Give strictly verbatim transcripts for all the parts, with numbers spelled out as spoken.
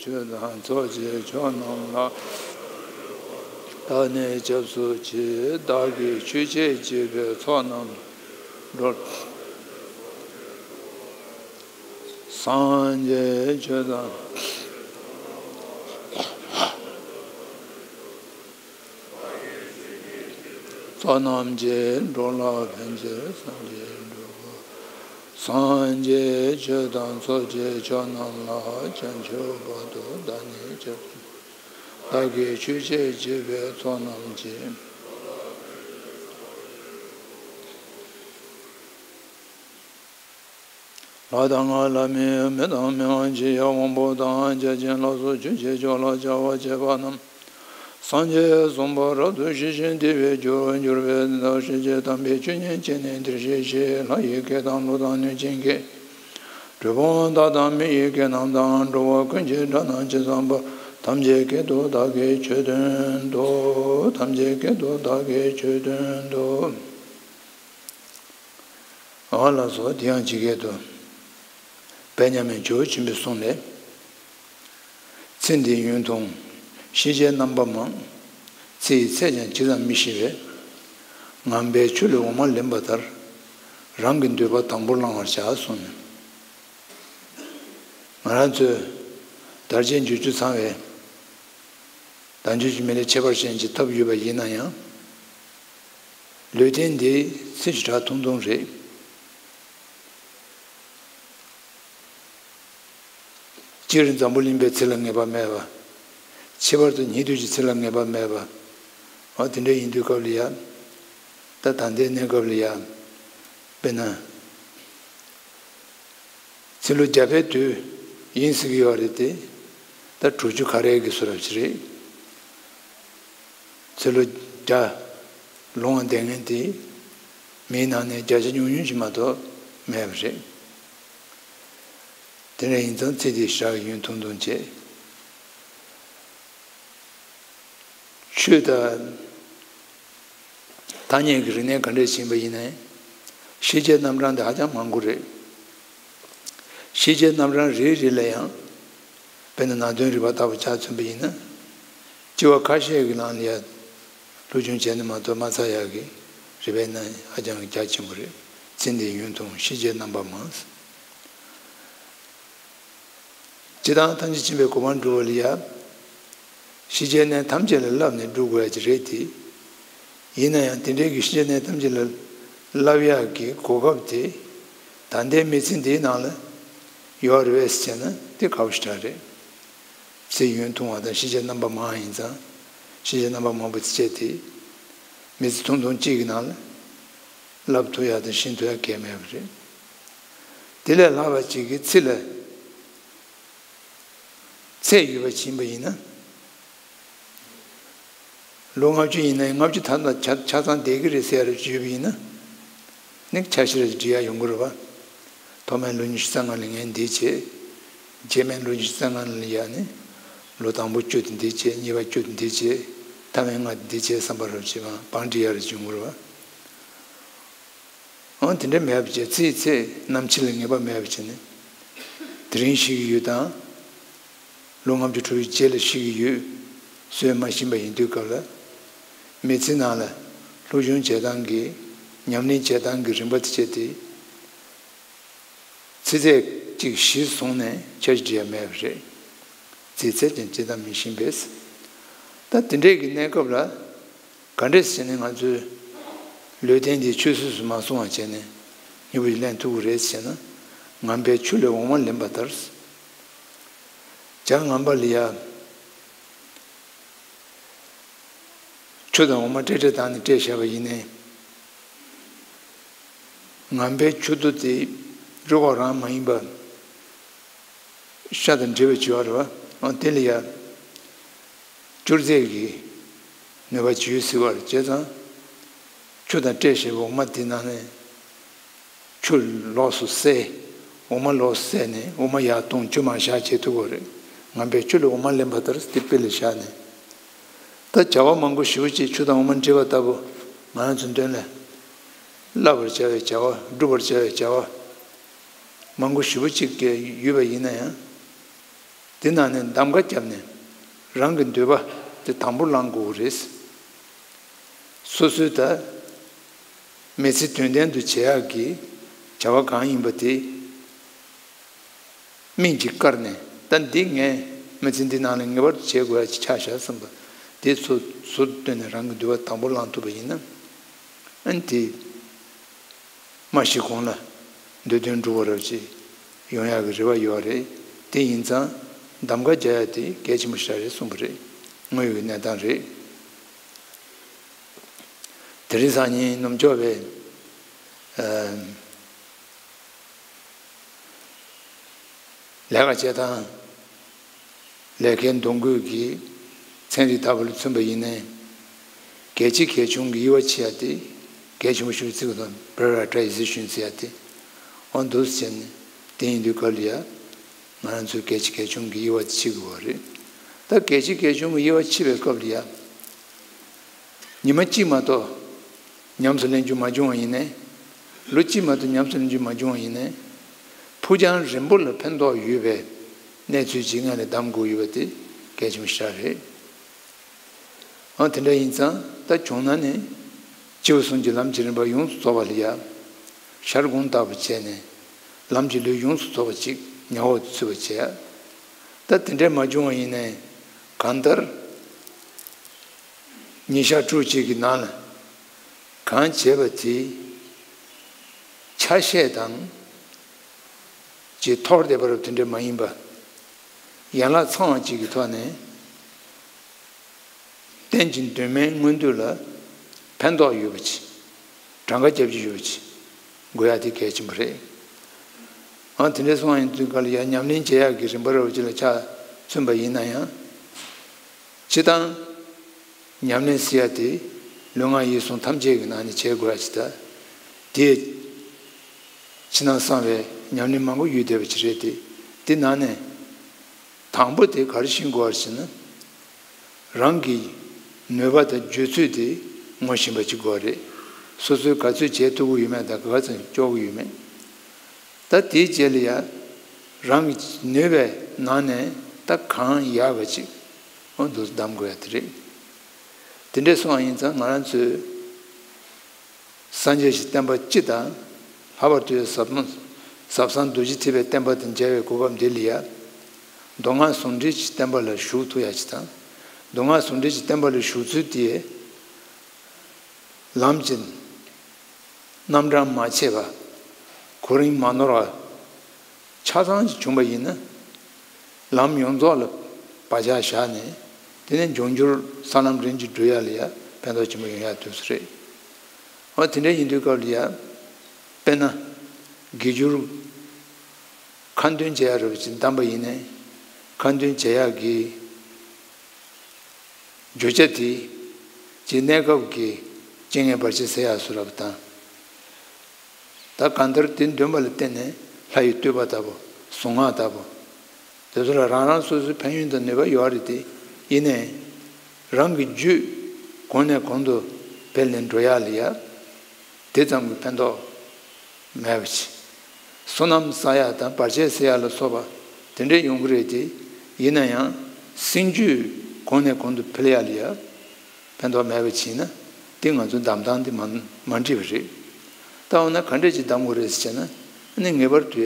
ཆོས་དང་ཚོགས་ཀྱི་མཆོག་རྣམས་ལ། བདག་ནི་སྐྱབས་སུ་མཆི། བདག་གིས་ཆོས་བྱེད་བགྱིས་པའི་ཚོགས་རྣམས་སྒྲོལ། སངས་རྒྱས་ཆོས་དང་ཚོགས་རྣམས་ཀྱིས། འགྲོ་ལ་ཕན་ཕྱིར་སངས་རྒྱས་འགྲུབ། སངས་རྒྱས་ཆོས་དང་ཚོགས་ཀྱི་མཆོག་རྣམས་ལ། བྱང་ཆུབ་བར་དུ་བདག་ནི་སྐྱབས་སུ། བདག་གིས་ཆོས་བྱེད་བགྱིས་པའི་ཚོགས་རྣམས་ཀྱིས། ལྷ་དང་ལྷ་མིན་མི་དང་མི་དབང་ཆེ་ཡང་དབང་པོ་དང་བརྒྱ་བྱིན་ལ་སོགས་ཆོས་ཀྱི་ཕྱོགས་ལ་སྦྱར་བར་བྱེད་པ་རྣམས། སངས་རྒྱས་གསུངས་པ་རབ་ཏུ་ཞི་ཞིང་བདེ་བའི་རྒྱུར་གྱུར་པའི་དེ་དག་སྲིད་ཞིའི་དམ་པའི་ཆོས་ཉིད་ཀྱིས་ནི་འདིར་གཤེགས་ཤིང་། ལྷ་ཡི་སྐད་དང་ཀླུ་དང་གནོད་སྦྱིན་སྐད། གྲུལ་བུམ་དག་དང་མི་ཡི་སྐད་རྣམས་དང་། འགྲོ་བ་ཀུན་གྱི་སྒྲ་རྣམས་ཇི་ཙམ་པ། ཐམས་ཅད་སྐད་དུ་བདག་གིས་ཆོས་སྟོན་ཏོ། ཐམས་ཅད་སྐད་དུ་བདག་གིས་ཆོས་སྟོན་ཏོ། ཨ་ལགས་སོ། དེ་ཡང་ཇི་སྐད་དུ། དཔལ་མཉམ་མེད་ཇོ་བོ་ཆེན་པོས་གསུངས་ནས། ཚེ་འདིའི་ཡུན་ཐུང་། ཤེས་བྱའི་རྣམ་པ་མང་། ཚེ་ཡི་ཚད་ཀྱང་ཇི་ཙམ་མི་ཤེས་པས། ངན་པའི་ཆུ་ལས་འོ་མ་ལེན་པ་ལྟར། རང་གི་འདོད་པ་དང་པོར་བླང་བར་བྱ་གསུངས་ནས། ང་རང་ཚོས་དར་ཆེན་བརྗོད་རྒྱུ་ཚང་བའི་དལ་འབྱོར་གྱི་མི་ལས་ཁྱད་པར་ཅན་གྱི་ཐབས་ཡོད་པ་ཡིན་ན་ཡང་། ལུས་རྟེན་འདི་ཚེ་ཞེ་དྲག་ཐུང་ཐུང་རེད། སྤྱིར་འཛམ་བུ་གླིང་པའི་ཚེ་ལ་ངེས་པ་མེད་པ། ཁྱད་པར་དུ་ཉན་ཐོས་ཀྱི་ཚེ་ལ་ངེས་པ་མེད་པ། འོ་དེ་འདྲ་ཡིན་དུས་སྐབས་ལ་ཡ། ད་ད་ལྟའི་གནས་སྐབས་ལ་ཡ། དཔེར་ན། ཚེ་ལོ་བརྒྱ་པའི་དུས་ཡིན་ཟེར་གྱི་ཡོད་རེད་དེ། ད་དྲུག་ཅུ་ག་རེ་གི་བཟོ་འདྲ་ཅིག་རེད། ཚེ་ལོ་བརྒྱ་ལོངས་བསྡད་མཁན་དེ། མིའི་ནང་ནས་བརྒྱ་ཆ་ཉུང་ཉུང་ཅིག་མ་གཏོགས་མེད་པ་རེད། དེ་འདྲ་ཡིན་ཙང་ཚེ་འདི་ཞེ་དྲག་ཡུན་ཐུང་ཐུང་བྱས། ཆོས་དང་ཐ་སྙད་ཀྱི་རིག་གནས་ག་འདྲས་ཕྱིན་པ་ཡིན་ནའི། ཤེས་བྱའི་རྣམ་གྲངས་དེ་ཧ་ཅང་མང་པོ་རེད། ཤེས་བྱའི་རྣམ་གྲངས་རེ་རེ་ལ་ཡང་། དཔེར་ན་ནང་དོན་རིག་པ་ལྟ་བུ་ཆ་མཚོན་པ་ཡིན་ན། སྤྱི་བ་ཁ་ཤས་ཀྱི་ནང་ལ་ཡང་། སློབ་སྦྱོང་བྱས་ན་མ་གཏོགས་མ་ཚར་ཡག་གི་རིག་པའི་སྣ་ཧ་ཅང་གི་རྒྱ་ཆེན་པོ་རེད། ཚེ་འདིའི་ཡུན་ཐུང་། ཤེས་བྱའི་རྣམ་པ་མང་། སྤྱིར་བཏང་ཐམས་ཅད་མཁྱེན་པའི་གོ་འཕང་སྒྲུབ་པ་ལ་ཡ། ཤེས་བྱའི་གནས་ཐམས་ཅད་ལ་བསླབས་ནས་སྒྲུབ་དགོས་ཡ་ཅིག་རེད་དེ། ཡིན་ན་ཡང་དེ་འདྲའི་གི་ཤེས་བྱའི་གནས་ཐམས་ཅད་ལ་བསླབ་ཡག་གི་གོ་སྐབས་དེ། ད་ལྟའི་མི་ཚེ་འདིའི་ནང་ལ་ཡོད་རེད་བས་ཟེར་ན་དེ་དགའ་པོ་ཞེ་དྲག་རེད། ཚེ་ཡུན་ཐུང་བ་དང་ཤེས་བྱའི་རྣམ་པ་མང་བ་ཡིན་ཙང་། ཤེས་བྱའི་རྣམ་པ་མང་པོ་ཅིག་སྤྱད་དེ། མི་ཚེ་ཐུང་ཐུང་གཅིག་གི་ནང་ལ་བསླབ་ཐུབ་ཡག་དང་ཤེས་ཐུབ་ཡག་གང་ཡང་མེད་པ་རེད། དེ་ལས་ལྷག་པ་ཅིག་གི་ཚེ་ལ་ཚད་ཡོད་པ་ཕྱིན་པ་ཡིན་ན། ལོ་ལྔ་བཅུ་ཡིན་ན་ཡང་ལྔ་བཅུ་ཐམ་ལ་ཆ་ཆ་ཚང་བསྡད་ཀྱི་རེད་ཟེར་ཡ་རེ་ཡོད་པ་ཡིན་ན། ནི་ཆ་ཤས་རེ་འབྲི་ཡ་ཡོང་གི་རེད་བ། ཐོག་མའི་ལོ་ཉི་ཤུ་རྩ་ལྔ་ལ་ངས་འདི་བྱས། རྗེས་མའི་ལོ་ཉི་ཤུ་རྩ་ལྔ་ལ་ཡ་ནི། ལོ་དང་པོ་བཅུ་དེ་འདི་བྱས། གཉིས་པ་བཅུ་དེ་འདི་བྱས། ཐ་མའི་ལྔ་དེ་འདི་བྱས་བསམ་པ་རེ་བྱས་པ་བང་སྒྲིག་ཡ་རེ་ཡོང་གི་རེད་བ། འོ་དེ་འདྲ་མེད་པ་བྱས་ཚེའི་ཚད་ནམ་འཆི་ལ་ངེས་པ་མེད་པ་བྱས་ནས། དེ་རིང་ཤི་གི་ཡོད་དང་། ལོ་ལྔ་བཅུ་དྲུག་ཅུའི་རྗེས་ལ་ཤི་གི་ཡོད། ཟེར་མ་ཤེས་པ་ཡིན་དུས་སྐབས་ལ། མི་ཚེ་ནང་ལ་སློབ་སྦྱོང་བྱེད་སྟངས་ཀྱི། ཉམས་ལེན་བྱེད་སྟངས་ཀྱི་རིམ་པ་དེ་བྱས་ཏེ། ཚེ་ཚད་ཅིག་གཞི་བཟུང་ནས་ཆ་ཞིག་འབྲི་ཡ་མེད་པ་རེད། ཚེའི་ཚད་ཀྱང་ཇི་ལྟར་མི་ཤེས་པས། ད་དེ་འདྲའི་གི་གནས་སྐབས་ལ། ག་འདྲས་བྱས་ནས་ང་ཚོས་ལུས་རྟེན་འདི་ཆུད་ཟོས་སུ་མ་སོང་བ་བྱས་ནས་མཉེས་པོ་ཞིག་ལེན་ཐུབ་ཀྱི་རེད་ཟེར་ན། ངན་པའི་ཆུ་ལས་འོ་མ་ལེན་པ་ལྟར། བྱ་ངན་པ་ལ་ཡ། ཆུ་དང་འོ་མ་སྤྲད་སྤྲད་བཏང་ནས་སྤྲད་བཞག་པ་ཡིན་ནའི། ངན་པའི་ཆུ་དོ་དེ་རི་བོ་རང་མ་ཡིན་པ། ཤ་དང་འདྲེས་པའི་བྱི་བ་རེད་བ། འོ་དེ་ལ་ཡ། བཅུར་རྫས་ཀྱི་ནུས་པ་ཇི་ཡོད་གཟིགས་པར་བྱས་ཙང་། ཆུ་དང་སྤྲད་བཞག་པའི་འོ་མ་དེ་ནང་ནས། ཆུ་ལོགས་སུ་བསལ། འོ་མ་ལོགས་སུ་བསལ་ནས་འོ་མ་ཡར་བཏུང་། ཆུ་མར་བཞག་བྱེད་ཐུབ་ཀྱི་རེད། ངན་པའི་ཆུ་ལས་འོ་མ་ལེན་པ་ལྟར་དེ་དཔེ་ལ་བཞག་ནས། ད་བྱ་བ་མང་པོ་ཞེ་པོ་ཅིག་ཆུ་དང་འོ་མ་འདྲེས་པ་ལྟ་བུ། ང་རང་ཚོའི་མདུན་ལ་བསླབ་པར་བྱ་བའི་བྱ་བ། བསྒྲུབ་པར་བྱ་བའི་བྱ་བ། མང་པོ་ཞེ་པོ་ཅིག་གི་ཡོད་པ་ཡིན་ན་ཡང་། དེ་ནང་ནས་གདམ་ག་བརྒྱབ་ནས་རང་གི་འདོད་པ་དེ་དང་པོ་བླང་དགོས་རེད། སོ་སོའི་ད་མི་ཚེ་དོན་ལྡན་དུ་བྱེད་ཡག་གི་བྱ་བ་གང་ཡིན་པ་དེ་སྨིན་གྱིས་བཀར་ནས། ད་འདི་ངས་མི་ཚེ་འདི་ནང་ལ་ངེས་པར་དུ་བྱེད་དགོས་ཡ་ཅིག་ཆགས་བཞག་བསམ་པ་དེ་ཚོ་ཟུར་དུ་བཏོན་ནས་རང་གི་འདོད་པ་དང་པོ་བླང་ཐུབ་པ་ཡིན་ན། ཨ་ནི་དེ་མ་ཤི་གོང་ལ་འདོད་དོན་འགྲུབ་པ་རབ་ཅིག་ཡོང་ཡག་གི་རེ་བ་ཡོད་རེད། དེ་ཡིན་ཙང་གདམ་ག་རྒྱག་ཡ་དེ་གལ་ཆེན་པོ་ཞིག་རེད་གསུངས་པ་རེད། དངོས་ཡོད་ཀྱི་གནས་སྟངས་རེད། དེ་རིང་སང་ཉིན་ནུབ་ཕྱོགས་པའི་ཨ་ལས་ཀ་བྱེད་སྟངས། ལས་ཀའི་འདུ་འགོད་ཀྱི་ཚན་རིག་ལྟ་བུ་ལ་མཚོན་པ་ཡིན་ནའི། གལ་ཆེ་གལ་ཆུང་གི་དབྱེ་བ་ཕྱེ་ཡ་དེ་གལ་ཆེན་པོ་ཞིག་བརྩི་དགོས་དང་། prioritizationཟེར་ཡ་དེ། འོ་འདུག་སེ་བྱས་ནས་དེ་ཡིན་དུས་སྐབས་ལ་ཡ། ང་རང་ཚོས་གལ་ཆེ་གལ་ཆུང་གི་དབྱེ་བ་ཕྱེ་དགོས་པ་རེད། ད་གལ་ཆེ་གལ་ཆུང་གི་དབྱེ་བ་ཕྱེ་བའི་སྐབས་ལ་ཡ། ཉི་མ་གཅིག་མ་གཏོགས་ཉམས་སུ་ལེན་རྒྱུ་མ་བྱུང་བ་ཡིན་ནའི། ལོ་གཅིག་མ་གཏོགས་ཉམས་སུ་ལེན་རྒྱུ་མ་བྱུང་བ་ཡིན་ནའི། ཕུགས་རྒྱང་རིང་པོ་ལ་ཕན་ཐོགས་ཡོད་པའི་གནས་ཚུལ་ཅིག་སྔོན་ལ་གདམ་དགོས་ཡོད་པ་དེ་གལ་ཆེན་པོ་ཞིག་རེད། ཨང་། དེ་འདྲ་ཡིན་ཙང་ད་བྱུང་ན་ནི། སྐྱེས་བུ་གསུམ་གྱི་ལམ་གྱི་རིམ་པ་ཡོངས་སུ་རྫོགས་པ་ལ་ཡ། ཤར་གོང་ལྟ་བུ་བྱས་ནས་ལམ་གྱི་ལུས་ཡོངས་སུ་རྫོགས་པ་ཅིག་ཉ་འོག་ཏུ་ཚུད་པ་བྱས། ད་དེ་འདྲ་མ་བྱུང་བ་ཡིན་ནའི། གང་ལྟར་ཉིན་ཞག་དྲུག་ཅིག་གི་ནང་ལ་གང་བྱས་པ་དེ་ཆ་ཤས་དང་ཅིག་འཐོར་བསྡད་པ་རུ་དེ་འདྲ་མ་ཡིན་པ། ཡན་ལག་ཚང་བ་ཅིག་གི་ཐོག་ནས། རྟེན་ཅིང་འདུན་མའི་མངོན་འདོད་ལ་ཕན་ཐོགས་ཡོད་པ་ཅིག་གྲངས་ཀ་རྒྱབ་ཀྱི་ཡོད་པ་ཅིག་དགོས་ཡ་དེ་གལ་ཆེན་པོ་རེད། ཨང་། དེ་འདྲ་སོང་བ་ཡིན་དུས་སྐབས་ལ་ཡ་ཉམས་ལེན་བྱེད་ཡག་གི་རིམ་པ་རབ་ཅིག་ལ་ཆ་མཚོན་པ་ཡིན་ན་ཡང་། སྤྱིར་བཏང་ཉམས་ལེན་ཟེར་ཡ་དེ་ལུས་ངག་ཡིད་གསུམ་ཐམས་ཅད་ཀྱི་ནང་ནས་བྱེད་དགོས་ཡ་ཅིག་ད། དེ་ཕྱི་ནང་གསང་བའི་ཉམས་ལེན་མང་པོ་ཡོད་བསྡད་པ་ཅིག་རེད་དེ། དེ་ནང་ནས། དང་པོ་དེ་ག་རེ་ཤེས་དགོས་པ་ཟེར་ན། རང་གི་ནུས་པ་དང་རྒྱུ་ཚོད་དེ་ངོ་ཤེས་པ་ཅིག་དགོས་རེད། སོ་སོས་ག་ཚོད་བྱེད་ཐུབ་ཀྱི་ཡོད་མེད་དང་ག་ཚོད་སྐྱོར་གྱི་ཡོད་མེད། ད་དེའི་རྗེས་ལ་ཡ། རང་གི་ནུས་པའི་ནང་ནས་ད་གང་ཡག་ག་ཅིག་འོ་འདུག་གདམ་དགོས་ཡ་དེ་རེད། དེ་འདྲ་སོང་བ་ཡིན་ཙང་ང་རང་ཚོས། སངས་རྒྱས་ཀྱི་བསྟན་པ་སྤྱི་དང་། ལྷག་པར་དུ་ཟབ་མོ་ཟབ་གསང་རྡོ་རྗེ་ཐེག་པའི་བསྟན་པ་དང་མཇལ་བའི་གོ་སྐབས་འདི་ལ་ཡ། མདོ་སྔགས་ཟུང་འབྲེལ་གྱི་བསྟན་པ་ལ་ཞུགས་ཐུབ་ཡ་ཅིག་དང་། མདོ་སྔགས་ཟུང་འབྲེལ་གྱི་བསྟན་པ་ལ་ཞུགས་ཚུལ་དེ། ལམ་གྱི་རྣམ་གྲངས་མ་ཆད་པ། གོ་རིམ་མ་ནོར་བ། ཆ་ཚང་ཞིག་བྱུང་བ་ཡིན་ན། ལམ་ཡོངས་རྫོགས་ལ་བག་ཆགས་བཞག་ནས། དེ་ནས་འབྱུང་འགྱུར་ས་ལམ་རིམ་གྱིས་བགྲོད་ཡ་ལ་ཡ་ཕན་ཐོགས་ཆེན་པོ་ཡོང་ཡ་དུས་སུ་རེད། འོ་དེ་འདྲ་ཡིན་དུས་སྐབས་ལ་ཡ། དཔེར་ན། དགེ་སྦྱོར་ཁ་འདོན་བྱེད་ཡ་རུ་ཅིག་བདམས་པ་ཡིན་ནའི། ཁ་འདོན་བྱེད་ཡ་གི་བརྗོད་བྱ་དེ་ཀྱི་གནས་སྐབས་ཀྱི་སྤྱན་སྔའི་བར་ཆད་སེལ་ཡག་སུ་རབ་དང་། ད་གང་ལྟར་དེ་འདོན་པ་ལ་བརྟེན་ནས་ལྷ་ཡི་བསྟོད་པ་ལྟ་བུ། གཟུངས་སྔགས་ལྟ་བུ། དེ་ཚོ་ལ་རང་རང་སོ་སོའི་ཕན་ཡོན་དང་ནུས་པ་ཡོད་རེད་དེ། ཡིན་ནའི། རང་གི་རྒྱུད་གོང་ནས་གོང་དུ་འཕེལ་ནས་འགྲོ་ཡག་ལ་ཡ། དེ་ཙམ་གྱི་ཕན་ཐོགས་མེད་པ་ཅིག་བསོད་ནམས་བསགས་ཡག་དང་བར་ཆད་སེལ་ཡག་ལ་སོགས་པ་དེ་འདྲས་ཡོང་གི་རེད་དེ། ཡིན་ན་ཡང་སེམས་རྒྱུད་གོང་ནས་གོང་དུ་འཕེལ་ཡག་ལ་ཡ་ཕན་ཐོགས་མེད་པ་ཅིག་ཡིན་ན། དེ་ང་ཚོའི་གདམ་སྟངས་དེ་མ་མ་འགྲིག་པ་རེད། ད་འོ་ན་ག་འདྲས་ཅིག་གདམ་དགོས་རེད་ཟེར་བྱས་ན། ཨ་ནི་ངེས་པར་དུ་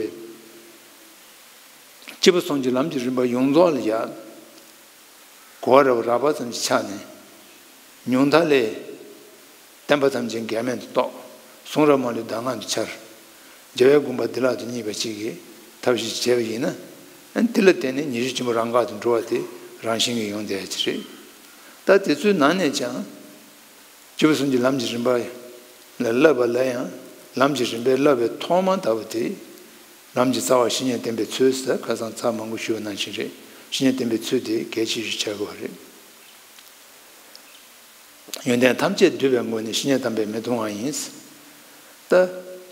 སྐྱེས་བུ་གསུམ་གྱི་ལམ་གྱི་རིམ་པ་ཡོངས་རྫོགས་ལ་ཡ། གོ་བ་རབ་རགས་པ་ཙམ་གྱི་ཆ་ནས། ཉུང་མཐའ་ལས། བསྟན་པ་ཐམས་ཅད་འགལ་མེད་དུ་རྟོགས། གསུང་རབ་མ་ལུས་གདམས་ངག་ཏུ་འཆར། རྒྱལ་བའི་དགོངས་པ་བདེ་བླག་ཏུ་རྙེད་པ་ཅིག་གི་ཐབས་ཤེས་ཤིག་བྱས་པ་ཡིན་ན། ཨ་ནི་དེ་ལ་བརྟེན་ནས་ཉེར་ཞི་ཆེན་པོ་རང་འགག་ཏུ་འགྲོ་བ་དེ་རང་བཞིན་གྱིས་ཡོང་བསྡད་ཡ་ཅིག་རེད། ད་དེ་ཚོའི་ནང་ནས་ཀྱང་། སྐྱེས་བུ་གསུམ་གྱི་ལམ་གྱི་རིམ་པ་ལ་བསླབ་པ་ལ་ཡང་། ལམ་གྱི་རིམ་པའི་བསླབ་པའི་ཐོག་མ་ལྟ་བུ་དེ། ལམ་གྱི་རྩ་བ་བཤེས་གཉེན་བསྟེན་པའི་ཚུལ་ཟེར་ཁ་སང་ཚར་མང་པོ་ཞུས་པ་ནང་བཞིན་རེད། བཤེས་གཉེན་བསྟེན་པའི་ཚུལ་དེ་གལ་ཆེ་ཤོས་ཆགས་དགོས་པ་རེད། ཡོན་ཏན་ཐམས་ཅད་བསྡུས་པའི་སྒོ་ནས་བཤེས་གཉེན་དམ་པས་མི་གཏོང་བ་ཡིན། ད་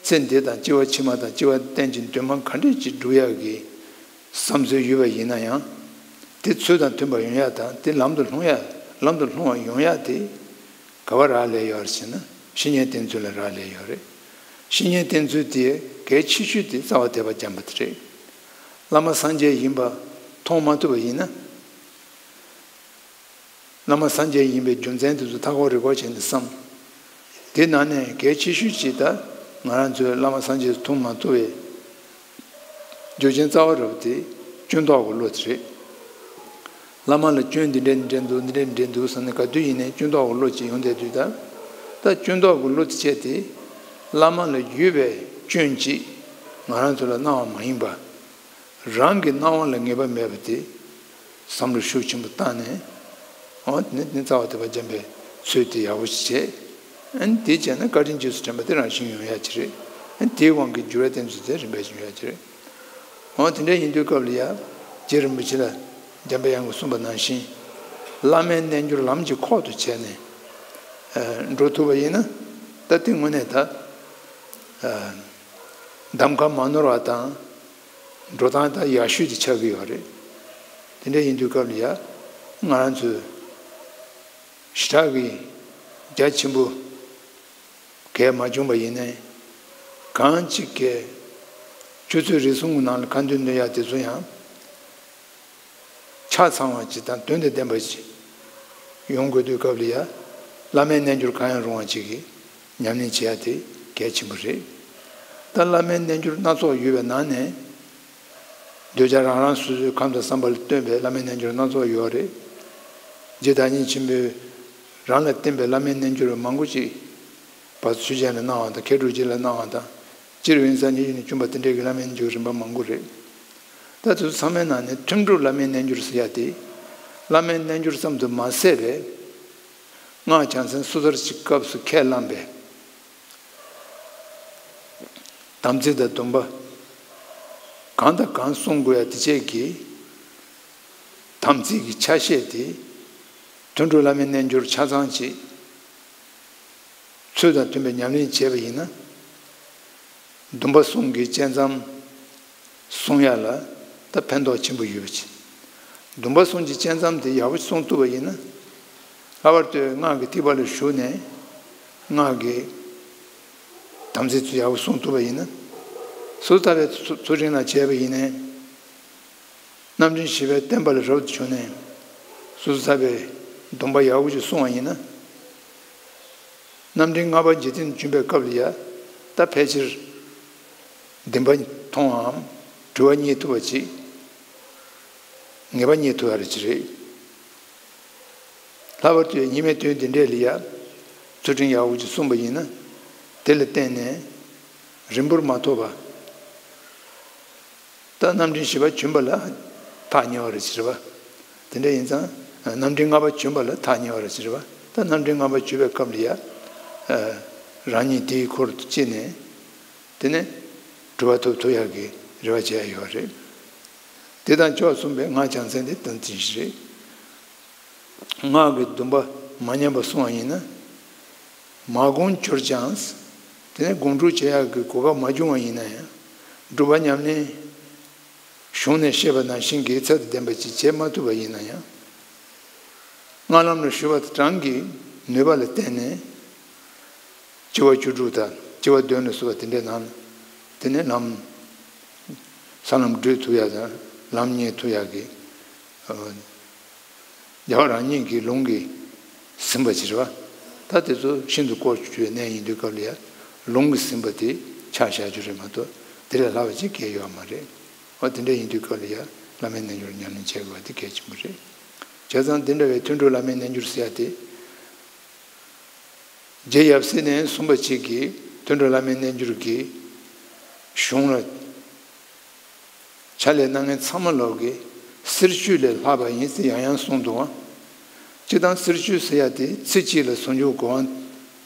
ཚེ་འདི་དང་སྐྱེ་བ་ཕྱི་མ་དང་སྐྱེ་བ་གཏན་གྱི་འདུན་མ་ག་འདྲས་ཅིག་སྒྲུབ་ཡག་གི་བསམ་ཚུལ་ཡོད་པ་ཡིན་ན་ཡང་། དེ་ཚུལ་དང་མཐུན་པར་ཡོང་ཡག་དང་། དེ་ལམ་དུ་ལྷུང་ཡག་ལམ་དུ་ལྷུང་བ་ཡོང་ཡག་དེ་ག་བ་རག་ལས་ཡོད་རེད་ཟེར་ན། བཤེས་གཉེན་བསྟེན་ཚུལ་ལ་རག་ལས་ཡོད་རེད། བཤེས་གཉེན་བསྟེན་ཚུལ་དེ་གལ་ཆེ་ཤོས་དེ་རྩ་བ་དད་པ་བརྒྱབ་པ་དེ་རེད། བླ་མ་སངས་རྒྱས་ཡིན་པ། མཐོང་མ་ཐུབ་པ་ཡིན་ན། བླ་མ་སངས་རྒྱས་ཡིན་པའི་རྒྱུ་མཚན་དེ་ཚོ་མཐའ་འཁོར་རིག་པ་བྱས་ནས་བསམ། དེ་ནང་ནས་གལ་ཆེ་ཤོས་ཅིག་ད་ང་རང་ཚོའི་བླ་མ་སངས་རྒྱས་སུ་མཐོང་མ་ཐུབ་པའི་རྒྱུ་རྐྱེན་རྩ་བ་རུ་དེ་སྐྱོན་རྟོག་གི་བློ་དེ་རེད། བླ་མ་ལ་སྐྱོན་འདི་འདྲ་འདི་འདྲ་འདུག་འདི་འདྲ་འདི་འདྲ་འདུག་བསམ་ནས་ག་དུས་ཡིན་ནའི་སྐྱོན་རྟོག་གི་བློ་ཅིག་ཡོང་བསྡད་དུས་ད། ད་སྐྱོན་རྟོག་གི་བློ་དེ་བྱས་ཏེ་བླ་མ་ལ་ཡོད་པའི་སྐྱོན་ཅིག་ང་རང་ཚོ་ལ་སྣང་བ་མ་ཡིན་པ། རང་གི་སྣང་བ་ལ་ངེས་པ་མེད་པ་དེ་བསམ་བློ་ཤུགས་ཆེན་པོ་བཏང་ནས། འོ་དེ་ནས་དེ་རྩ་བ་དེ་པ་འཇམ་པའི་ཚུལ་དེ་ཡག་པོ་ཞིག་བྱས། ཨ་ནི་དེ་བྱས་ན་བཀའ་དྲིན་རྗེས་སུ་དྲན་པ་དེ་རང་བཞིན་ཡོང་ཡ་ཅིག་རེད། ཨ་ནི་དེའི་དབང་གིས་འགྱུར་བ་དེ་ཚོ་དེ་རིམ་པས་ཡོང་ཡ་ཅིག་རེད། འོ་དེ་འདྲ་ཡིན་དུས་སྐབས་ལ་ཡ། རྗེ་རིན་པོ་ཆེ་ལ་འཇམ་པའི་དབྱངས་ཀྱིས་གསུངས་པ་ནང་བཞིན། བླ་མའི་རྣལ་འབྱོར་ལམ་གྱི་ཁོག་ཏུ་བྱས་ནས་འགྲོ་ཐུབ་པ་ཡིན་ན། ད་དེ་དངོས་གནས་ད་གདམ་ཁ་མ་ནོར་བ་དང་། འགྲོ་སྟངས་ད་ཡག་ཤོས་དེ་ཆགས་ཀྱི་ཡོད་རེད། དེ་འདྲ་ཡིན་དུས་སྐབས་ལ་ཡ། ང་རང་ཚོས་ཞེ་དྲག་གི་རྒྱ་ཆེན་པོ་གལ་མ་བྱུང་བ་ཡིན་ནའི། གང་ཅིག་གི་ཆུ་ཚོད་རེ་ཟུང་གི་ནང་ལ་ཁ་འདོན་གནང་ཡ་དེ་ཚོ་ཡང་ཆ་ཚང་བ་ཅིག་དང་དོན་དང་ལྡན་པ་ཅིག་ཡོང་དགོས་དུས་སྐབས་ལ་ཡ། བླ་མའི་རྣལ་འབྱོར་གང་ཡང་རུང་བ་ཅིག་གིས་ཉམས་ལེན་བྱེད་ཡ་དེ་གལ་ཆེན་པོ་རེད། ད་བླ་མའི་རྣལ་འབྱོར་སྣ་ཚོགས་ཡོད་པའི་ནང་ནས། འདོད་ཆགས་རང་རང་སོ་སོའི་ཁམས་དང་བསམ་པ་ལ་བསྟོད་པའི་བླ་མའི་རྣལ་འབྱོར་སྣ་ཚོགས་ཡོད་རེད། རྗེ་བདག་ཉིད་ཆེན་པོས་རང་ལ་བསྟན་པའི་བླ་མའི་རྣལ་འབྱོར་མང་པོ་ཅིག་བར་དུ་ཆོས་རྒྱལ་ལ་གནང་བ་དང་མཁས་གྲུབ་རྗེ་ལ་གནང་བ་དང་། སྤྱིར་དབེན་ས་ཉི་ཤུ་ནས་བྱོན་པ་དེ་འདྲའི་གི་བླ་མའི་རྣལ་འབྱོར་རིམ་པ་མང་པོ་རེད། ད་དེ་ཚོ་ཚང་མའི་ནང་ནས་ཐུན་དྲུག་བླ་མའི་རྣལ་འབྱོར་ཟེར་ཡ་དེ། བླ་མའི་རྣལ་འབྱོར་ཙམ་དུ་མ་ཟད་པའི། སྔགས་བྱང་སེམས་སོ་ཐར་གྱི་སྐབས་སུ་ཁས་བླངས་པའི་དམ་ཚིག་དང་སྡོམ་པ། གང་དང་གང་བསྲུང་དགོས་ཡ་དེ་བཅས་ཀྱི་དམ་ཚིག་གི་ཆ་ཤས་དེ། ཐུན་དྲུག་བླ་མའི་རྣལ་འབྱོར་ཆ་ཚང་གཅིག་ཚུལ་དང་མཐུན་པའི་ཉམས་ལེན་བྱས་པ་ཡིན་ན། སྡོམ་པ་གསུམ་གྱི་བཅད་མཚམས་སྲུང་ཡ་ལ་ད་ཕན་ཐོགས་ཆེན་པོ་ཡོད་པ་ཅིག་སྡོམ་པ་གསུམ་གྱི་བཅད་མཚམས་དེ་ཡག་པོ་སྲུང་ཐུབ་པ་ཡིན་ན། ལྷག་པར་དུ་སྔགས་ཀྱི་ཐེག་པ་ལ་ཞུགས་ནས་སྔགས་ཀྱི་དམ་ཚིག་ཚོ་ཡག་པོ་སྲུང་ཐུབ་པ་ཡིན་ན། སོ་ཐར་པའི་ཚུ་ཚུལ་ཁྲིམས་ལ་བྱས་པ་ཡིན་ནའི། རྣམ་འདྲེན་བཞི་པའི་བསྟན་པ་ལ་རབ་ཏུ་བྱུང་ནས། སོ་སོ་ཐར་པའི་སྡོམ་པ་ཡག་པོ་ཅིག་སྲུང་བ་ཡིན་ན། རྣམ་འདྲེན་ལྔ་པ་འཇིག་རྟེན་དུ་བྱོན་པའི་སྐབས་ལ་ཡ། ད་ཕལ་ཆེར་བདེན་པ་མཐོང་བའམ་དྲི་བ་རྙེད་ཐུབ་པ་ཅིག་ངེས་པ་རྙེད་ཐུབ་ཡ་རེ་ཅིག་རེད། ལྷག་པར་དུ་ཉི་མའི་དོན་འདི་འདྲས་ལ་ཡ། ཚུལ་ཁྲིམས་ཡག་པོ་ཅིག་སྲུང་བ་ཡིན་ན། དེ་ལ་བརྟེན་ནས་རིང་པོར་མ་ཐོགས་པ། ད་རྣམ་འདྲེན་བཞི་པ་བྱོན་པ་ལ་ཐག་ཉེ་བ་རེ་ཅིག་རེད་པ། དེ་འདྲ་ཡིན་ཙང་རྣམ་འདྲེན་ལྔ་པ་བྱོན་པ་ལ་ཐག་ཉེ་བ་རེ་ཅིག་རེད་པ། ད་རྣམ་འདྲེན་ལྔ་པ་བྱོན་པའི་སྐབས་ལ་ཡ། རང་ཉིད་དེའི་འཁོར་དུ་སྐྱེས་ནས། དེ་ནས་གྲུབ་པ་ཐོབ་ཐུབ་ཡག་གི་རེ་བ་བྱེད་ཡ་ཡོད་རེད། དེ་དང་ཕྱོགས་མཚུངས་པའི་སྔགས་བྱང་སེམས་དེ་དོན་ཚན་བཞི་རེད། སྔགས་ཀྱི་སྡོམ་པ་མ་ཉམས་པ་སྲུང་བ་ཡིན་ན། མ་དགོངས་གྱུར་ཀྱང་། དེ་ནས་དགོངས་འགྲུབ་བྱེད་ཡག་གི་གོ་སྐབས་མ་བྱུང་བ་ཡིན་ན་ཡང་། སྒྲུབ་པ་ཉམས་ལེན་གཞུང་ནས་བཤད་པ་ནང་བཞིན་གྱི་ཚད་དང་ལྡན་པ་ཅིག་བྱེད་མ་ཐུབ་པ་ཡིན་ན་ཡང་། སྔགས་ལམ་ལ་ཞུགས་པ་དང་གྲངས་ཀྱི་ནུས་པ་ལ་བརྟེན་ནས། སྤྱི་བ་བཅུ་དྲུག་དང་སྤྱི་བ་བདུན་ལ་སོགས་པ་དེ་འདྲའི་ནང་ལ། དེ་ནས་ལམ། ས་ལམ་བགྲོད་ཐུབ་ཡག་དང་ལམ་རྙེད་ཐུབ་ཡག་གི། རྒྱལ་བ་རང་ཉིད་ཀྱི་ལུང་གིས་ཟིན་པ་ཅིག་རེད་པ། ད་དེ་ཚོ་ཤིན་ཏུ་ལྐོག་གྱུར་པའི་གནས་ཡིན་དུས་སྐབས་ལ་ཡ། ལུང་གིས་ཟིན་པ་དེ་ཆ་བཞག་རྒྱུ་རེད་མ་གཏོགས་དེ་ལས་ལྷག་པ་ཅིག་གལ་ཡོད་མ་རེད། འོ་དེ་འདྲ་ཡིན་དུས་སྐབས་ལ་ཡ། བླ་མའི་རྣལ་འབྱོར་ཉམས་ལེན་བྱེད་དགོས་པ་དེ་གལ་ཆེན་པོ་རེད། བྱས་ཙང་དེ་འདྲ་བའི་ཐུན་དྲུག་བླ་མའི་རྣལ་འབྱོར་ཟེར་ཡ་དེ། རྗེ་ཡབ་སྲས་ནས་གསུངས་པ་གཅིག་གིས་ཐུན་དྲུག་བླ་མའི་རྣལ་འབྱོར་གྱི་གཞུང་ལ། ཕྱག་ལས་གནང་མཁན་ཚང་མ་ལོག་གི་གསེར་ཆོས་ལས་ལྷག་པ་ཡིན་ཟེར་ཡང་ཡང་གསུངས་འདུག་པ། སྤྱིར་བཏང་གསེར་ཆོས་ཟེར་ཡ་དེ་ཚིག་གཅིག་ལ་ཟུང་འཇུག་གོ་འཕང་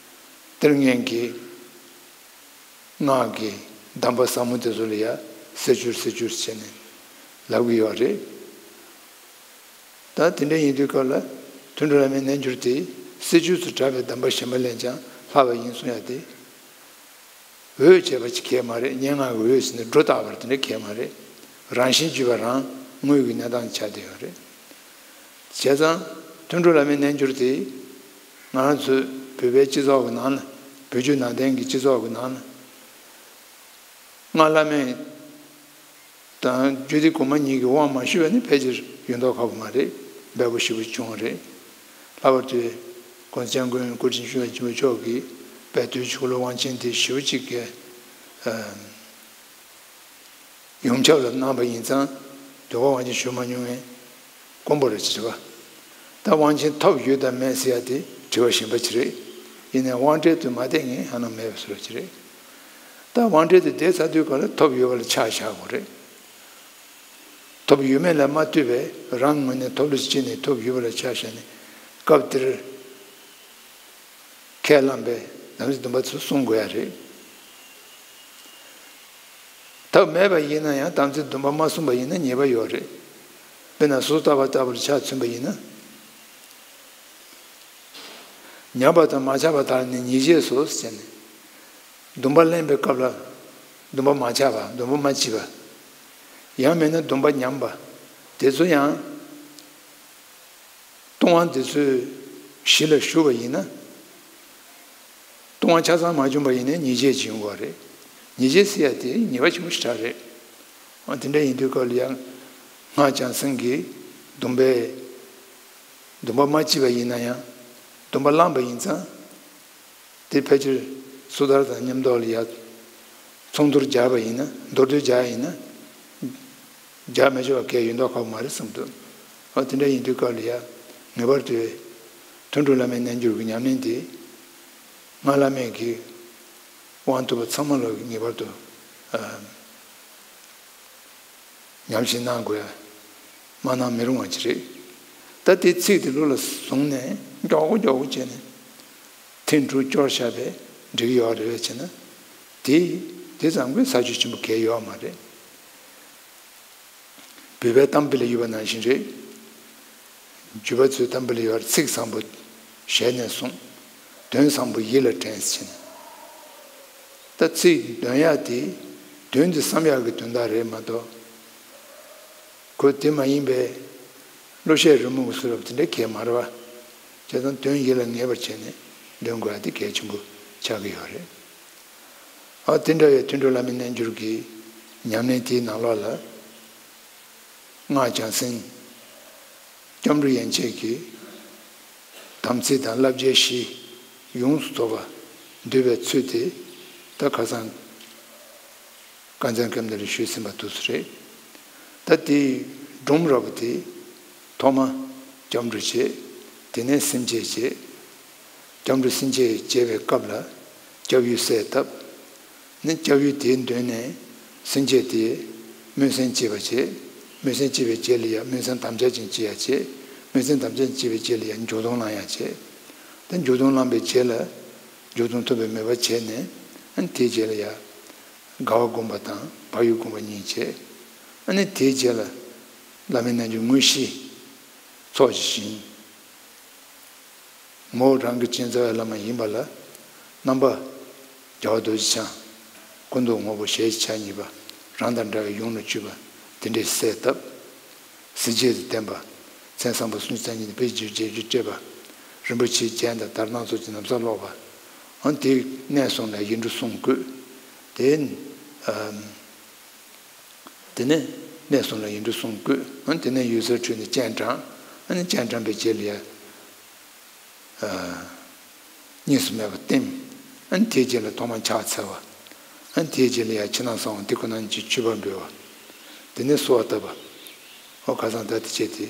སྟེར་མཁན་གྱི་སྔགས་ཀྱི་གདམས་པ་ཟབ་མོ་དེ་ཚོ་ལ་ཡ་གསེར་ཆོས་གསེར་ཆོས་བྱས་ནས་ལབ་ཀྱི་ཡོད་རེད། ད་དེ་འདྲ་ཡིན་དུས་སྐབས་ལ་ཐུན་དྲུག་བླ་མའི་རྣལ་འབྱོར་དེ་གསེར་ཆོས་སུ་གྲགས་པའི་གདམས་པ་གཞན་པ་ལས་ཀྱང་ལྷག་པ་ཡིན་གསུང་ཡ་དེ། འོས་བྱས་པ་ཅིག་གལ་མ་རེད། སྙན་ངག་གི་འོས་ཟེར་ནས་སྒྲོ་བཏགས་པ་དེ་འདྲ་གལ་མ་རེད། རང་བཞིན་བརྗོད་པ་རང་དངོས་ཀྱི་གནས་སྟངས་ཆགས་བསྡད་ཡོད་རེད། བྱས་ཙང་ཐུན་དྲུག་བླ་མའི་རྣལ་འབྱོར་དེ་ང་རང་ཚོའི་བོད་པའི་སྤྱི་ཚོགས་ཀྱི་ནང་ལ། བོད་བརྒྱུད་ནང་བསྟན་གྱི་སྤྱི་ཚོགས་ཀྱི་ནང་ལ། སྔགས་བླ་མེད་ དང་རྒྱུད་སྡེ་གོང་མ་གཉིས་ཀྱི་དབང་མ་ཞུས་པ་ནི་ཕལ་ཆེར་ཡོད་མདོག་ཁ་པོ་མ་རེད། འབེལ་པོ་ཞེ་པོ་བྱུང་བ་རེད། ལྷག་པར་དུ་༸གོང་ས་༸སྐྱབས་མགོན་སྐུ་ཕྲེང་བཅུ་བཞི་པ་ཆེན་པོ་མཆོག་གིས་དཔལ་དུས་ཆོས་ལུགས་དབང་ཆེན་དེ་ཞེ་པོ་ཅིག་གི་ཡོངས་ཁྱབ་ལ་གནང་བ་ཡིན་ཙང་དུས་འཁོར་དབང་ཆེན་ཞུ་མ་མྱོང་མཁན་དཀོན་པོ་རེད་ཅེས་བ། ད་དབང་ཆེན་ཐོབ་ཡོད་དམ་མེད་ཟེར་ཡ་དེ་དྲི་བ་གཞན་པ་ཅིག་རེད། ཡིན་ནའི་དབང་གྲལ་དུ་མ་བསྡད་མཁན་ཧ་ནང་མེད་པ་བཟོ་འདྲ་ཅིག་རེད། ད་དབང་གྲལ་དུ་བསྡད་ཚར་དུས་ག་ལ་ཐོབ་ཡོད་པ་ལ་ཆ་བཞག་དགོས་རེད། ཐོབ་ཡོད་མེད་ལ་མ་ལྟོས་པའི་རང་ངོས་ནས་ཐོབ་ལུགས་ཅི་ནས་ཐོབ་ཡོད་པ་ལ་ཆ་བཞག་ནས་སྐབས་དེར་ཁས་བླངས་པའི་དམ་ཚིག་སྡོམ་པ་ཚོ་བསྲུང་དགོས་ཡ་རེད། ཐབས་མེད་པ་ཡིན་ན་ཡང་དམ་ཚིག་སྡོམ་པ་མ་བསྲུངས་པ་ཡིན་ན་ཉེས་པ་ཡོད་རེད། དཔེར་ན་ཟོག་བཏབ་པ་ལྟ་བུར་ཆ་མཚོན་པ་ཡིན་ན། ཉམས་པ་དང་མ་ཆགས་པ་དག་ནི་ཉེས་བྱས་སོ་ཟེར་ནས། སྡོམ་པ་ལེན་པའི་སྐབས་ལ་སྡོམ་པ་མ་ཆགས་པ་སྡོམ་པ་མ་བཅད་པ། ཡང་མིན་ན་སྡོམ་པ་ཉམས་པ། དེ་ཚོ་ཡང་ལྟུང་བ་འདི་ཚོའི་གཞི་ལ་ཞུགས་པ་ཡིན་ན། ལྟུང་བ་ཆ་ཚང་མ་བྱུང་བ་ཡིན་ན་ཉེས་བྱས་ཅིག་ཡོང་གི་རེད། ཉེས་བྱས་ཟེར་ཡ་དེ་ཉེས་པ་ཆེན་པོ་ཞེ་དྲག་རེད། འོ་དེ་འདྲ་ཡིན་དུས་སྐབས་ལ་ཡང་སྔགས་བྱང་སེམས་ཀྱི་སྡོམ་པས་སྡོམ་པ་མ་བཅད་པ་ཡིན་ན་ཡང་སྡོམ་པ་བླངས་པ་ཡིན་ཙང་། དེ་ཕལ་ཆེར་སོ་ཐར་དང་མཉམ་དུ་ལ་ཡ་ཚོགས་འདུར་སྦྱར་བ་ཡིན་ན་མདོར་བསྡུས་སྦྱར་ཡིན་ན་སྦྱར་མི་ཆོག་པ་གལ་ཡོད་མདོག་ཁ་པོ་མ་རེད་བསམ་འདུག་འོ་དེ་འདྲ་ཡིན་དུས་སྐབས་ལ་ཡ་ངེས་པར་དུ་དུད་འགྲོ་བླ་མའི་རྣལ་འབྱོར་གྱི་ཉམས་ལེན་དེ་སྔགས་བླ་མེད་ཀྱི་དབང་ཐོབ་པ་ཚང་མ་ལ་ངེས་པར་དུ་ཨ། ཉམས་ཞིབ་གནང་དགོས། མ་གནང་མི་རུང་བ་ཅིག་རེད། ད་དེ་ཚིག་དེ་བློ་ལ་བཟུང་ནས་མགྱོགས་པོ་མགྱོགས་པོ་བྱས་ནས་ཐེངས་དྲུག་སྐྱོར་བཞག་པས་འགྲིག་གི་ཡོད་རེད་བས་བྱས་ན། དེ་དེ་ཙམ་གྱིས་ས་བཅུད་ཆེན་པོ་གལ་ཡོད་མ་རེད། བོད་པའི་གཏམ་དཔེ་ལ་ཡོད་པ་ནང་བཞིན་རེད། བརྒྱུད་པ་ཚོའི་གཏམ་དཔེ་ལ་ཡོད་པར་ཚིག་བཟང་པོ་ཞལ་ནས་གསུངས། དོན་བཟང་པོ་ཡིད་ལ་དྲན་ཟེར་ནས། ད་ཚིག་འདོན་ཡག་དེ་དོན་དེ་བསམ་ཡག་གི་དོན་དག་རེད་མ་གཏོགས། གོ་དེ་མ་ཡིན་པའི་བློ་ཤེས་རི་མོ་གི་བཟོ་འདྲ་དེ་འདྲ་གལ་མ་རེད་བ། བྱས་ཙང་དོན་ཡིད་ལ་ངེས་པར་བྱས་ནས་འདོན་དགོས་ཡག་དེ་གལ་ཆེན་པོ་ཆགས་ཀྱི་ཡོད་རེད། ཨ་དེ་འདྲ་བའི་དུད་འགྲོ་བླ་མའི་རྣལ་འབྱོར་གྱི་ཉམས་ལེན་དེའི་ནང་ལོགས་ལ་སྔགས་བྱང་སེམས་སྐྱབས་འགྲོ་ཡན་ཆད་ཀྱི་དམ་ཚིག་དང་བསླབ་བྱའི་གཞི་ཡོངས་སུ་རྫོགས་པ་འདུས་པའི་ཚུལ་དེ་ད་ཁ་སང་། བཀའ་མཛངས་སྐབས་འདིར་ཞུས་ཟིན་པ་དུས་སུ་རེད། ད་དེའི་སྒྲོམ་ར་བ་དེ་ཐོག་མ་སྐྱབས་འགྲོ་བྱེད། དེ་ནས་སེམས་བསྐྱེད་བྱེད། སྐྱབས་འགྲོ་སེམས་བསྐྱེད་བྱེད་པའི་སྐབས་ལ་སྐྱབས་ཡུལ་གསལ་བཏབ། ནི་སྐྱབས་ཡུལ་དེའི་མདུན་ནས་སེམས་བསྐྱེད་དེ་སྨོན་སེམས་བསྐྱེད་པ་བྱེད། སྨོན་སེམས་བསྐྱེད་པའི་རྗེས་ལ་ཡང་སྨོན་སེམས་དམ་བཅའ་ཅན་བྱེད་ཡ་བྱེད། སྨོན་སེམས་དམ་བཅའ་ཅན་བྱེད་པའི་རྗེས་ལ་ཡང་འཇུག་ལྡོག་བླང་ཡ་བྱེད། ད་འཇུག་ལྡོག་བླངས་པའི་རྗེས་ལ་འཇུག་ལྡོག་ཐོབ་པའི་མོས་པ་བྱས་ནས་ཨ་ནི་དེའི་རྗེས་ལ་ཡང་། དགའ་བ་བསྒོམ་པ་དང་བག་ཡོད་བསྒོམ་པ་གཉིས་བྱེད། ཨ་ནི་དེའི་རྗེས་ལ་བླ་མའི་རྣལ་འབྱོར་དངོས་གཞི་ཚོགས་ཀྱི་ཞིང་། ངོ་བོ་རང་གི་སྤྱན་རྩ་བའི་བླ་མ་ཡིན་པ་ལ་རྣམ་པ་རྒྱལ་བ་རྡོ་རྗེ་འཆང་། སྐུ་མདོག་སྔོ་པོ་ཞལ་གཅིག་ཕྱག་གཉིས་པ། རང་དང་འདྲ་བའི་ཡུམ་ལ་གྱུར་པ་དེ་འདྲའི་གསལ་བཏབ། གཟི་བརྗིད་དུ་བསྟན་པ། མཚན་བཟང་པོ་སུམ་ཅུ་རྩ་གཉིས་དང་དཔེ་བརྗོད་བརྗོད་རྒྱུ་སྤྲད་པ། རིན་པོ་ཆེའི་རྒྱན་དང་དར་སྣ་ཚོགས་ཀྱི་ན་བཟའ་ཀློག་པ། འོན་ཏེ་གནས་གསུམ་ལ་ཡིག་འབྲུ་གསུམ་བཀོད། དེ་ཨམ། དེ་ནས་གནས་གསུམ་ལ་ཡིག་འབྲུ་གསུམ་བཀོད། འོན་དེ་ནས་ཡུལ་སར་བྲོས་ནས་སྤྱན་དྲངས། ཨ་ནི་སྤྱན་དྲངས་པའི་རྗེས་ལ་ཡ། ཨ། གཉིས་སུ་མེད་པར་བསྟིམ། ཨ་ནི་དེའི་རྗེས་ལ་ཐོག་མར་ཕྱག་འཚལ་བ། ཨ་ནི་དེའི་རྗེས་ལ་ཡང་ཕྱི་ནང་གསང་བ་འདི་ཁོ་ན་ཉིད་ཀྱི་མཆོད་པ་འབུལ་བ། དེ་ནས་གསོལ་བ་བཏབ་པ། ཨོ་ཁ་སང་ད་དེ་བྱས་ཏེ་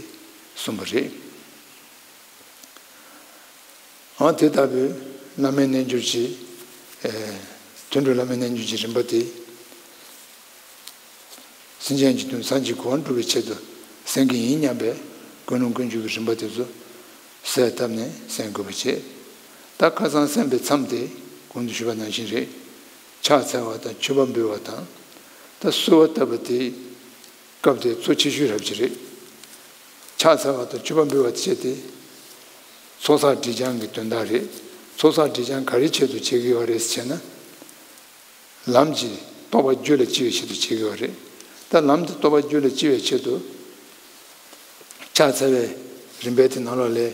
གསུངས་པ་རེད། ཨ་དེ་ལྟ་བུའི་བླ་མའི་རྣལ་འབྱོར་གྱི་ཨེ། དུད་འགྲོ་བླ་མའི་རྣལ་འབྱོར་གྱི་རིམ་པ་དེ། སེམས་ཅན་གྱི་དོན་སངས་རྒྱས་གོ་འཕང་སྒྲུབ་པའི་ཆེད་དུ་གསན་གྱི་ཡིན་སྙམ་པའི་ཀུན་སློང་ཀུན་སྤྱོད་ཀྱི་རིམ་པ་དེ་ཚོ་གསལ་བཏབ་ནས་གསན་དགོས་པ་བྱས། ད་ཁ་སང་གསན་པའི་མཚམས་དེ་གོང་དུ་ཞུས་པ་ནང་བཞིན་རེད། ཕྱག་འཚལ་བ་དང་མཆོད་པ་འབུལ་བ་དང་། ད་གསོལ་བ་བཏབ་པ་དེའི་སྐབས་དེ་གཙོ་ཆེ་ཤོས་རབ་ཅིག་རེད། ཕྱག་འཚལ་བ་དང་མཆོད་པ་འབུལ་བ་བཅས་ཏེ། ཚོགས་བསགས་སྒྲིབ་སྦྱང་གི་དོན་དག་རེད། ཚོགས་བསགས་སྒྲིབ་སྦྱང་ག་རེའི་ཆེད་དུ་བྱེད་ཀྱི་ཡོད་རེད་ཟེར་ན། ལམ་གྱི་རྟོགས་པ་རྒྱུད་ལ་སྐྱེ་བའི་ཆེད་དུ་བྱེད་ཀྱི་ཡོད་རེད། ད་ལམ་གྱི་རྟོགས་པ་རྒྱུད་ལ་སྐྱེ་བའི་ཆེད་དུ། ཕྱག་འཚལ་བའི་རིམ་པའི་དེ་ནང་ལོགས་ལས།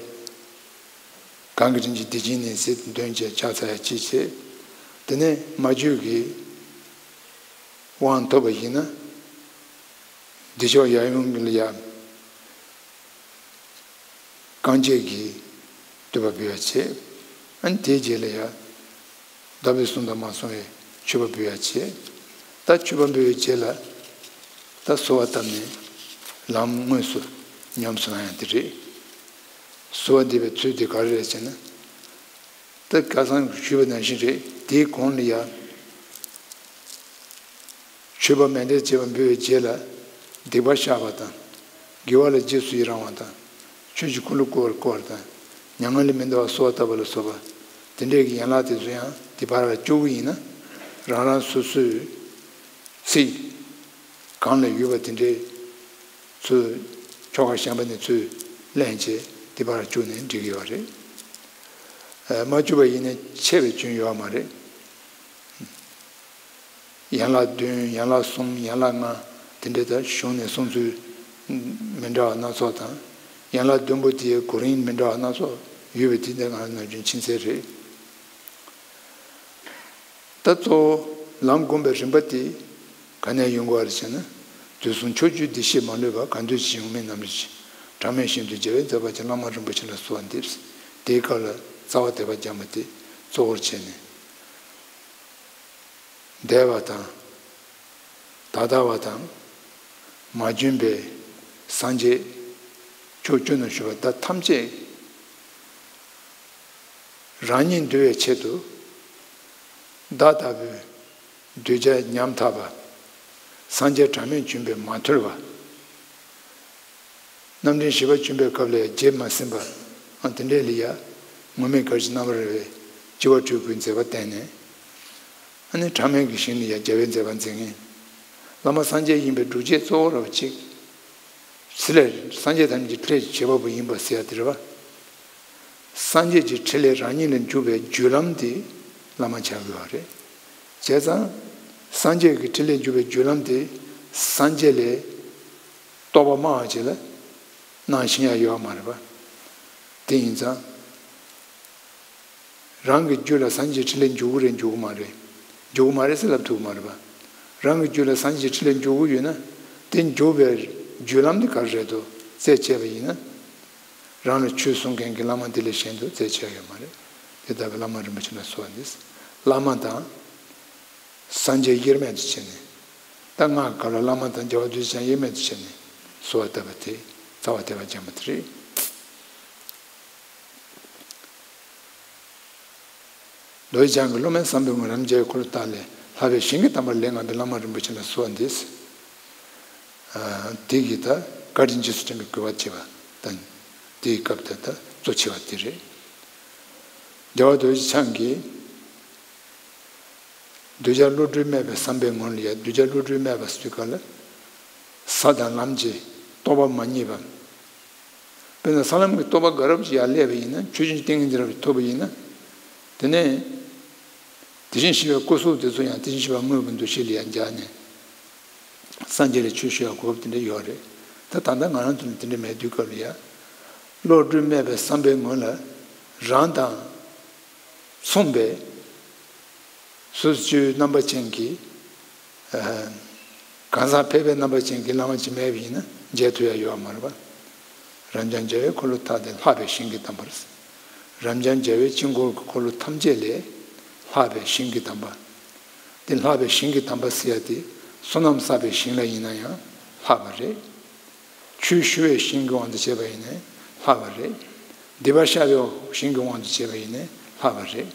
གང་གི་དྲིན་གྱིས་འདི་ཕྱི་གནས་ཚེ་འདོན་བྱས་ཕྱག་འཚལ་ཡ་གཅིག་བྱས། དེ་ནས་མ་བཅོས་ཀྱི་དབང་ཐོབ་པ་ཡིན་ན། བདེ་མཆོག་ཡབ་ཡུམ་ལ་ཡ། རྐང་རྗེས་ཀྱི་བསྟོད་པ་འབུལ་བ་བྱེད། ཨ་ནི་དེའི་རྗེས་ལ་ཡ། བདག་པོས་གསུངས་དང་མ་གསུངས་པའི་མཆོད་པ་འབུལ་བ་བྱེད། ད་མཆོད་པ་འབུལ་བའི་རྗེས་ལ། ད་གསོལ་བ་བཏབ་ནས་ལམ་དངོས་སུ་ཉམས་སུ་བླང་ཡ་དེ་རེད། གསོལ་བ་འདེབས་པའི་ཚུལ་དེ་ག་རེ་རེད་ཟེར་ན། ད་ཁ་སང་ཞུས་པ་ནང་བཞིན་རེད། དེའི་གོང་ལ་ཡ། མཆོད་པ་མཎྜལ་བཅས་པ་འབུལ་བའི་རྗེས་ལ། སྡིག་པ་བཤགས་པ་དང་། དགེ་བ་ལ་རྗེས་སུ་ཡི་རང་བ་དང་། ཆོས་ཀྱི་འཁོར་ལོ་བསྐོར་བར་བསྐོར་བ་དང་། མྱ་ངན་ལས་མི་འདའ་བར་གསོལ་བ་བཏབ་པ་ལ་སོགས་པ། དེ་འདྲའི་གི་ཡན་ལག་དེ་ཚོ་ཡང་དེ་བར་ལ་བཅུ་དགུ་ཡིན་ན། རང་རང་སོ་སོའི་ཚིག་གང་ལ་ཡོད་པ་དེ་འདྲའི་ཚུལ། ཆོ་ག་གཞན་པ་ནས་ཚུལ་ལེན་བྱས་དེ་བར་བཅུག་ནས་འགྲིག་གི་ཡོད་རེད། ཨ། མ་བཅུག་པ་ཡིན་ན་ཆད་པའི་སྐྱོན་ཡོད་མ་རེད། ཡན་ལག་བདུན། ཡན་ལག་གསུམ། ཡན་ལག་ལྔ། དེ་འདྲ་ད་གཞུང་ནས་གསུང་ཚུལ་མི་འདྲ་བ་སྣ་ཚོགས་དང་། ཡན་ལག་བདུན་པོ་དེའི་གོ་རིམ་མི་འདྲ་བ་སྣ་ཚོགས་ཡོད་པའི་དེ་འདྲ་ང་ནམ་རྒྱུན་མཁྱེན་གསལ་རེད། ད་གཙོ་བོ་ལམ་བསྒོམ་པའི་རིམ་པ་དེ་ག་ནས་ཡོང་དགོས་པ་རེད་ཟེར་ན། དུས་གསུམ་ཕྱོགས་བཅུའི་བདེ་གཤེགས་མ་ལུས་པ། གང་འདུལ་གྱི་ཡུམ་མེད་རྣམ་རིག་ཅན། གྲངས་མེད་ཞིང་དུ་རྒྱལ་བའི་མཛད་པ་ཅན། བླ་མ་རིན་པོ་ཆེ་ལ་གསོལ་བ་འདེབས། དེའི་སྐབས་ལ་རྩ་བ་དད་པ་བརྒྱན་པ་དེ་གཙོ་བོར་བྱས་ནས། འདས་པ་དང་། ད་ལྟ་བ་དང་། མ་བྱོན་པའི་སངས་རྒྱས་ཕྱོགས་བཅུ་ན་བཞུགས་པ་དག་ཐམས་ཅད་རང་ཉིད་འདུལ་བའི་ཆེད་དུ། བདག་ལྟ་བུའི་གདུལ་བྱ་ཉམ་ཐག་པ། སངས་རྒྱས་གྲངས་མེད་བྱོན་པས་མ་ཐུལ་བ། རྣམ་འདྲེན་བཞི་པ་བྱོན་པའི་སྐབས་ལ་བརྗེད་མ་ཟིན་པ། ཨ། དེ་འདྲའི་ལ་ཡ། ངུར་སྨྲིག་གར་གྱི་རྣམ་པར་རོལ་པའི་སྤྱི་བོར་སྤྲུལ་སྐུའི་མཛད་པ་བསྟན་ནས། ཨ་ནི་གྲངས་མེད་ཀྱི་ཞིང་ལ་ཡ་རྒྱལ་བའི་མཛད་པ་མཛད་མཁན། བླ་མ་སངས་རྒྱས་ཡིན་པའི་སྒྲུབ་བྱེད་གཙོ་བོ་ར་བ་གཅིག། ཕྲིན་ལས་སངས་རྒྱས་ཐམས་ཅད་ཀྱི་ཕྲིན་ལས་ཀྱི་བྱེད་པ་པོ་ཡིན་པ་ཟེར་ཡ་དེ་རེད་བ། སངས་རྒྱས་ཀྱི་ཕྲིན་ལས་རང་ཉིད་ལ་འཇུག་པའི་བརྒྱུད་ལམ་དེ་བླ་མ་ཆགས་དགོས་པ་རེད། བྱས་ཙང་། སངས་རྒྱས་ཀྱི་ཕྲིན་ལས་འཇུག་པའི་བརྒྱུད་ལམ་དེ་སངས་རྒྱས་ལས་རྟོགས་པ་སྨྲ་བ་ཅིག་ལ་གནང་ཤེས་ཡ་ཡོད་མ་རེད་པ། དེ་ཡིན་ཙང་། རང་གི་རྒྱུད་ལ་སངས་རྒྱས་ཕྲིན་ལས་འཇུག་གི་རེད་འཇུག་གི་མ་རེད། འཇུག་གི་མ་རེད་ཟེར་ལབ་ཐུབ་ཀྱི་མ་རེད་པ། རང་གི་རྒྱུད་ལ་སངས་རྒྱས་ཕྲིན་ལས་འཇུག་གི་ཡོད་ན། དེ་འཇུག་པའི་བརྒྱུད་ལམ་དེ་ག་རེ་རེད་དོ་རྩད་བཅད་པ་ཡིན་ན། རང་ལ་ཆོས་གསུང་མཁན་གྱི་བླ་མ་དེ་ལས་གཞན་དུ་རྩད་ཆོད་ཡོད་མ་རེད། དེ་ལྟ་བུའི་བླ་མ་རིན་པོ་ཆེ་ལ་གསོལ་བ་འདེབས། བླ་མ་དང་། སངས་རྒྱས་དབྱེར་མེད་དུ་བྱས་ནས། ད་སྔགས་སྐབས་ལ་བླ་མ་དང་རྒྱལ་བ་རྡོ་རྗེ་འཆང་དབྱེར་མེད་དུ་བྱས་ནས་གསོལ་བ་བཏབ་པ་དེ་རྩ་བ་དད་པ་བརྒྱན་པ་དེ་རེད། རྡོ་རྗེ་འཆང་གི་སློབ་མའི་བསམ་པའི་ངོར་རབ་འབྱམས་རྒྱལ་བའི་འཁོར་ལོ་བརྟགས་ལས་ལྷག་པའི་ཞིང་གི་དམ་པར་ལས་ངན་པའི་བླ་མ་རིན་པོ་ཆེ་ལ་གསོལ་བ་འདེབས། ཨ། དེ་གིས་ད་བཀའ་དྲིན་རྗེས་སུ་དྲན་པའི་དགོས་པ་བྱེད་པ་དང་། དེའི་སྐབས་དེ་ད་གཙོ་ཆེ་བ་དེ་རེད། རྒྱལ་བ་རྡོ་རྗེ་འཆང་གིས་གདུལ་བྱ་བློ་གྲོས་མེད་པའི་བསམ་པའི་ངོར་ལ་ཡ། གདུལ་བྱ་བློ་གྲོས་མེད་པ་ཟེར་དུས་སྐབས་ལ་ས་དང་ལམ་གྱི་རྟོགས་པ་མ་རྙེད་པ། དཔེར་ན་ས་ལམ་གྱི་རྟོགས་པ་དགའ་རབ་ཅིག་ཡར་སླེབས་པ་ཡིན་ན། ཆོས་ཀྱི་ཏིང་ངེ་འཛིན་རབ་ཏུ་ཐོབ་པ་ཡིན་ན། དེ་ནས་དེ་བཞིན་གཤེགས་པའི་སྐུ་གཟུགས་དེ་ཚོ་ཡང་དེ་བཞིན་གཤེགས་པ་དངོས་ཀྱི་འདུ་ཤེས་ལ་ཡང་སྦྱར་ནས། སངས་རྒྱས་ལ་ཆོས་ཞུ་ཡག་གོ་སྐབས་དེ་འདྲ་ཡོད་རེད། ད་ད་ལྟ་ང་རང་ཚོ་ལ་དེ་འདྲ་མེད་དུས་སྐབས་ལ་ཡ། བློ་གྲོས་མེད་པའི་བསམ་པའི་ངོ་ལ་རང་དང་མཚུངས་པའི་སོ་སོའི་རྣམ་པ་ཅན་གྱི། ཨ། གང་ཟག་ཕལ་པའི་རྣམ་པ་ཅན་གྱི་བླ་མ་ཅིག་མེད་པ་ཡིན་ན་མཇལ་ཐུབ་ཡ་ཡོད་མ་རེད་པ། རབ་འབྱམས་རྒྱལ་བའི་འཁོར་ལོ་བརྟགས་ཏེ་ལྷག་པའི་ཞིང་གི་དམ་པར། རབ་འབྱམས་རྒྱལ་བའི་དཀྱིལ་འཁོར་གྱི་འཁོར་ལོ་ཐམས་ཅད་ལས་ལྷག་པའི་ཞིང་གི་དམ་པ། དེ་ལྷག་པའི་ཞིང་གི་དམ་པ་ཟེར་ཡ་དེ་བསོད་ནམས་བསགས་པའི་ཞིང་ལ་ཡིན་ན་ཡང་ལྷག་པ་རེད། ཆོས་ཞུ་བའི་ཞིང་གི་དབང་དུ་བྱས་པ་ཡིན་ནའི་ལྷག་པ་རེད། སྡིག་པ་བཤགས་པའི་ཞིང་གི་དབང་དུ་བྱས་པ་ཡིན་ནའི་ལྷག་པ་རེད།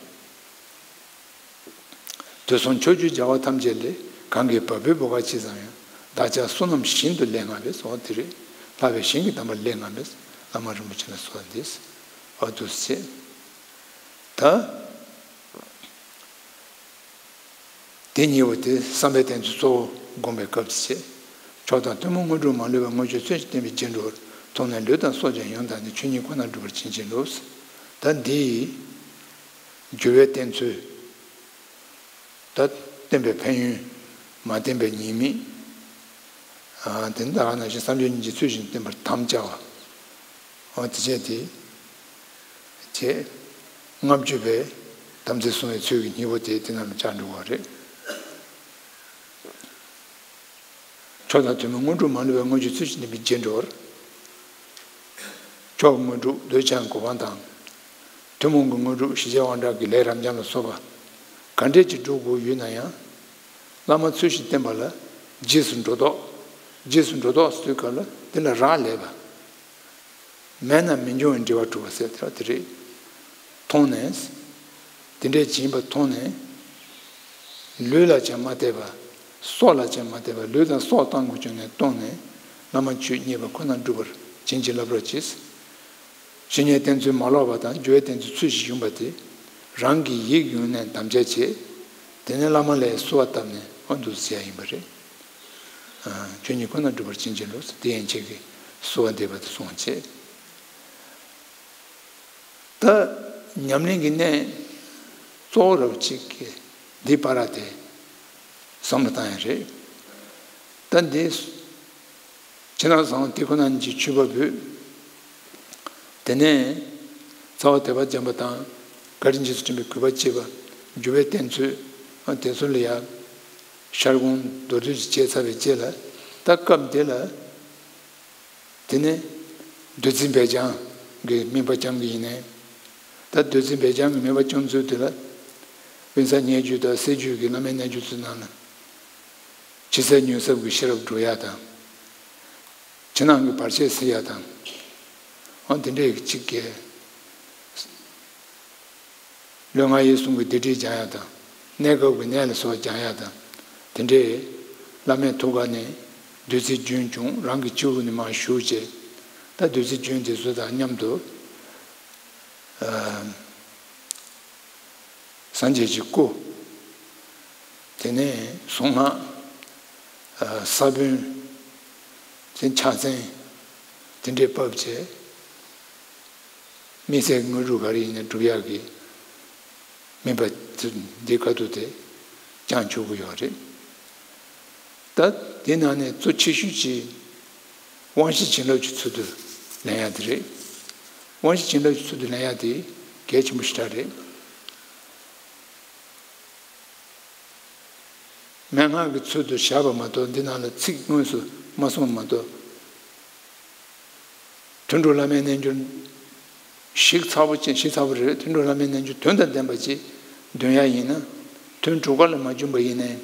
དུས་གསུམ་ཕྱོགས་བཅུའི་རྒྱལ་བ་ཐམས་ཅད་ལས། གང་གི་བ་སྤུའི་བུ་ག་ཇི་ཙམ་ཡང་། བདག་ཅག་བསོད་ནམས་ཞིང་དུ་ལས་ལྔ་པས། ཟེར་བ་དེ་རེད། ལྷག་པའི་ཞིང་གི་དམ་པར་ལས་ལྔ་པས། བླ་མ་རིན་པོ་ཆེ་ལ་གསོལ་བ་འདེབས། ཨ། འདུག་སེ་བྱས། ད་དེ་གཉིས་པོ་དེ་བསམ་པའི་གཏེར་མཛོད་གཙོ་བོ་བསྒོམ་པའི་སྐབས་སུ་བྱེད། མཆོག་དང་ཐུན་མོང་དངོས་གྲུབ་མ་ལུས་པ། དངོས་སྤྱོད་ཚུལ་བཞིན་བསྟན་པའི་རྗེས་འགྲོ་བར། མཐོང་ནས་ལུས་དང་སྲོག་ཀྱང་ཡོངས་དག་ནས། ཆོས་ཉིད་ཁོ་ནར་འགྲུབ་པར་བྱིན་གྱིས་རློབས། ད་འདི་ཡི་འགྱུར་བའི་གཏེར་མཛོད། ད་བསྟན་པའི་ཕན་ཡོན། མ་བསྟན་པའི་ཉེས་དམིགས། ཨ། དེ་ནི་ད་ག་ནང་བཞིན་བསམ་བརྗོད་སྙིང་རྗེ་ཚུལ་བཞིན་བསྟན་པར་དམ་བཅའ་བ། ཨ། དེ་བྱས་ཏེ། བྱས། ལྔ་བཅུ་པའི་དམ་ཚིག་བསྲུང་བའི་ཚུལ་གྱི་སྙིང་པོ་དེ་དེ་རྣམས་ལ་བཅར་འགྲོ་བ་རེད། མཆོག་དང་ཐུན་མོང་དངོས་གྲུབ་མ་ལུས་པའི་དངོས་གཞི་ཚུལ་བཞིན་ལྡན་པའི་རྗེས་འགྲོ་བར། མཆོག་གི་དངོས་གྲུབ་འདོད་ཆགས་གོ་འཕང་དང་། ཐུན་མོང་གི་དངོས་གྲུབ་ཞི་བྱེད་དབང་དྲག་གི་ལས་རབ་འབྱམས་ལ་སོགས་པ་ག་འདྲས་ཀྱིས་སྒྲུབ་དགོས་ཡོད་ན་ཡང་། བླ་མ་ཚུལ་བཞིན་བསྟེན་པ་ལ་རྗེས་སུ་འགྲོ་ལྡོག་རྗེས་སུ་འགྲོ་ལྡོག་ཟེར་དུས་སྐབས་ལ་དེ་ལ་རག་ལས་པ། མེད་ན་མི་འབྱུང་བའི་འབྲེལ་བ་གྲུབ་པ་ཟེར་དེ་རེད། མཐོང་ནས། དེ་འདྲའི་བྱིན་པ་མཐོང་ནས། ལུས་ལ་ཀྱང་མ་བལྟས་པ། སྲོག་ལ་ཀྱང་མ་བལྟས་པ། ལུས་དང་སྲོག་བཏང་དགོས་བྱུང་ནས་བཏང་ནས་བླ་མ་ཆོས་བརྙེས་པ་ཁོ་ན་སྒྲུབ་པར་བྱིན་གྱིས་བརླབ་རོགས་གྱིས། ཞི་གནས་བསྟེན་ཚུལ་མ་ལོག་པ་དང་སྦྱོར་བའི་བསྟེན་ཚུལ་ཚུལ་བཞིན་ཡིན་པ་དེ་རང་གི་ཡིད་ཡོངས་ནས་དམ་བཅའ་བྱེད། དེ་ནས་བླ་མ་ལ་གསོལ་བ་བཏབ་ནས་ཨ་འདུག་ཟེར་ཡ་ཡིན་པ་རེད། ཆོས་ཉིད་ཁོ་ན་སྒྲུབ་པར་བྱིན་གྱིས་རློབས། དེ་ཡན་ཆད་ཀྱི་གསོལ་བ་འདེབས་པ་དེ་སོང་བྱས། ད་ཉམས་ལེན་གྱི་གནད་གཙོ་བོ་རབ་གཅིག་གི་འདི་པ་ར་དེ་བསམ་བློ་བཏང་ཡ་རེད། ད་འདི་ཕྱི་ནང་གསང་བ་དེ་ཁོ་ན་གཉིས་ཀྱི་མཆོད་པ་འབུལ། དེ་ནས་རྩ་བ་དད་པ་བརྒྱན་པ་དང་བཀའ་དྲིན་རྗེས་སུ་དྲན་པའི་གུས་པ་བསྐྱེད་པ། འཇུག་པའི་བསྟེན་ཚུལ་དེ་ཚོ་ལ་ཡ་ཤར་སྒོམ་མདོར་བསྡུས་ཀྱི་བྱས་ཚར་བའི་རྗེས་ལ་ད་སྐབས་འདི་ལ། དེ་ནས་བདུད་རྩི་འབེབས་སྦྱང་གི་དམིགས་པ་བསྐྱང་གི་ཡིན་ནའི། ད་བདུད་རྩི་འབེབས་སྦྱང་གི་དམིགས་པ་བསྐྱང་ཚུལ་དེ་ལ། དབེན་ས་ཉེ་བརྒྱུད་དང་སྲིད་བརྒྱུད་ཀྱི་བླ་མའི་རྣལ་འབྱོར་ཚུལ་ནང་ལ། ཕྱི་གསལ་ཉོན་གསལ་གྱི་ཤེས་རབ་སྒྲོལ་ཡ་དང་། ཕྱི་ནང་གི་བར་ཆད་སེལ་ཡ་དང་། ཨང་དེ་འདྲའི་གཅིག་གི། ལུས་ངག་ཡིད་གསུམ་གྱི་སྡིག་སྒྲིབ་སྦྱང་ཡ་དང་། གནས་སྐབས་ཀྱི་ནད་ལ་སོགས་སྦྱང་ཡ་དང་། དེ་འདྲའི་བླ་མའི་ཐུགས་ཀ་ནས་བདུད་རྩི་རྒྱུན་སྐྱོང་རང་གི་སྤྱི་བོ་ནས་མར་ཞུགས་བྱས། ད་བདུད་རྩི་རྒྱུན་དེ་ཚོ་དང་མཉམ་དུ། ཨ། སངས་རྒྱས་ཀྱི་སྐུ། དེ་ནས་གཟུངས་སྔགས། ཨ། ས་བོན། དེ་ཕྱག་མཚན། དེ་འདྲའི་ཕབ་བྱས། དམིགས་བསལ་དངོས་གྲུབ་ག་རེ་ཡིན་ན་སྒྲུབ་ཡག་གི་དམིགས་པ་འདི་ཁ་ཐུག་དེ་བསྐྱང་ཆོག་གི་ཡོད་རེད། ད་དེ་ནང་ནས་གཙོ་ཆེ་ཤོས་ཀྱི་དབང་ཤེས་བྱིན་རླབས་ཀྱི་ཚུལ་དུ་ལེན་ཡག་དེ་རེད། དབང་ཤེས་བྱིན་རླབས་ཀྱི་ཚུལ་དུ་ལེན་ཡག་དེ་གལ་ཆེན་པོ་ཞེ་དྲག་རེད། མན་ངག་གི་ཚུལ་དུ་བཞག་པ་མ་གཏོགས་འདི་ནང་ལ་ཚིག་དངོས་སུ་མ་གསུངས་མ་གཏོགས། དོན་གྲུབ་བླ་མའི་རྣལ་འབྱོར་ཞིབ་ཚགས་པོ་ཅན། ཞིབ་ཚགས་པོ་རེད། དོན་གྲུབ་བླ་མའི་རྣལ་འབྱོར་དོན་དང་ལྡན་པ་ཅིག་འདོན་ཡག་ཡིན་ན། དོན་གྲུབ་མཁན་ལ་མ་བྱུང་པ་ཡིན་ནའི།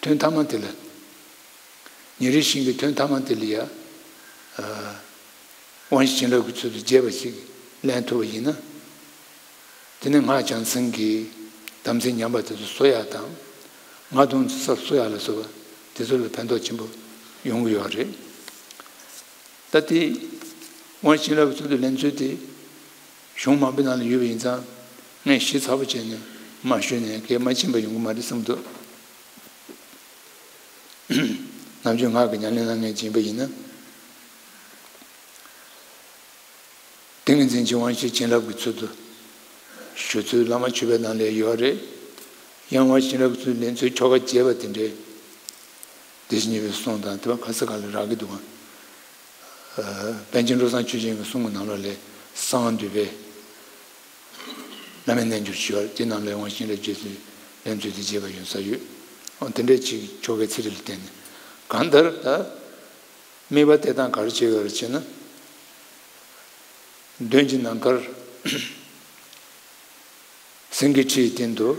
དོན་ཐ་མ་དེ་ལ། ཉེ་རིང་གཞན་གྱི་དོན་ཐ་མ་དེ་ལ་ཡ། ཨ། དབང་ཤེས་བྱིན་རླབས་ཀྱི་ཚུལ་དུ་བྱས་པ་ཞིག་ལེན་ཐུབ་པ་ཡིན་ན། དེ་ནི་སྔགས་བྱང་སེམས་ཀྱི་དམ་ཚིག་ཉམས་པ་དེ་ཚོ་གསོ་ཡག་དང་། སྔགས་དུང་ཚིག་གསར་གསོ་ཡག་ལ་སོགས་པ་དེ་ཚོ་ལ་ཕན་ཐོགས་ཆེན་པོ་ཡོང་གི་ཡོད་རེད། ད་དེ་དབང་ཤེས་བྱིན་རླབས་ཀྱི་ཚུལ་དུ་ལེན་ཚུལ་དེ་གཞུང་མང་པོའི་ནང་ལ་ཡོད་པ་ཡིན་ཙང་། ངས་ཞིབ་ཚགས་པོ་བྱས་ནས་མ་ཞུས་ནས་གལ་མ་ཕྱིན་པ་ཡོང་གི་མ་རེད་བསམ་འདུག་ནམ་རྒྱུན་ངག་གི་ཉམས་ལེན་གནང་མཁན་ཅིག་ཡིན་པ་ཡིན་ན། ཏིང་ངེ་འཛིན་གྱི་དབང་ཤེས་བྱིན་རླབས་ཀྱི་ཚུལ་དུ་ཞུ་ཚུལ་བླ་མ་མཆོད་པའི་ནང་ལ་ཡོད་རེད། ཡང་དབང་ཤེས་བྱིན་རླབས་ཀྱི་ཚུལ་ལེན་ཚུལ་ཆོ་ག་རྒྱས་པ་དེ་འདྲའི་སྡེ་བཞི་གཉིས་པའི་གསུང་དང་དེ་བ་ག་ས་ག་ལ་རག་གི་འདུག་ག་ཨ། པཎ་ཆེན་བློ་བཟང་ཆོས་རྒྱན་གྱི་གསུང་གི་ནང་ལོགས་ལས་གསང་བ་འདུས་པའི་བླ་མའི་རྣལ་འབྱོར་ཞུ་བ་དེ་ནང་ལས་དབང་ཤེས་བྱིན་རླབས་རྒྱས་ཚུལ་ལེན་ཚུལ་དེ་རྒྱས་པ་ཡོད་ས་ཡོད། འོ་དེ་འདྲའི་ཅིག་ཆོ་གའི་ཚིག་རིས་ལ་བརྟེན་ནས་གང་ལྟར་ད། དམིགས་པ་གཏད་སྟངས་ག་རེ་བྱེད་དགོས་རེད་ཅེ་ན། མདུན་གྱི་ནམ་མཁར་སེང་གེའི་ཁྲིའི་སྟེང་དུ་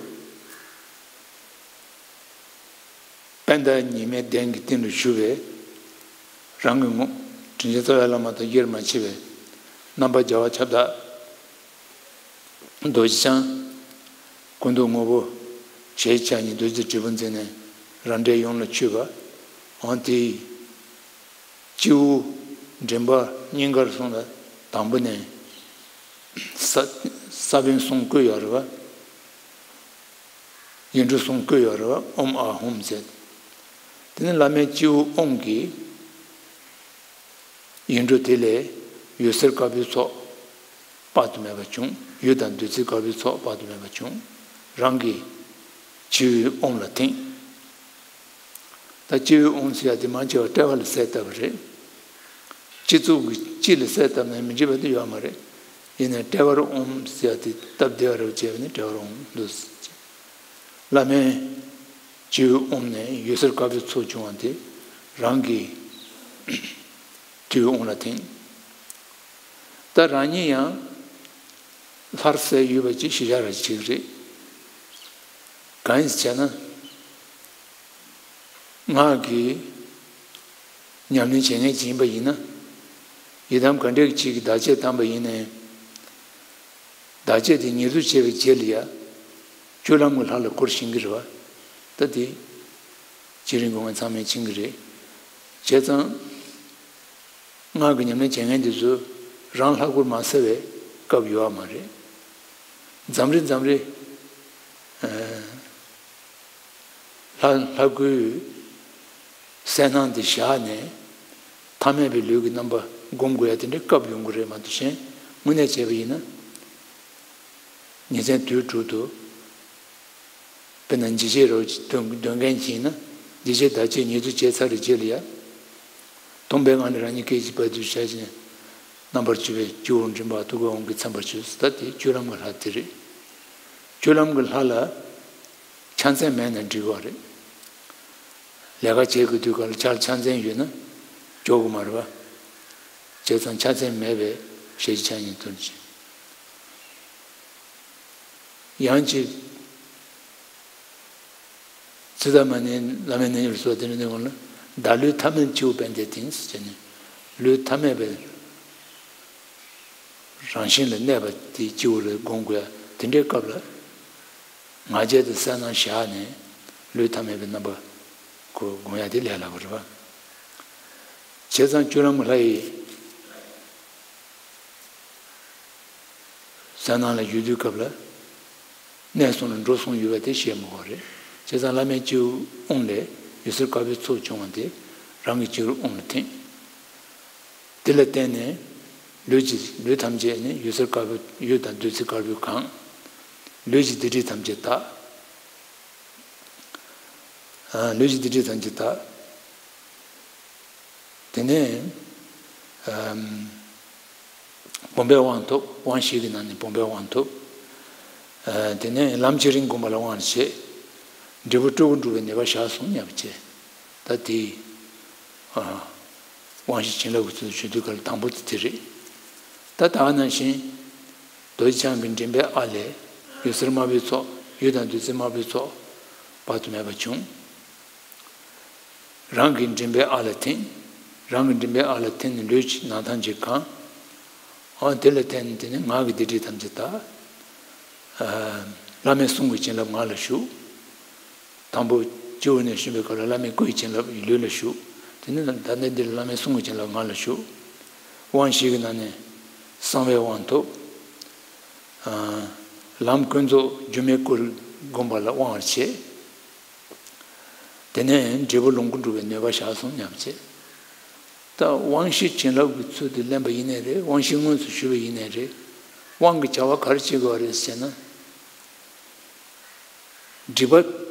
པད་ཟླ་ཉི་མའི་གདན་གྱི་སྟེང་དུ་བཞུགས་པའི་རང་གི་ངོ་། དྲིན་ཅན་རྩ་བའི་བླ་མ་དང་དབྱེར་མ་ཕྱེ་བའི་རྣམ་པ་རྒྱལ་བ་ཁྱབ་བདག་རྡོ་རྗེ་འཆང་། སྐུ་མདོག་སྔོན་པོ་ཞལ་ཕྱག་གཉིས་རྡོ་རྗེ་དྲིལ་བུ་འཛིན་ནས་རང་འདྲའི་ཡུམ་ལ་མཆོད་པ། འོན་ཏེ། སྤྱི་བོ་མགྲིན་པ་སྙིང་གར་སོང་ལ་དང་པོ་ནས་ས་ས་བོན་གསུམ་བཀོད་ཡོད་རེད་བ། ཡིག་འབྲུ་གསུམ་བཀོད་ཡོད་རེད་བ། ཨོཾ་ཨཱཿཧཱུྃ་ཟེར། དེ་ནས་བླ་མའི་སྤྱི་བོའི་དབུས་ཀྱི་ཡིག་འབྲུ་དེ་ལས་འོད་ཟེར་དཀར་པོའི་ཚོགས་དཔག་ཏུ་མེད་པ་བྱུང་། འོད་དང་བདུད་རྩིའི་དཀར་པོའི་ཚོགས་དཔག་ཏུ་མེད་པ་བྱུང་། རང་གི་སྤྱི་བོའི་དབུས་ལ་ཐིམ། ད་སྤྱི་བོའི་དབུས་ཟེར་ཡ་དེ་མང་ཆེ་བ་དཔྲལ་བ་ལ་གསལ་བཏབ་པ་རེད། སྤྱི་གཙུག་གི་སྤྱི་ལ་གསལ་བཏབ་ན་མི་འགྲིག་པ་དེ་ཡོད་མ་རེད། ཡིན་ནའི་དཔྲལ་བར་དབུས་ཟེར་ཡ་དེ་སྟབས་བདེ་བ་རེད་བྱས་པ་ནི་དཔྲལ་བར་དབུས་འདུག་ཟེར། བླ་མའི་སྤྱི་བོའི་དབུས་ནས་འོད་ཟེར་དཀར་པོའི་ཚོགས་བྱུང་བ་དེ། རང་གི་དུས་དབང་ལ་ཐིམ། ད་རང་ཉིད་ཡང་ལྷར་གསལ་ཡོད་པ་ཅིག་ཤེས་བྱ་ར་ཅིག་རེད། གང་ཡིན་ཟེར་ན། ངག་གིས་ཉམས་ལེན་བྱེད་མཁན་ཅིག་ཡིན་པ་ཡིན་ན། ཡི་དམ་ག་འདྲ་ཅིག་གིས་བདག་གཅེས་བཏང་པ་ཡིན་ནའི། བདག་གཅེས་དེ་ཉེར་བསྡུ་བྱས་པའི་རྗེས་ལ་ཡ། སྤྱོད་ལམ་གྱི་ལྷ་ལ་སྐུར་ཤིང་གི་རེད་བ། ད་དེ་བྱེད་རིང་དགོས་ངན་ཚང་མས་མཁྱེན་གྱི་རེད། བྱས་ཙང་། ངག་གི་ཉམས་ལེན་བྱེད་མཁན་དེ་ཚོ་རང་ལྷ་སྐུར་མ་ཟེར་བའི་སྐབས་ཡོད་བ་མ་རེད། མཚམས་རེ་མཚམས་རེ། ལྷ་ལྷ་སྐུའི་གསལ་སྣང་དེ་བཞག་ནས་ཐ་མལ་པའི་ལུས་ཀྱི་རྣམ་པ་སྒོམ་དགོས་ཡ་དེ་འདྲའི་སྐབས་ཡོང་གི་རེད་མ་གཏོགས་གཞན་དངོས་གནས་བྱས་པ་ཡིན་ན། ཉིན་མཚན་དུས་དྲུག་ཏུ། དཔེར་ན་འཇིགས་བྱེད་རོ་འདོན་འདོན་མཁན་ཅིག་ཡིན་ན། འཇིགས་བྱེད་བདག་གཅེས་ཉེར་བསྡུ་བྱས་ཚར་བའི་རྗེས་ལ་ཡ། སྟོང་པའི་ངང་ནས་རང་ཉིད་སྐད་ཅིག་བར་དུ་བྱ་ཞིང་། རྣམ་པར་དཔྱོད་པའི་སྤྱི་བོར་མགྲིན་པ་ཐུགས་ཀའི་དབང་གིས་མཚན་པར་བྱོས། ད་དེ་སྤྱོད་ལམ་གྱི་ལྷ་དེ་རེད། སྤྱོད་ལམ་གྱི་ལྷ་ལ་ཆ་མཚན་མེད་ན་འགྲིག་གི་རེད། ལས་ཀ་བྱེད་དགོས་དུས་སྐབས་ལ་ཆ་ཆ་མཚན་ཡོད་ན་འཇོག་གི་མ་རེད་པ། བྱས་ཙང་ཆ་མཚན་མེད་པའི་ཞལ་གྱི་ཆ་ཉིད་དོན་ཅན། ཡང་ཅིག་ཙིཏྟ་མ་ཎི་བླ་མའི་རྣལ་འབྱོར་སོགས་དེ་འདྲ་ནས་འོང་ལ། བདག་བློས་ཐ་མལ་སྤྱི་བོ་པད་ཟླས་བསྟིམ་ཟེར་བྱས་ནས། བློས་ཐ་མལ་པའི་རང་བཞིན་ལ་གནས་པ་དེ་སྤྱི་བོ་ལ་སྒོམ་དགོས་ཡ་དེ་འདྲའི་སྐབས་ལ། ང་རྒྱལ་དང་གསལ་སྣང་བཞག་ནས་བློས་ཐ་མལ་པའི་རྣམ་པ་ཁོ་སྒོམ་ཡ་དེ་ལས་སླ་པོ་རེད་པ། བྱས་ཙང་སྤྱོད་ལམ་གྱི་ལྷ་ཡི། གསལ་སྣང་ལ་ཡོད་དུས་སྐབས་ལ། གནས་གསུམ་ལ་འགྲོ་གསུམ་ཡོད་པ་དེ་བཤད་མི་དགོས་རེད། བྱས་ཙང་བླ་མའི་སྤྱི་བོའི་དབུང་ལས་འོད་ཟེར་དཀར་པོའི་ཚོགས་བྱུང་བ་དེ་རང་གི་སྤྱི་བོའི་དབུང་ལ་ཐིམ། དེ་ལ་བརྟེན་ནས་ལུས་ཀྱི་ལུས་ཐམས་ཅད་ནི་འོད་ཟེར་དཀར་པོའི་འོད་དང་བདུད་རྩི་དཀར་པོས་གང་། ལུས་ཀྱི་སྡིག་སྒྲིབ་ཐམས་ཅད་དག། ལུས་ཀྱི་སྡིག་སྒྲིབ་ཐམས་ཅད་དག། དེ་ནས་ཨམ། བུམ་པའི་དབང་ཐོབ། དབང་བཞི་གི་ནང་ནས་བུམ་པའི་དབང་ཐོབ། ཨ། དེ་ནས་ལམ་བྱེད་རིང་བསྒོམ་པ་ལ་དབང་བྱེད། འབྲས་བུ་སྤྲུལ་སྐུ་འགྲུབ་པའི་ནུས་པ་བཞག་གསུངས་སྙམ་བྱས། ད་དེ་ཨ། དབང་བཞི་བྱིན་རླབས་ཀྱི་ཚུལ་དུ་ཞུ་དུས་སྐབས་ལ་དང་པོ་དེ་དེ་རེད། ད་ད་ག་ནང་བཞིན། རྡོ་རྗེ་འཆང་གི་མགྲིན་པའི་ཨ་ལས་འོད་ཟེར་དམར་པོའི་ཚོགས། འོད་དང་བདུད་རྩི་དམར་པོའི་ཚོགས་དཔག་ཏུ་མེད་པ་བྱུང་། རང་གི་མགྲིན་པའི་ཨ་ལ་ཐིམ། རང་གི་མགྲིན་པའི་ཨ་ལ་ཐིམ་ནས་ལུས་ཀྱི་ནང་ཐམས་ཅད་གང་། འོ་དེ་ལ་བརྟེན་ནས་དེ་ནས་ངག་གི་སྡིག་སྒྲིབ་ཐམས་ཅད་དག། ཨ། བླ་མའི་གསུང་གི་བྱིན་རླབས་ངག་ལ་ཞུགས། དང་པོ་སྤྱི་བོ་ནས་ཞུགས་པའི་སྐབས་ལ་བླ་མའི་སྐུ་ཡི་བྱིན་རླབས་ལུས་ལ་ཞུགས། དེ་ནས་ད་ལྟ་འདི་ལ་བླ་མའི་གསུང་གི་བྱིན་རླབས་ངག་ལ་ཞུགས། དབང་བཞི་གི་ནང་ནས་གསང་བའི་དབང་ཐོབ། ཨ། ལམ་ཀུན་རྫོབ་སྒྱུ་མའི་སྐུ་བསྒོམ་པ་ལ་དབང་བར་བྱེད། དེ་ནས་འབྲས་བུ་ལོངས་སྐུ་འགྲུབ་པའི་ནུས་པ་བཞག་གསུངས་སྙམ་བྱས། ད་དབང་བཞི་བྱིན་རླབས་ཀྱི་ཚུལ་དུ་ལེན་པ་ཡིན་ནའི་རེད། དབང་བཞི་དངོས་སུ་ཞུ་བ་ཡིན་ནའི་རེད། དབང་གི་བྱ་བ་ག་རེ་བྱེད་དགོས་པ་རེད་ཟེར་ན། སྒྲིབ་པ།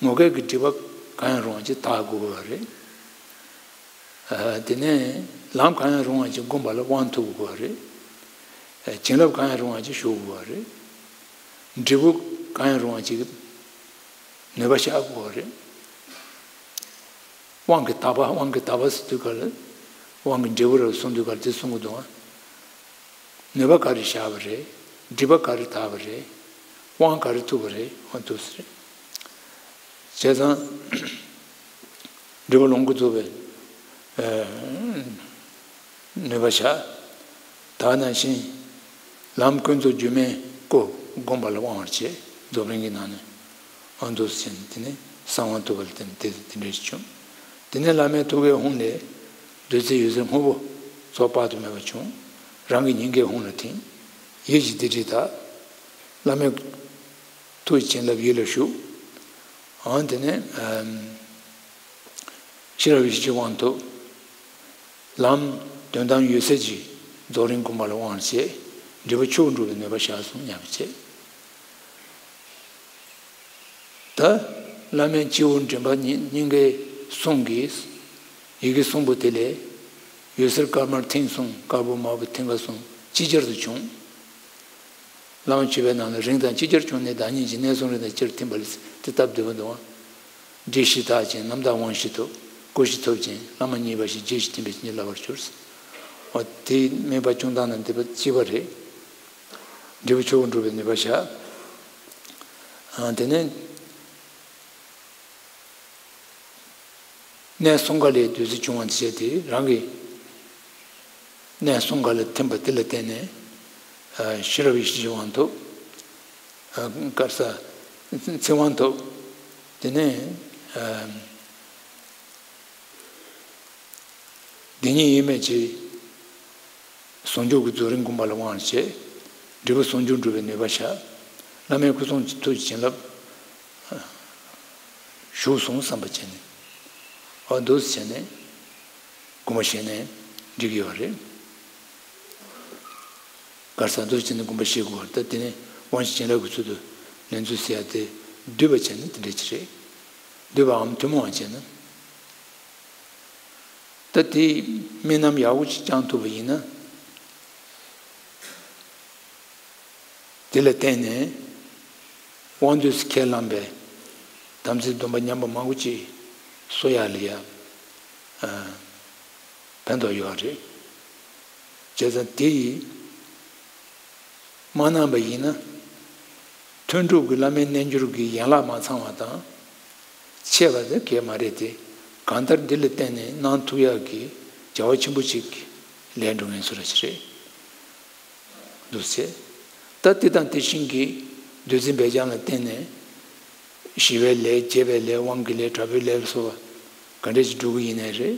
ངོ་སྐལ་གྱི་སྒྲིབ་པ་གང་ཡང་རུང་བ་ཅིག་དག་དགོས་པ་རེད། ཨ། དེ་ནས་ལམ་གང་ཡང་རུང་བ་ཅིག་བསྒོམ་པ་ལ་དབང་ཐོབ་དགོས་པ་རེད། ཨ། བྱིན་རླབས་གང་ཡང་རུང་བ་ཅིག་ཞུགས་དགོས་པ་རེད། འབྲས་བུ་གང་ཡང་རུང་བ་ཅིག་ནུས་པ་བཞག་དགོས་པ་རེད། དབང་གི་དག་པ། དབང་གི་དག་པ་ཟེར་དུས་སྐབས་ལ། དབང་གི་འབྲས་བུ་རབ་གསུངས་དུས་སྐབས་ལ་དེ་གསུང་གི་འདུག་ཨ། ནུས་པ་ག་རེ་བཞག་པ་རེད། སྒྲིབ་པ་ག་རེ་དག་པ་རེད། དབང་ག་རེ་ཐོབ་པ་རེད། དབང་ཐོབ་ཟེར། བྱས་ཙང་འབྲས་བུ་ལོངས་སྐུ་རྫོགས་པའི་ཨ་ནུས་པ་བཞག། ད་ག་ནང་བཞིན་ལམ་ཀུན་རྫོབ་སྒྱུ་མའི་སྐུ་བསྒོམ་པ་ལ་དབང་བར་བྱེད། རྫོགས་རིམ་གྱི་ནང་ནས། ཨ། འདུག་ཟེར་ནས་དེ་ནས་གསང་བ་ཐོབ་པ་ལ་བརྟེན་ཏེ་དེ་འདྲ་ཞིག་བྱུང་། དེ་ནས་བླ་མའི་ཐུགས་ཀའི་ཧཱུྃ་ལས་བདུད་རྩི་འོད་ཟེར་སྔོན་པོ་ཚོགས་དཔག་ཏུ་མེད་པ་བྱུང་། རང་གི་སྙིང་གའི་ཧཱུྃ་ལ་ཐིམ། ཡིད་ཀྱི་སྡིག་སྒྲིབ་དག། བླ་མའི་ཐུགས་ཀྱི་བྱིན་རླབས་ཡིད་ལ་ཞུགས། ཨ། དེ་ནས་ཨམ། ཤེས་རབ་ཡེ་ཤེས་ཀྱི་དབང་ཐོབ། ལམ་དོན་དམ་འོད་གསལ་གྱི་རྫོགས་རིམ་བསྒོམ་པ་ལ་དབང་བྱེད། འབྲས་བུ་ཆོས་འགྲུབ་པའི་ནུས་པ་བཞག་གསུངས་སྙམ་བྱེད། ད་བླ་མའི་སྤྱི་བོ་མགྲིན་པ་སྙིང་གའི་གསུང་གི་ཡི་གེ་གསུམ་པོ་དེ་ལས་འོད་ཟེར་དཀར་དམར་མཐིང་གསུམ། དཀར་པོ་དམར་པོ་མཐིང་ག་གསུམ་ཅིག་ཅར་དུ་བྱུང་། བླ་མ་མཆོད་པའི་ནང་ལ་རིང་དང་ཅིག་ཅར་བྱུང་ནས་བདག་ཉིད་ཀྱི་གནས་གསུམ་རིང་དང་ཅིག་ཅར་ཐིམ་པ་ལས་དེ་སྟབས་བདེ་པོ་འདུག་ཨང་། སྒྲིབ་བཞི་དག་ཅིང་རྣམ་དག་དབང་བཞི་ཐོབ། སྐུ་ཞིག་ཐོབ་ཅིང་བླ་མ་མཉེས་པ་ཞིག་རྗེ་ཞིག་བསྟེན་པའི་བྱིན་གྱིས་བརླབ་པར་གྱུར། འོ་དེའི་དམིགས་པ་སྐྱོང་སྟངས་དང་ལྡན་པ་གཅིག་པ་རེད། འབྲས་བུ་ཆོས་སྐུ་འགྲུབ་པའི་ནུས་པ་བཞག་ཨ། དེ་ནས་གནས་གསུམ་ཀ་ལའི་བདུད་རྩི་བྱུང་བ་བྱས་ཏེ་རང་གི་གནས་གསུམ་ཀ་ལ་ཐིམ་པ་དེ་ལ་བརྟེན་ནས་ཨ། ཤེས་རབ་ཡེ་ཤེས་ཀྱི་དབང་ཐོབ། ཨ། ག་རེ་ཟེར། ཚིག་དབང་ཐོབ། དེ་ནས་ཨ། བདེན་གཉིས་དབྱེར་མེད་ཀྱི་ཟུང་འཇུག་གི་རྫོགས་རིམ་བསྒོམ་པ་ལ་དབང་བྱས། འབྲས་བུ་ཟུང་འཇུག་འགྲུབ་པའི་ནུས་པ་བཞག་བླ་མའི་སྐུ་གསུང་ཐུགས་ཀྱི་བྱིན་རླབས་ཞུགས་སོང་བསམ་པ་བྱས་ནས། འོ་འདུག་སེ་བྱས་ནས་སྒོམ་པ་བྱས་ནས་འགྲིག་གི་ཡོད་རེད། ག་རེ་ཟེར། འདུག་སེ་བྱས་ནས་སྒོམ་པ་བྱེད་དགོས་པ་རེད། ད་དེ་ནས་དབང་ཕྱུག་བྱིན་རླབས་ཀྱི་ཚུལ་དུ་ལེན་ཚུལ་ཟེར་ཡ་དེ་སྡུད་པ་བྱས་ན་དེ་འདྲ་ཅིག་རེད། སྡུད་པའམ་ཐུན་མོང་བ་བྱས་ན། ད་དེའི་དམིགས་རྣམ་ཡག་པོ་ཅིག་བཅངས་ཐུབ་པ་ཡིན་ན། དེ་ལ་བརྟེན་ནས་དབང་སྡུད་སུ་ཁས་བླངས་པའི་དམ་ཚིག་སྡོམ་པ་ཉམས་པ་མང་པོ་ཅིག་གསོ་ཡག་ལ་ཡང་ཕན་ཐོགས་ཡོད་རེད། བྱས་ཙང་དེ་ཡིས་མ་གནང་བ་ཡིན་ན། ཐུན་དྲུག་གི་བླ་མའི་རྣལ་འབྱོར་གྱི་ཡན་ལག་མ་ཚང་བ་དང་། ཆད་པ་དེ་གས་མ་རེད་དེ། གང་ལྟར་འདི་ལ་བརྟེན་ནས་གནང་ཐུབ་ཡག་གི་བྱ་བ་ཆེན་པོ་ཅིག་ལས་འགྲོ་མཁན་ཚོ་ར་ཞིག་རེད། འདུག་ཟེར། ད་དེ་དང་དེ་བཞིན་གྱི་བདུད་རྩི་འབེབས་སྦྱང་ལ་བརྟེན་ནས། ཞི་བའི་ལས། རྒྱས་པའི་ལས། དབང་གི་ལས། དྲག་པོའི་ལས་ལ་སོགས་པ་ག་འདྲ་ཞིག་སྒྲུབ་ཀྱི་ཡིན་ནའི་རེད།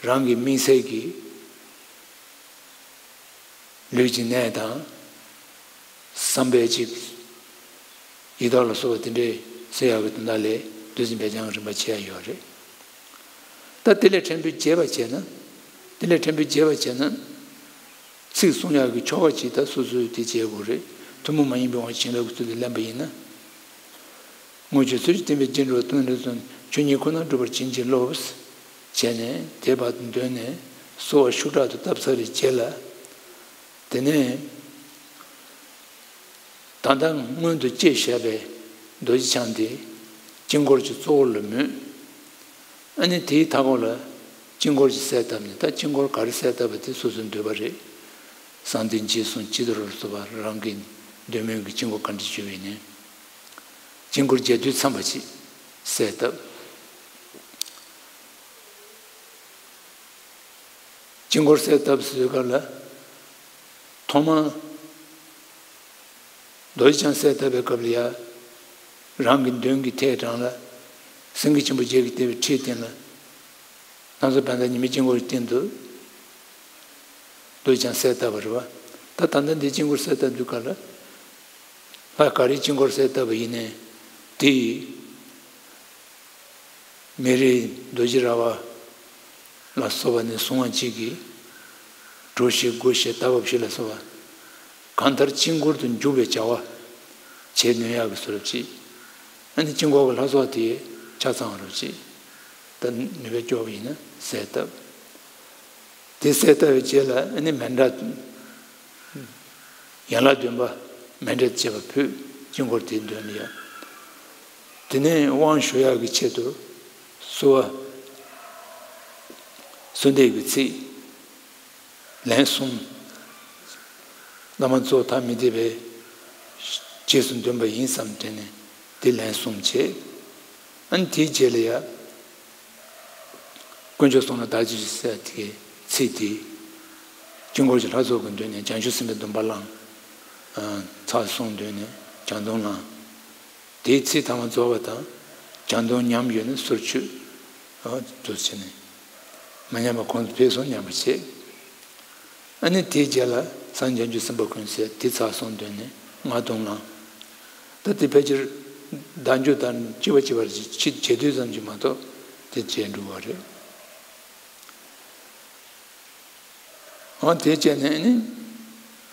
རང་གི་དམིགས་བསལ་གྱི་ལུས་ཀྱི་གནད་དང་། བསམ་པའི་ཅིག་ཡི་དྭགས་ལ་སོགས་པ་དེ་འདྲའི་སེལ་ཡག་གི་དོན་དག་ལས་བདུད་རྩི་འབེབས་སྦྱང་རིམ་པ་བྱེད་ཡག་ཡོད་རེད། ད་དེ་ལས་ཕྲན་བུ་རྒྱས་པ་བྱས་ན། དེ་ལས་ཕྲན་བུ་རྒྱས་པ་བྱས་ན། ཚིག་གསུང་ཡག་གི་ཆོ་ག་ཅིག་ད་སོ་སོས་དེ་བྱེད་དགོས་རེད། ཐུན་མོང་མ་ཡིན་པའི་དབང་བྱིན་རླབས་ཀྱི་ཚུལ་དུ་ལེན་པ་ཡིན་ན། དངོས་ཆོས་ཚུལ་བཞིན་བསྟན་པའི་རྗེས་འགྲོ་སྟོན་རེ་ཚོ་ཆོས་ཉིད་ཁོ་ན་སྒྲུབ་པར་བྱིན་གྱིས་རློབས། བྱས་ནས་དེ་བར་དུ་འདོན་ནས་གསོལ་བ་ཤུགས་དྲག་ཏུ་བཏབ་ཚར་བའི་རྗེས་ལ། དེ་ནས་ད་ལྟ་སྔོན་དུ་བཅས་བཞག་པའི་རྡོ་རྗེ་འཆང་དེ་དཀྱིལ་འཁོར་གྱི་གཙོ་བོ་ལ་མོས། ཨ་ནི་དེའི་མཐའ་འཁོར་ལ་དཀྱིལ་འཁོར་གྱི་གསལ་བཏབ་ནས། ད་དཀྱིལ་འཁོར་ག་རེ་གསལ་བཏབ་པ་དེ་སོ་སོའི་འདོད་པ་རེད། གསང་བདེ་འཇིགས་གསུམ་སྤྱི་ལྟར་སོགས་པ་རང་གི་འདོད་མོས་ཀྱི་དཀྱིལ་འཁོར་ག་འདྲ་བྱུང་བ་ཡིན་ནའི། དཀྱིལ་འཁོར་རྒྱས་བསྡུས་འཚམས་པ་ཅིག་གསལ་བཏབ། དཀྱིལ་འཁོར་གསལ་བཏབ་ཟེར་སྐབས་ལ། ཐོག་མར་རྡོ་རྗེ་འཆང་གསལ་བཏབ་པའི་སྐབས་ལ་ཡ། རང་གི་མདུན་གྱི་ཐད་དྲངས་ལ། སེང་གེ་ཆེན་པོ་བརྒྱད་ཀྱིས་བཏེགས་པའི་ཁྲིའི་སྟེང་ལ། སྣང་ཚུལ་བར་མཐའ་ཉི་མའི་དཀྱིལ་འཁོར་གྱི་སྟེང་དུ་རྡོ་རྗེ་འཆང་གསལ་བཏབ་པ་རེད་པ། ད་ད་ལྟ་འདི་དཀྱིལ་འཁོར་གསལ་བཏབ་དུས་སྐབས་ལ། ལྷ་ག་རེའི་དཀྱིལ་འཁོར་གསལ་བཏབ་པ་ཡིན་ནའི། དེ་ཡི་མེ་རི་རྡོ་རྗེ་ར་བ་ལ་སོགས་པ་ནས་བཟུང་བ་གཅིག་གིས། གྲོ་ཞིང་སྒོ་ཞིང་རྟ་བབས་ཞིང་ལ་སོགས་པ། གང་ལྟར་དཀྱིལ་འཁོར་དུ་འཇུག་པའི་བྱ་བ་བྱེད་ནུས་ཡག་གི་བཟོ་འདྲ་ཅིག་ཨ་ནི་དཀྱིལ་འཁོར་གྱི་ལྷ་ཚོགས་དེ་ཆ་ཚང་བ་འདྲ་ཅིག་ད་ནུས་པ་སྐྱོར་བ་ཡིན་ན་གསལ་བཏབ། དེ་གསལ་བཏབ་པའི་རྗེས་ལ་ཨ་ནི་མཎྜལ། ཡན་ལག་བདུན་པ་མཎྜལ་བཅས་པ་ཕུལ། དཀྱིལ་འཁོར་དེའི་མདུན་ལ་ཡ། དེ་ནས་དབང་ཞུ་ཡག་གི་ཆེད་དུ་གསོལ་བ་གསོལ་འདེབས་ཀྱི་ཚིག་ལན་གསུམ། བླ་མ་གཙོ་བོ་ཐ་མི་དད་པས་རྗེས་སུ་འདོན་པ་ཡིན་བསམ་དྲན་ནས་དེ་ལན་གསུམ་བྱས། ཨ་ནི་དེའི་རྗེས་ལ་ཡ། དཀོན་མཆོག་གསུམ་ལ་བདག་བྱེད་ཅིང་ཟེར་དེ་གའི་ཚིག་དེ། དཀྱིལ་འཁོར་གྱི་ལྷ་ཚོགས་ཀྱི་མདུན་ནས་བྱང་ཆུབ་སེམས་དཔའི་སྡོམ་པ་བླངས། ཚར་སོང་། མདུན་ནས་བྱང་སྡོམ་བླངས། དེའི་ཚིག་ཐ་མ་རྫོགས་པ་དང་། བྱང་སྡོམ་ཉམས་ཡོད་ན་གསོལ་མཆོད། འདུག་སེ་བྱས་ནས། མ་ཉམས་པ་གོང་དུ་འཕེལ་སོང་སྙམ་པ་བྱས། ཨ་ནི་དེའི་རྗེས་ལ་སངས་རྒྱས་བྱང་ཆུབ་སེམས་དཔའ་ཀུན་གསལ་དེ་ཚར་སོང་། མདུན་ནས་ལྔ་སྡོམ་བླངས། ད་དེ་ཕལ་ཆེར་བདག་འཇུག་དང་གཅིག་པ་གཅིག་པར་ཕྱི་བྱེད་དུས་ཙམ་གྱིས་མ་གཏོགས་དེ་བྱས་འགྲོ་བ་རེད། འོ་དེ་བྱས་ནས་ནི་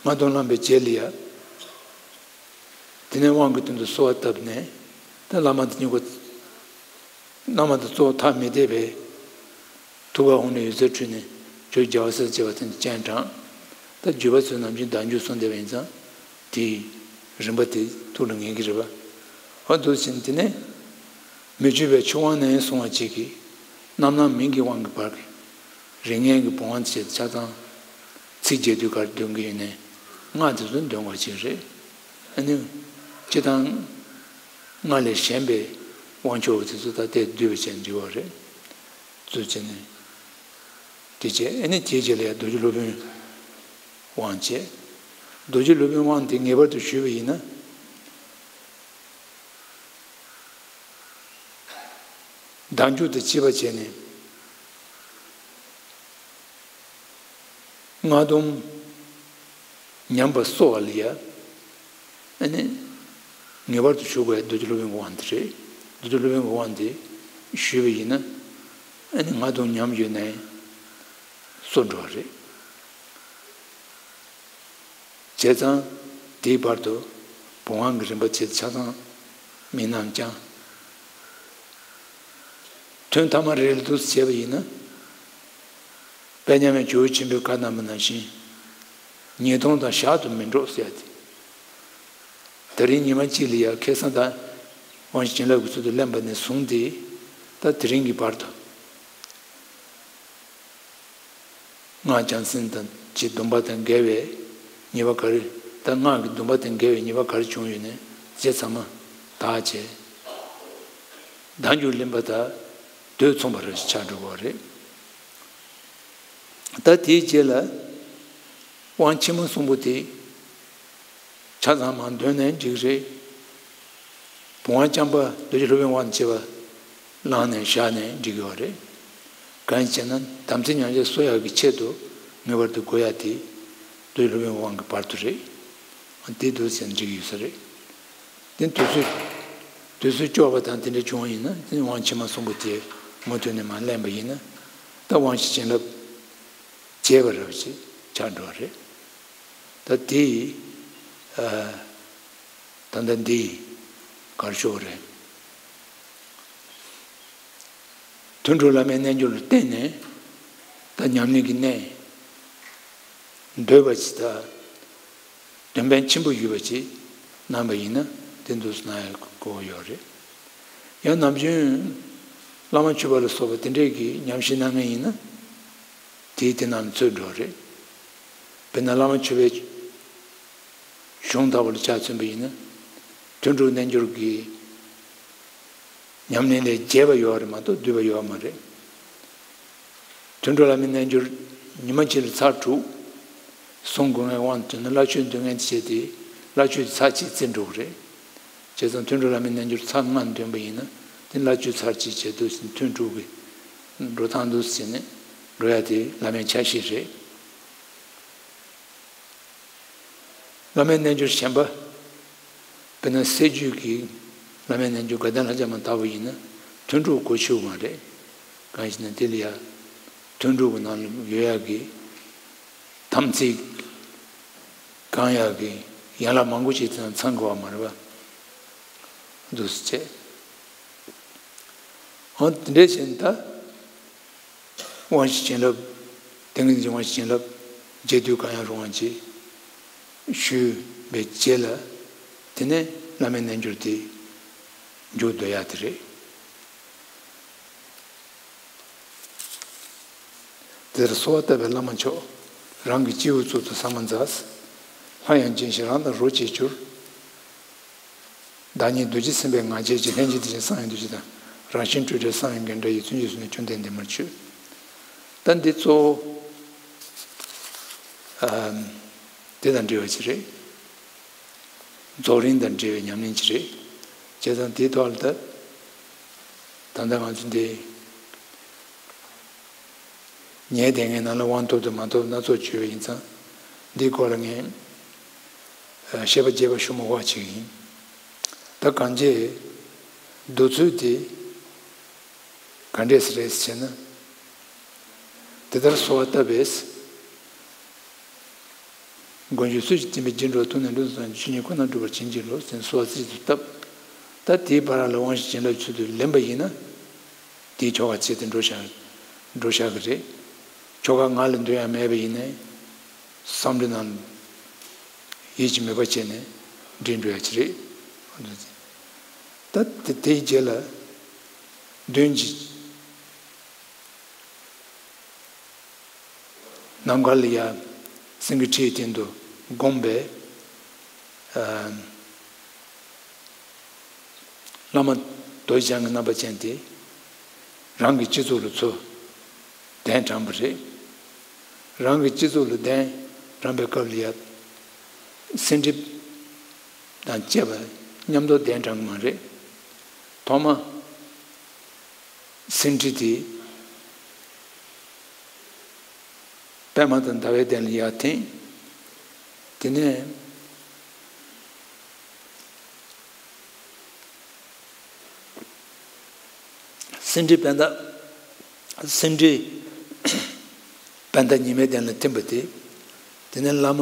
ལྔ་སྡོམ་བླངས་པའི་རྗེས་ལ་ཡ། དེ་ནས་དབང་གི་དོན་དུ་གསོལ་བ་བཏབ་ནས། ད་བླ་མ་དང་དཀྱིལ་འཁོར། བླ་མ་དང་གཙོ་བོ་ཐ་མི་དད་པས་ཐུགས་ཀར་འོང་ནས་འོད་ཟེར་འཕྲོས་ནས་ཇོ་བོ་རྒྱལ་བ་སྲས་བཅས་པ་དེ་ནས་སྤྱན་དྲངས། ད་བརྒྱུད་པ་ཚོས་ནམ་རྒྱུན་བདག་འཇུག་གསུངས་བསྡད་པ་ཡིན་ཙང་། དེའི་རིམ་པ་དེ་ཐུགས་ལ་ངེས་ཀྱི་རེད་པ། འོ་འདུག་ཕྱིན། དེ་ནས་མི་བསྐྱོད་པའི་ཆུ་དབང་ནས་གསུང་བ་གཅིག་གིས། རྣམ་སྣང་མིང་གི་དབང་གིས་བར་གྱི་རིགས་ངན་གྱི་བུམ་དབང་བྱས་ཆ་ཚང་ཚིག་རྒྱས་བསྡུས་ག་རེ་འདོན་གྱི་ཡོད་ནའི་སྔགས་དེ་ཚོ་འདོན་དགོས་ཅིག་རེད། ཨ་ནི་སྤྱིར་བཏང་སྔགས་ལས་གཞན་པའི་དབང་ཆོག་དེ་ཚོ་ད་ལྟའི་བསྡུས་པ་བྱས་འབྲི་བ་རེད། བཙུགས་བྱས་ནས་དེ་བྱས། ཨ་ནི་དེའི་རྗེས་ལ་ཡང་རྡོ་རྗེ་སློབ་དཔོན་དབང་བྱས། རྡོ་རྗེ་སློབ་དཔོན་དབང་དེ་ངེས་པར་དུ་ཞུས་པ་ཡིན་ན། བདག་འཇུག་དང་བཅས་པ་བྱས་ནས་སྔགས་སྡོམ་ཉམས་པ་གསོ་བ་ལ་ཡ། ཨ་ནི་ངེས་པར་དུ་ཞུ་དགོས་ཡ་རྡོ་རྗེ་སློབ་དཔོན་གྱི་དབང་དེ་རེད། རྡོ་རྗེ་སློབ་དཔོན་གྱི་དབང་དེ་ཞུས་པ་ཡིན་ན། ཨ་ནི་སྔགས་སྡོམ་ཉམས་ཡོད་ནའི་གསོ་འགྲོ་བ་རེད། བྱས་ཙང་དེའི་བར་དུ་བུམ་དབང་གི་རིམ་པ་བྱས་ཆ་ཚང་མིན་ནའང་ཀྱང་། ཐུན་ཐ་མ་རེ་རེ་འདུག་བྱས་པ་ཡིན་ན། དཔལ་མཉམ་མེད་ཇོ་བོ་ཆེན་པོས་བཀའ་གནང་བ་ནང་བཞིན་ཉེས་ལྟུང་དང་ཞག་ཏུ་མི་འགྲོ་ཟེར་ཏེ། དེ་རིང་ཉི་མ་གཅིག་ལ་ཡ་ཁེ་བཟང་དང་དབང་ཕྱུག་བྱིན་རླབས་ཀྱི་ཚུལ་དུ་ལེན་པ་ནས་བཟུང་སྟེ། ད་དེ་རིང་གི་བར་དུ། སྔགས་བྱང་སེམས་དང་གཅིག་སྡོམ་པ་དང་འགལ་བའི་ཉེས་པ་ག་རེ། ད་སྔགས་ཀྱི་སྡོམ་པ་དང་འགལ་བའི་ཉེས་པ་ག་རེ་བྱུང་ཡོད་ནའི་རྗེས་ཚང་མ་དག་བྱས། བདག་འཇུག་ལེན་པ་དང་དུས་མཚུངས་པ་རེ་ཆགས་འགྲོ་གི་རེད། ད་དེའི་རྗེས་ལ་དབང་ཕྱི་མ་གསུམ་པོ་དེ། ཆ་ཚང་མ་འདོན་ནའི་འགྲིག་རེད། བུམ་དབང་རྐྱང་པ་རྡོ་རྗེ་སློབ་དཔོན་དབང་བྱས་པ་བླངས་ནས་བཞག་ནའི་འགྲིག་གི་ཡོད་རེད། གང་ཡིན་ཟེར་ན་དམ་ཚིག་ཉམས་ཆག་གསོ་ཡག་གི་ཆེད་དུ་ངེས་པར་དུ་དགོས་ཡག་དེ་རྡོ་རྗེ་སློབ་དཔོན་དབང་གི་བར་དུ་རེད། དེ་འདུག་ཟེར་འགྲིག་གི་ཡོད་ས་རེད། དེ་དུས་ཚོད་དུས་ཚོད་སྐྱོ་བ་དང་དེ་འདྲ་བྱུང་བ་ཡིན་ན་དེ་དབང་ཕྱི་མ་གསུམ་པོ་དེ་མུ་མཐུད་ནས་མར་ལེན་པ་ཡིན་ན། ད་དབང་ཕྱུག་བྱིན་རླབས་རྒྱས་པ་རབ་ཅིག་ཆགས་འགྲོ་བ་རེད། ད་དེ་ཡི། ཨ། ད་ལྟ་འདི་གར་ཤོག་རེད། དུད་འགྲོ་བླ་མའི་རྣལ་འབྱོར་ལ་བརྟེན་ནས་ད་ཉམས་ལེན་གྱི་གནད་འདོད་པ་ཅིག་དང་། འདོན་པ་ཆེན་པོ་ཡོད་པ་ཅིག་གནང་བ་ཡིན་ན་དེ་འདུག་སེ་གནང་ཡག་གོ་ཡོད་རེད། ཡང་ནམ་རྒྱུན་བླ་མ་མཆོད་པ་ལ་སོགས་པ་དེ་འདྲས་ཀྱི་ཉམས་བཞེས་གནང་མཁན་ཡིན་ན། དེའི་དེ་རྣམས་ཚུད་འགྲོ་རེད། དཔེར་ན་བླ་མ་མཆོད་པའི་གཞུང་ལྟ་བུ་ལ་ཆ་མཚོན་པ་ཡིན་ན། དུད་འགྲོའི་རྣལ་འབྱོར་གྱི་ཉམས་ལེན་ལས་རྒྱས་པ་ཡོད་རེད་མ་གཏོགས་བསྡུས་པ་ཡོད་མ་རེད། དུད་འགྲོ་བླ་མའི་རྣལ་འབྱོར་ཉི་མ་གཅིག་ལ་ཚར་དྲུག་གསུང་དགོས་ངེས་དབང་དུ་ན་བླ་མཆོད་འདོན་མཁན་དེ་བྱས་ཏེ་བླ་མཆོད་ཚར་གཅིག་བརྩི་འགྲོ་གི་རེད། བྱས་ཙང་དུད་འགྲོ་བླ་མའི་རྣལ་འབྱོར་ཚར་ལྔ་འདོན་པ་ཡིན་ན་དེ་བླ་མཆོད་ཚར་གཅིག་བྱས་དུས་ཐུན་དྲུག་གི་འགྲོ་སྟངས་འདུག་ཟེར་ནས་འགྲོ་ཡ་དེ་བླ་མའི་ཆ་ཤས་རེད། བླ་མའི་རྣལ་འབྱོར་གཞན་པ། དཔེར་ན་སྲད་རྒྱུད་ཀྱི་བླ་མའི་རྣལ་འབྱོར་དགའ་ལྡན་ལྷ་བརྒྱ་མ་ལྟ་བུ་ཡིན་ན་ཐུན་དྲུག་གོ་ཆོད་མ་རེད། གང་ཞེ་ན་དེ་ལ་ཡ་ཐུན་དྲུག་གི་ནང་ལ་ཡོད་ཡག་གི་དམ་ཚིག་གང་ཡག་གི་ཡན་ལག་མང་པོ་ཞིག་དེ་ཚང་དགོས་པ་མ་རེད་པ། འདུག་སེ་བྱས། འོ་དེ་འདྲས་བྱས་ནས་ད། དབང་ཕྱུག་བྱིན་རླབས། ཏིང་ངེ་འཛིན་དབང་ཕྱུག་བྱིན་རླབས་རྒྱས་བསྡུས་གང་ཡང་རུང་བ་ཅིག་ཞུས་པའི་རྗེས་ལ། དེ་ནས་བླ་མའི་རྣལ་འབྱོར་དེ་མཇུག་བསྡུ་ཡག་དེ་རེད། དེར་གསོལ་བ་བཏབ་པའི་བླ་མ་མཆོག་རང་གི་སྤྱི་བོའི་གཙུག་ཏུ་ས་མ་འཛག །ལྷ་ཡང་བྱིན་ཞིང་རང་དང་རོ་གཅིག་གྱུར། བདག་ཉིད་རྡོ་རྗེ་སེམས་དཔའི་ངང་རྒྱལ་གྱི། །ལྷན་ཅིག་དེ་བཞིན་གསང་བའི་རྡོ་རྗེ་དང་། །རང་བཞིན་སྤྲོས་བྲལ་གསང་བའི་རྒྱན་འདྲ་ཡི། །བརྩོན་འགྲུས་སུ་ནི་བཅོམ་ལྡན་འདས་མར་མཆོད། ད་འདི་གཙོ་བོ་ཨ་དེ་དང་འབྲེལ་བ་ཅིག་རེད། རྫོགས་རིམ་དང་འབྲེལ་བའི་ཉམས་ལེན་ཅིག་རེད། བྱས་ཙང་དེའི་ཐོག་ལ་ད་ད་ལྟ་ང་ཚོ་འདི། ངའི་སྡེ་ངའི་ནང་ལ་དབང་ཐོབ་དང་མ་ཐོབ་སྣ་ཚོགས་བྱུང་བ་ཡིན་ཙང་། འདིའི་སྐོར་ལ་ངས་བཤད་པ་རྒྱས་པ་ཞུ་མ་དགོས་པ་ཅིག་ཡིན། ད་གང་ཅི། འདུག་ཚུལ་དེ་ག་འདྲས་སེ་རེད་ཟེར་ན། དེ་ལྟར་གསོལ་བ་བཏབ་པས། མགོན་ཁྱོད་སུ་ཞིག་བསྟེན་པའི་རྗེས་འགྲོ་ཐུགས་ནས་འགྲོ་དང་ཆོས་ཉིད་ཁོ་ན་སྒྲུབ་པར་བྱིན་གྱིས་རློབས་ཟེར་ནས་གསོལ་བ་རྩེ་གཅིག་ཏུ་བཏབ། ད་དེའི་བར་ལ་དབང་ཕྱུག་བྱིན་རླབས་ཚུལ་དུ་ལེན་པ་ཡིན་ན། དེའི་ཆོ་ག་བྱས་ཏེ་འགྲོ་བཞག་འགྲོ་བཞག་གི་རེད། ཆོ་ག་ངག་ལ་འདོན་ཡ་མེད་པ་ཡིན་ནའི། བསམ་བློ་ནང་ཡིད་ཀྱི་མོས་པ་བྱས་ནས་འདྲེན་འགྲོ་ཡ་ཅིག་རེད། ད་དེ་དེའི་རྗེས་ལ་འདོན་གྱི། ནམ་མཁའ་ལ་ཡ་སེང་གེ་ཁྲིའི་སྟེང་དུ་བསྒོམས་པའི་ཨ་བླ་མ་རྡོ་རྗེ་འཆང་གི་རྣམ་པ་ཅན་དེ་རང་གི་སྤྱི་གཙུག་ལ་ཚུར་གདན་དྲངས་པ་རེད། རང་གི་སྤྱི་གཙུག་ལ་གདན་དྲངས་པའི་སྐབས་ལ་ཡ་སེང་ཁྲི་དང་བཅས་པ་མཉམ་དུ་གདན་དྲངས་མ་རེད། ཐོག་མ་སེང་ཁྲི་དེ་པདྨ་དང་ཟླ་བའི་གདན་ལ་ཡར་འཐེན། དེ་ནས་སེང་ཁྲི་པད་ཟླ་སེང་ཁྲི་པད་ཟླ་ཉི་མའི་གདན་ལ་འཐེན་པ་དེ། དེ་ནས་བླ་མ་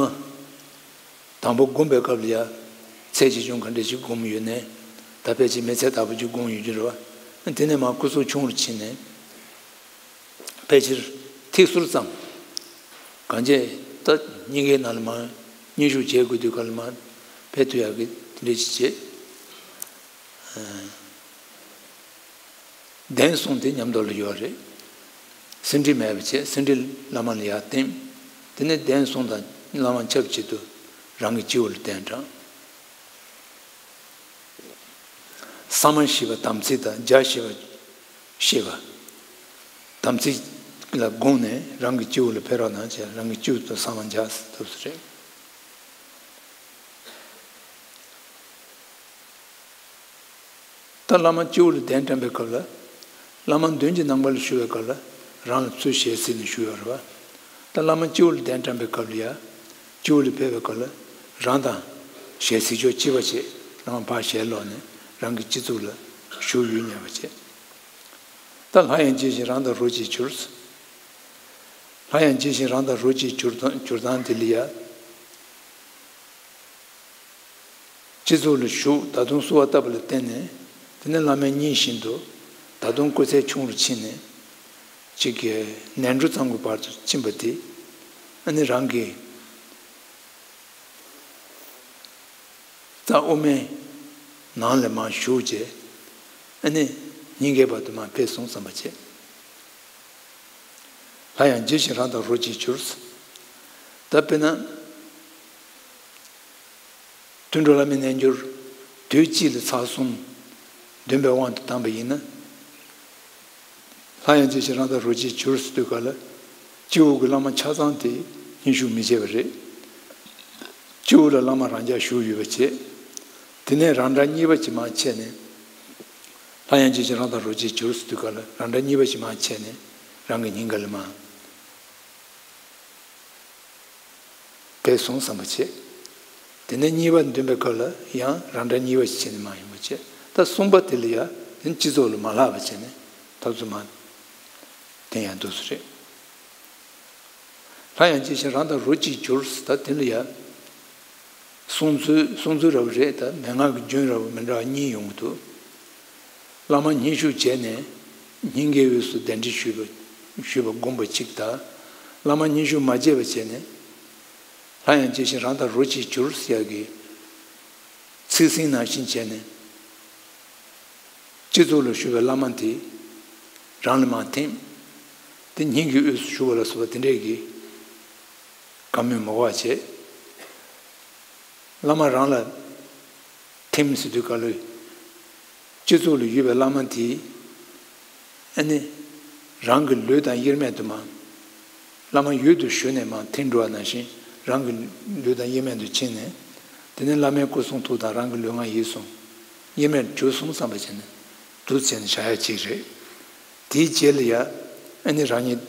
དང་པོ་བསྒོམས་པའི་སྐབས་ལ་ཡ་ཚད་ཆེ་ཆུང་ག་འདྲ་ཞིག་བསྒོམས་ཡོད་ནས། ད་ཕལ་ཆེར་མི་ཚད་དག་པོ་ཅིག་བསྒོམས་ཡོད་ཀྱི་རེད་བ། དེ་ནས་མར་སྐུ་གཟུགས་ཆུང་རུ་ཕྱིན་ནས། ཕལ་ཆེར་ཐིག་ཟུར་ཙམ། གང་བྱས་ད་སྙིང་གའི་ནང་ལ་མར་མཉེས་གཤོག་བྱེད་དགོས་དུས་སྐབས་ལ་མར་ཕེབས་ཐུབ་ཡག་གི་དེ་འདྲ་ཞིག་བྱེད། གདན་གསུམ་དེ་མཉམ་དུ་ལ་ཡོད་རེད། སེང་ཁྲི་མེད་པ་བྱས། སེང་ཁྲི་བླ་མ་ལ་ཡར་བསྟིམ། དེ་ནས་གདན་གསུམ་དང་བླ་མ་ཆབས་ཅིག་ཏུ་རང་གི་སྤྱི་བོ་ལ་གདན་དྲངས། ས་མ་ཞེས་པ་དམ་ཚིག་དང་རྒྱ་ཞེས་པ་ཞེས་པ། དམ་ཚིག་ལ་དགོངས་ནས་རང་གི་སྤྱི་བོ་ལ་ཕེབས་རོགས་གནང་བྱས། རང་གི་སྤྱི་བོ་དང་ས་མ་རྒྱ་ཐུབ་ས་རེད། ད་བླ་མ་སྤྱི་བོ་ལ་གདན་དྲངས་པའི་སྐབས་ལ། བླ་མ་མདུན་གྱི་ནམ་མཁའ་ལ་བཞུགས་པའི་སྐབས་ལ་རང་ལ་ཚུར་ཞལ་གཟིགས་ནས་བཞུགས་ཡོད་རེད་བ། ད་བླ་མ་སྤྱི་བོ་ལ་གདན་དྲངས་པའི་སྐབས་ལ་ཡ། སྤྱི་བོ་ལ་ཕེབས་པའི་སྐབས་ལ་རང་དང་ཞལ་གཟིགས་ཕྱོགས་གཅིག་པ་བྱས། རང་ཕར་ཞལ་ལོག་ནས་རང་གི་སྤྱི་གཙུག་ལ་བཞུགས་ཡོད་སྙམ་པ་བྱས། ད་སླར་ཡང་ཇི་བཞིན་རང་དང་རོ་གཅིག་གྱུར། སླར་ཡང་ཇི་བཞིན་རང་དང་རོ་གཅིག་གྱུར་སྟངས་གྱུར་སྟངས་དེ་ལ་ཡ། སྤྱི་གཙུག་ལ་བཞུགས། ད་དུང་བསུ་བ་བཏབ་པ་ལ་བརྟེན་ནས། དེ་ནས་བླ་མའི་སྙན་བཞིན་དུ་ད་དུང་སྐུ་ཚད་ཆུང་རུ་ཕྱིན་ནས། གཅིག་གི་ནས་འབྲུ་ཙམ་གྱི་བར་དུ་ཕྱིན་པ་དེ། ཨ་ནི་རང་གི་རྩ་དབུ་མའི་ནང་ལ་མར་ཞུགས་བྱས། ཨ་ནི་སྙིང་གའི་བར་དུ་མར་ཕེབས་སོང་བསམ་པ་བྱས། སླར་ཡང་ཇི་བཞིན་རང་དང་རོ་གཅིག་གྱུར། ད་དཔེར་ན། དུད་འགྲོ་ལྷ་མིའི་རྣལ་འབྱོར་དུས་གཅིག་ལ་ཚར་གསུམ་འདོན་པའི་དབང་དུ་བཏང་པ་ཡིན་ན། སླར་ཡང་ཇི་བཞིན་རང་དང་རོ་གཅིག་གྱུར་ཟེར་དུས་སྐབས་ལ། སྤྱི་བོ་གི་བླ་མ་ཆ་ཚང་དེ་སྙན་ཞུ་མི་བྱེད་པ་རེད། སྤྱི་བོ་ལ་བླ་མ་རང་འཇགས་བཞུགས་ཡོད་པ་བྱས། དེ་ནས་རང་འདྲ་གཉིས་པ་ཅིག་མར་ཕྱེ་ནས། སླར་ཡང་ཇི་བཞིན་རང་དང་རོ་གཅིག་གྱུར་ཟེར་དུས་སྐབས་ལ་རང་འདྲ་གཉིས་པ་ཅིག་མར་ཕྱེ་ནས་རང་གི་སྙིང་ག་ལ་མར་ཕེབས་སོང་བསམ་པ་བྱས། དེ་ནས་གཉིས་པ་འདོན་པའི་སྐབས་ལ་ཡང་རང་འདྲ་གཉིས་པ་ཞིག་བྱས་ནས་མར་ཡོང་བ་བྱས། ད་གསུམ་པ་དེ་ལ་ཡང་དེ་སྤྱི་གཙུག་ལ་མ་ལྷག་པ་བྱས་ནས་ཐབས་ཚུལ་མར་འཐེན་ཡང་འདུག་སེ་རེད། སླར་ཡང་ཇི་བཞིན་རང་དང་རོ་གཅིག་གྱུར། ད་དེ་ལ་ཡང་གསུང་ཚུལ་གསུང་ཚུལ་འདྲ་བོ་རེད། ད་མན་ངག་གི་རྒྱུན་འདྲ་བོ་མི་འདྲ་བ་གཉིས་ཡོང་གི་འདུག་བླ་མ་སྙན་ཞུ་བྱས་ནས་སྙིང་གའི་དབུས་སུ་གདན་འདྲེན་ཞུས་པ་ཞུས་པ་བསྒོམ་པ་གཅིག་དང་། བླ་མ་སྙན་ཞུ་མ་བྱས་པ་བྱས་ནས། སླར་ཡང་ཇི་བཞིན་རང་དང་རོ་གཅིག་གྱུར་ཟེར་ཡག་གི་ཚིག་ཟིན་ནང་བཞིན་བྱས་ནས། སྤྱི་གཙུག་ལ་བཞུགས་པའི་བླ་མ་དེ་རང་ལ་མར་འཐེན། དེ་སྙིང་གི་དབུས་སུ་བཞུགས་པ་ལ་སོགས་པ་དེ་འདྲས་ཀྱི་བཀའ་མོལ་མ་གོ་བ་བྱས། བླ་མ་རང་ལ་ཐིམ་ཟེར་དུས་སྐབས་ལ། སྤྱི་གཙུག་ལ་ཡོད་པའི་བླ་མ་དེ། ཨ་ནི། རང་གི་ལུས་དང་དབྱེར་མེད་དུ་མར། བླ་མ་ཡུལ་དུ་ཞུགས་ནས་མར་ཐིམ་འགྲོ་བ་ནང་བཞིན་རང་གི་ལུས་དང་དབྱེར་མེད་དུ་ཕྱིན་ནས། དེ་ནས་བླ་མའི་སྐུ་གསུང་ཐུགས་དང་རང་གི་ལུས་ངག་ཡིད་གསུམ་དབྱེར་མེད་གྱུར་སོང་བསམ་པ་བྱས་ནས་འདུག་བྱས་ནས་བཞག་ཡ་གཅིག་རེད། དེའི་རྗེས་ལ་ཡ། ཨ་ནི་རང་ཉིད་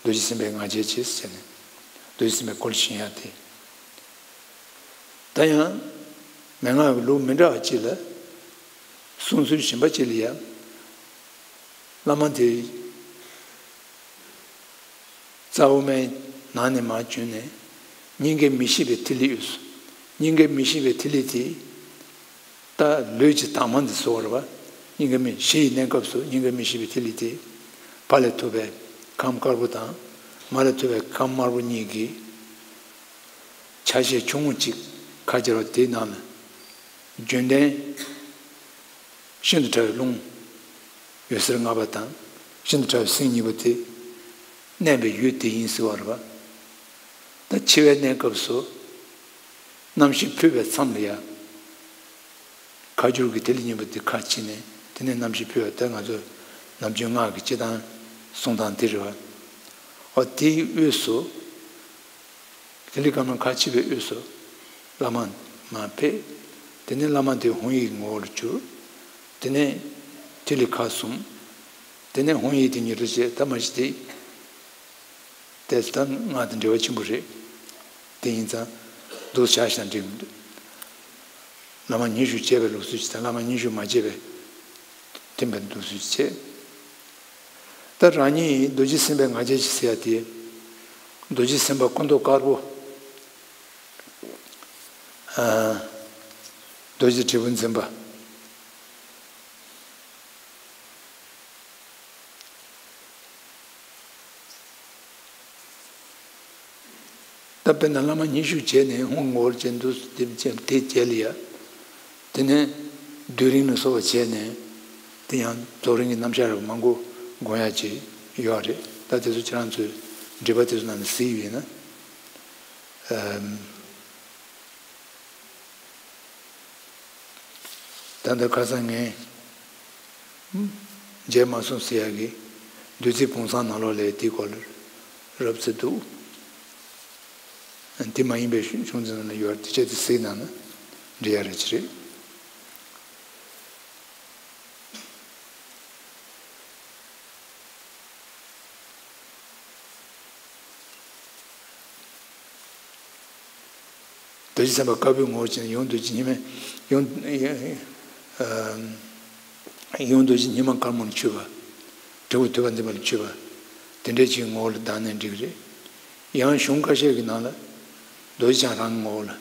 རྡོ་རྗེ་སེམས་དཔའི་ང་རྒྱལ་བྱས་ཟེར་ནས་རྡོ་རྗེ་སེམས་དཔའི་སྐུ་ལ་བཞེངས་ཡ་དེ། ད་ཡང་མན་ངག་གི་ལུགས་མི་འདྲ་བ་ཅིག་ལ། གསུང་ཚུལ་གཞན་པ་ཅིག་ལ་ཡང་། བླ་མ་དེ་རྩ་དབུ་མའི་ནང་ནས་མར་བྱོན་ནས་སྙིང་གའི་མི་ཤིགས་པའི་ཐིག་ལེ་དབུས་སུ། སྙིང་གའི་མི་ཤིགས་པའི་ཐིག་ལེ་དེ། ད་ལུས་ཀྱི་དྭངས་མ་འདི་བཟོ་བ་རེད་བ། སྙིང་གའི་མི་ཤི་ཡི་གནས་སྐབས་སུ་སྙིང་གའི་མི་ཤིགས་པའི་ཐིག་ལེ་དེ། ཕ་ལས་ཐོབ་པའི་ཁམས་དཀར་པོ་དང་། མ་ལས་ཐོབ་པའི་ཁམས་དམར་པོ་གཉིས་ཀྱི་ཆ་ཤས་ཆུང་ངུ་གཅིག་ཁ་སྦྱར་བ་དེའི་ནང་ལ། བརྗོད་ལྡན་ཤིན་ཏུ་ཕྲ་བའི་རླུང་འོད་ཟེར་ལྔ་པ་དང་། ཤིན་ཏུ་ཕྲ་བའི་སེམས་གཉིས་པོ་དེ་གནས་པའི་ཡུལ་དེ་ཡིན་ཟེར་བ་རེད་བ། ད་འཆི་བའི་གནས་སྐབས་སུ་རྣམ་ཤེས་འཕོས་པའི་མཚམས་ལ་ཡ། ཁ་སྦྱོར་གྱི་ཐིག་ལེ་གཉིས་པོ་དེ་ཁ་ཕྱེ་ནས་དེ་ནས་རྣམ་ཤེས་འཕོས་པ་ད་ང་ཚོ་ནམ་རྒྱུན་སྔགས་ཀྱི་སྤྱི་དང་གསུང་སྟངས་དེ་རེད་བ། འོ་དེའི་དབུས་སུ། ཐིག་ལེ་དཀར་དམར་ཁ་ཕྱེ་བའི་དབུས་སུ་བླ་མ་མར་ཕེབས། དེ་ནས་བླ་མ་དེ་ཧཱུྃ་ཡིག་ངོ་བོར་གྱུར། དེ་ནས་ཐིག་ལེ་ཁ་ཟུམ། དེ་ནས་ཧཱུྃ་ཡིག་དེ་ཉིད་དུ་བྱས། ད་མ་གཞི་དེ། དེ་ད་སྔགས་དང་འབྲེལ་བ་ཆེན་པོ་རེད། དེ་ཡིན་ཙང་འདུག་བྱ་ཞིང་འགྲིག་མི་འདུག་བླ་མ་ཉི་ཤུ་བྱས་པའི་ལུགས་སྲོལ་ཅིག་དང་བླ་མ་ཉི་ཤུ་མ་བྱས་པའི་མཐུན་པའི་ལུགས་སྲོལ་ཅིག་བྱས། ད་རང་ཉིད་རྡོ་རྗེ་སེམས་དཔའི་ང་རྒྱལ་གྱིས་ཟེར་ཡ་དེ། རྡོ་རྗེ་སེམས་དཔའ་སྐུ་མདོག་དཀར་པོ། ཨ། རྡོ་རྗེ་དྲིལ་བུ་འཛིན་པ། ད་དཔེར་ན་བླ་མ་ཉི་ཤུ་བྱས་ནས་ཧཱུྃ་ངོ་བོར་བྱས་འདུག་དེ་བྱས་དེ་རྗེས་ལ་ཡ། དེ་ནས་རྡོ་རིང་ལ་སོགས་པ་བྱས་ནས་དེ་ཡང་རྫོགས་རིམ་གྱི་རྣམ་གཞག་རབ་མང་པོ་སྒོམ་ཡག་ཅིག་ཡོད་རེད། ད་དེ་ཚོ་ཁྱེད་རང་ཚོས་འགྲེལ་པ་དེ་ཚོ་ནང་ནས་གཟིགས་ཡོད་ན། ཨམ། ད་ལྟ་ཁ་སང་ངས་མཇལ་མ་སོང་ཟེར་ཡག་གི་བདུད་རྩི་བུམ་བཟང་ནང་ལོགས་ལ་དེའི་སྐོར་ལ་རོབ་ཙམ་འདུག་དེ་མ་ཡིན་པའི་ཤོང་ཚན་ནང་ལ་ཡོད་རེད། དེ་ཆེད་དུ་གཟིགས་གནང་ན་འགྲིག་ཡག་རེད་ཅི་རེད། རྡོ་རྗེ་སེམས་དཔའ་དཀར་པོའི་ངོ་བོར་བྱས་ནས་ཡང་རྡོ་རྗེ་སྙིགས་མའི་ཡང་ཡང་རྡོ་རྗེ་སྙིགས་མ་དཀར་མོར་འཁྱུད་པ། དྲིལ་བུ་དུད་པ་འཛིན་པ་ལ་འཁྱུད་པ། དེ་འདྲའི་ཅིག་ངོ་བོ་ལ་ལྡང་ནས་འགྲིག་རེད། ཡང་གཞུང་ཁ་ཤས་ཀྱི་ནང་ལ་རྡོ་རྗེ་འཆང་རང་ངོ་བོ་ལ།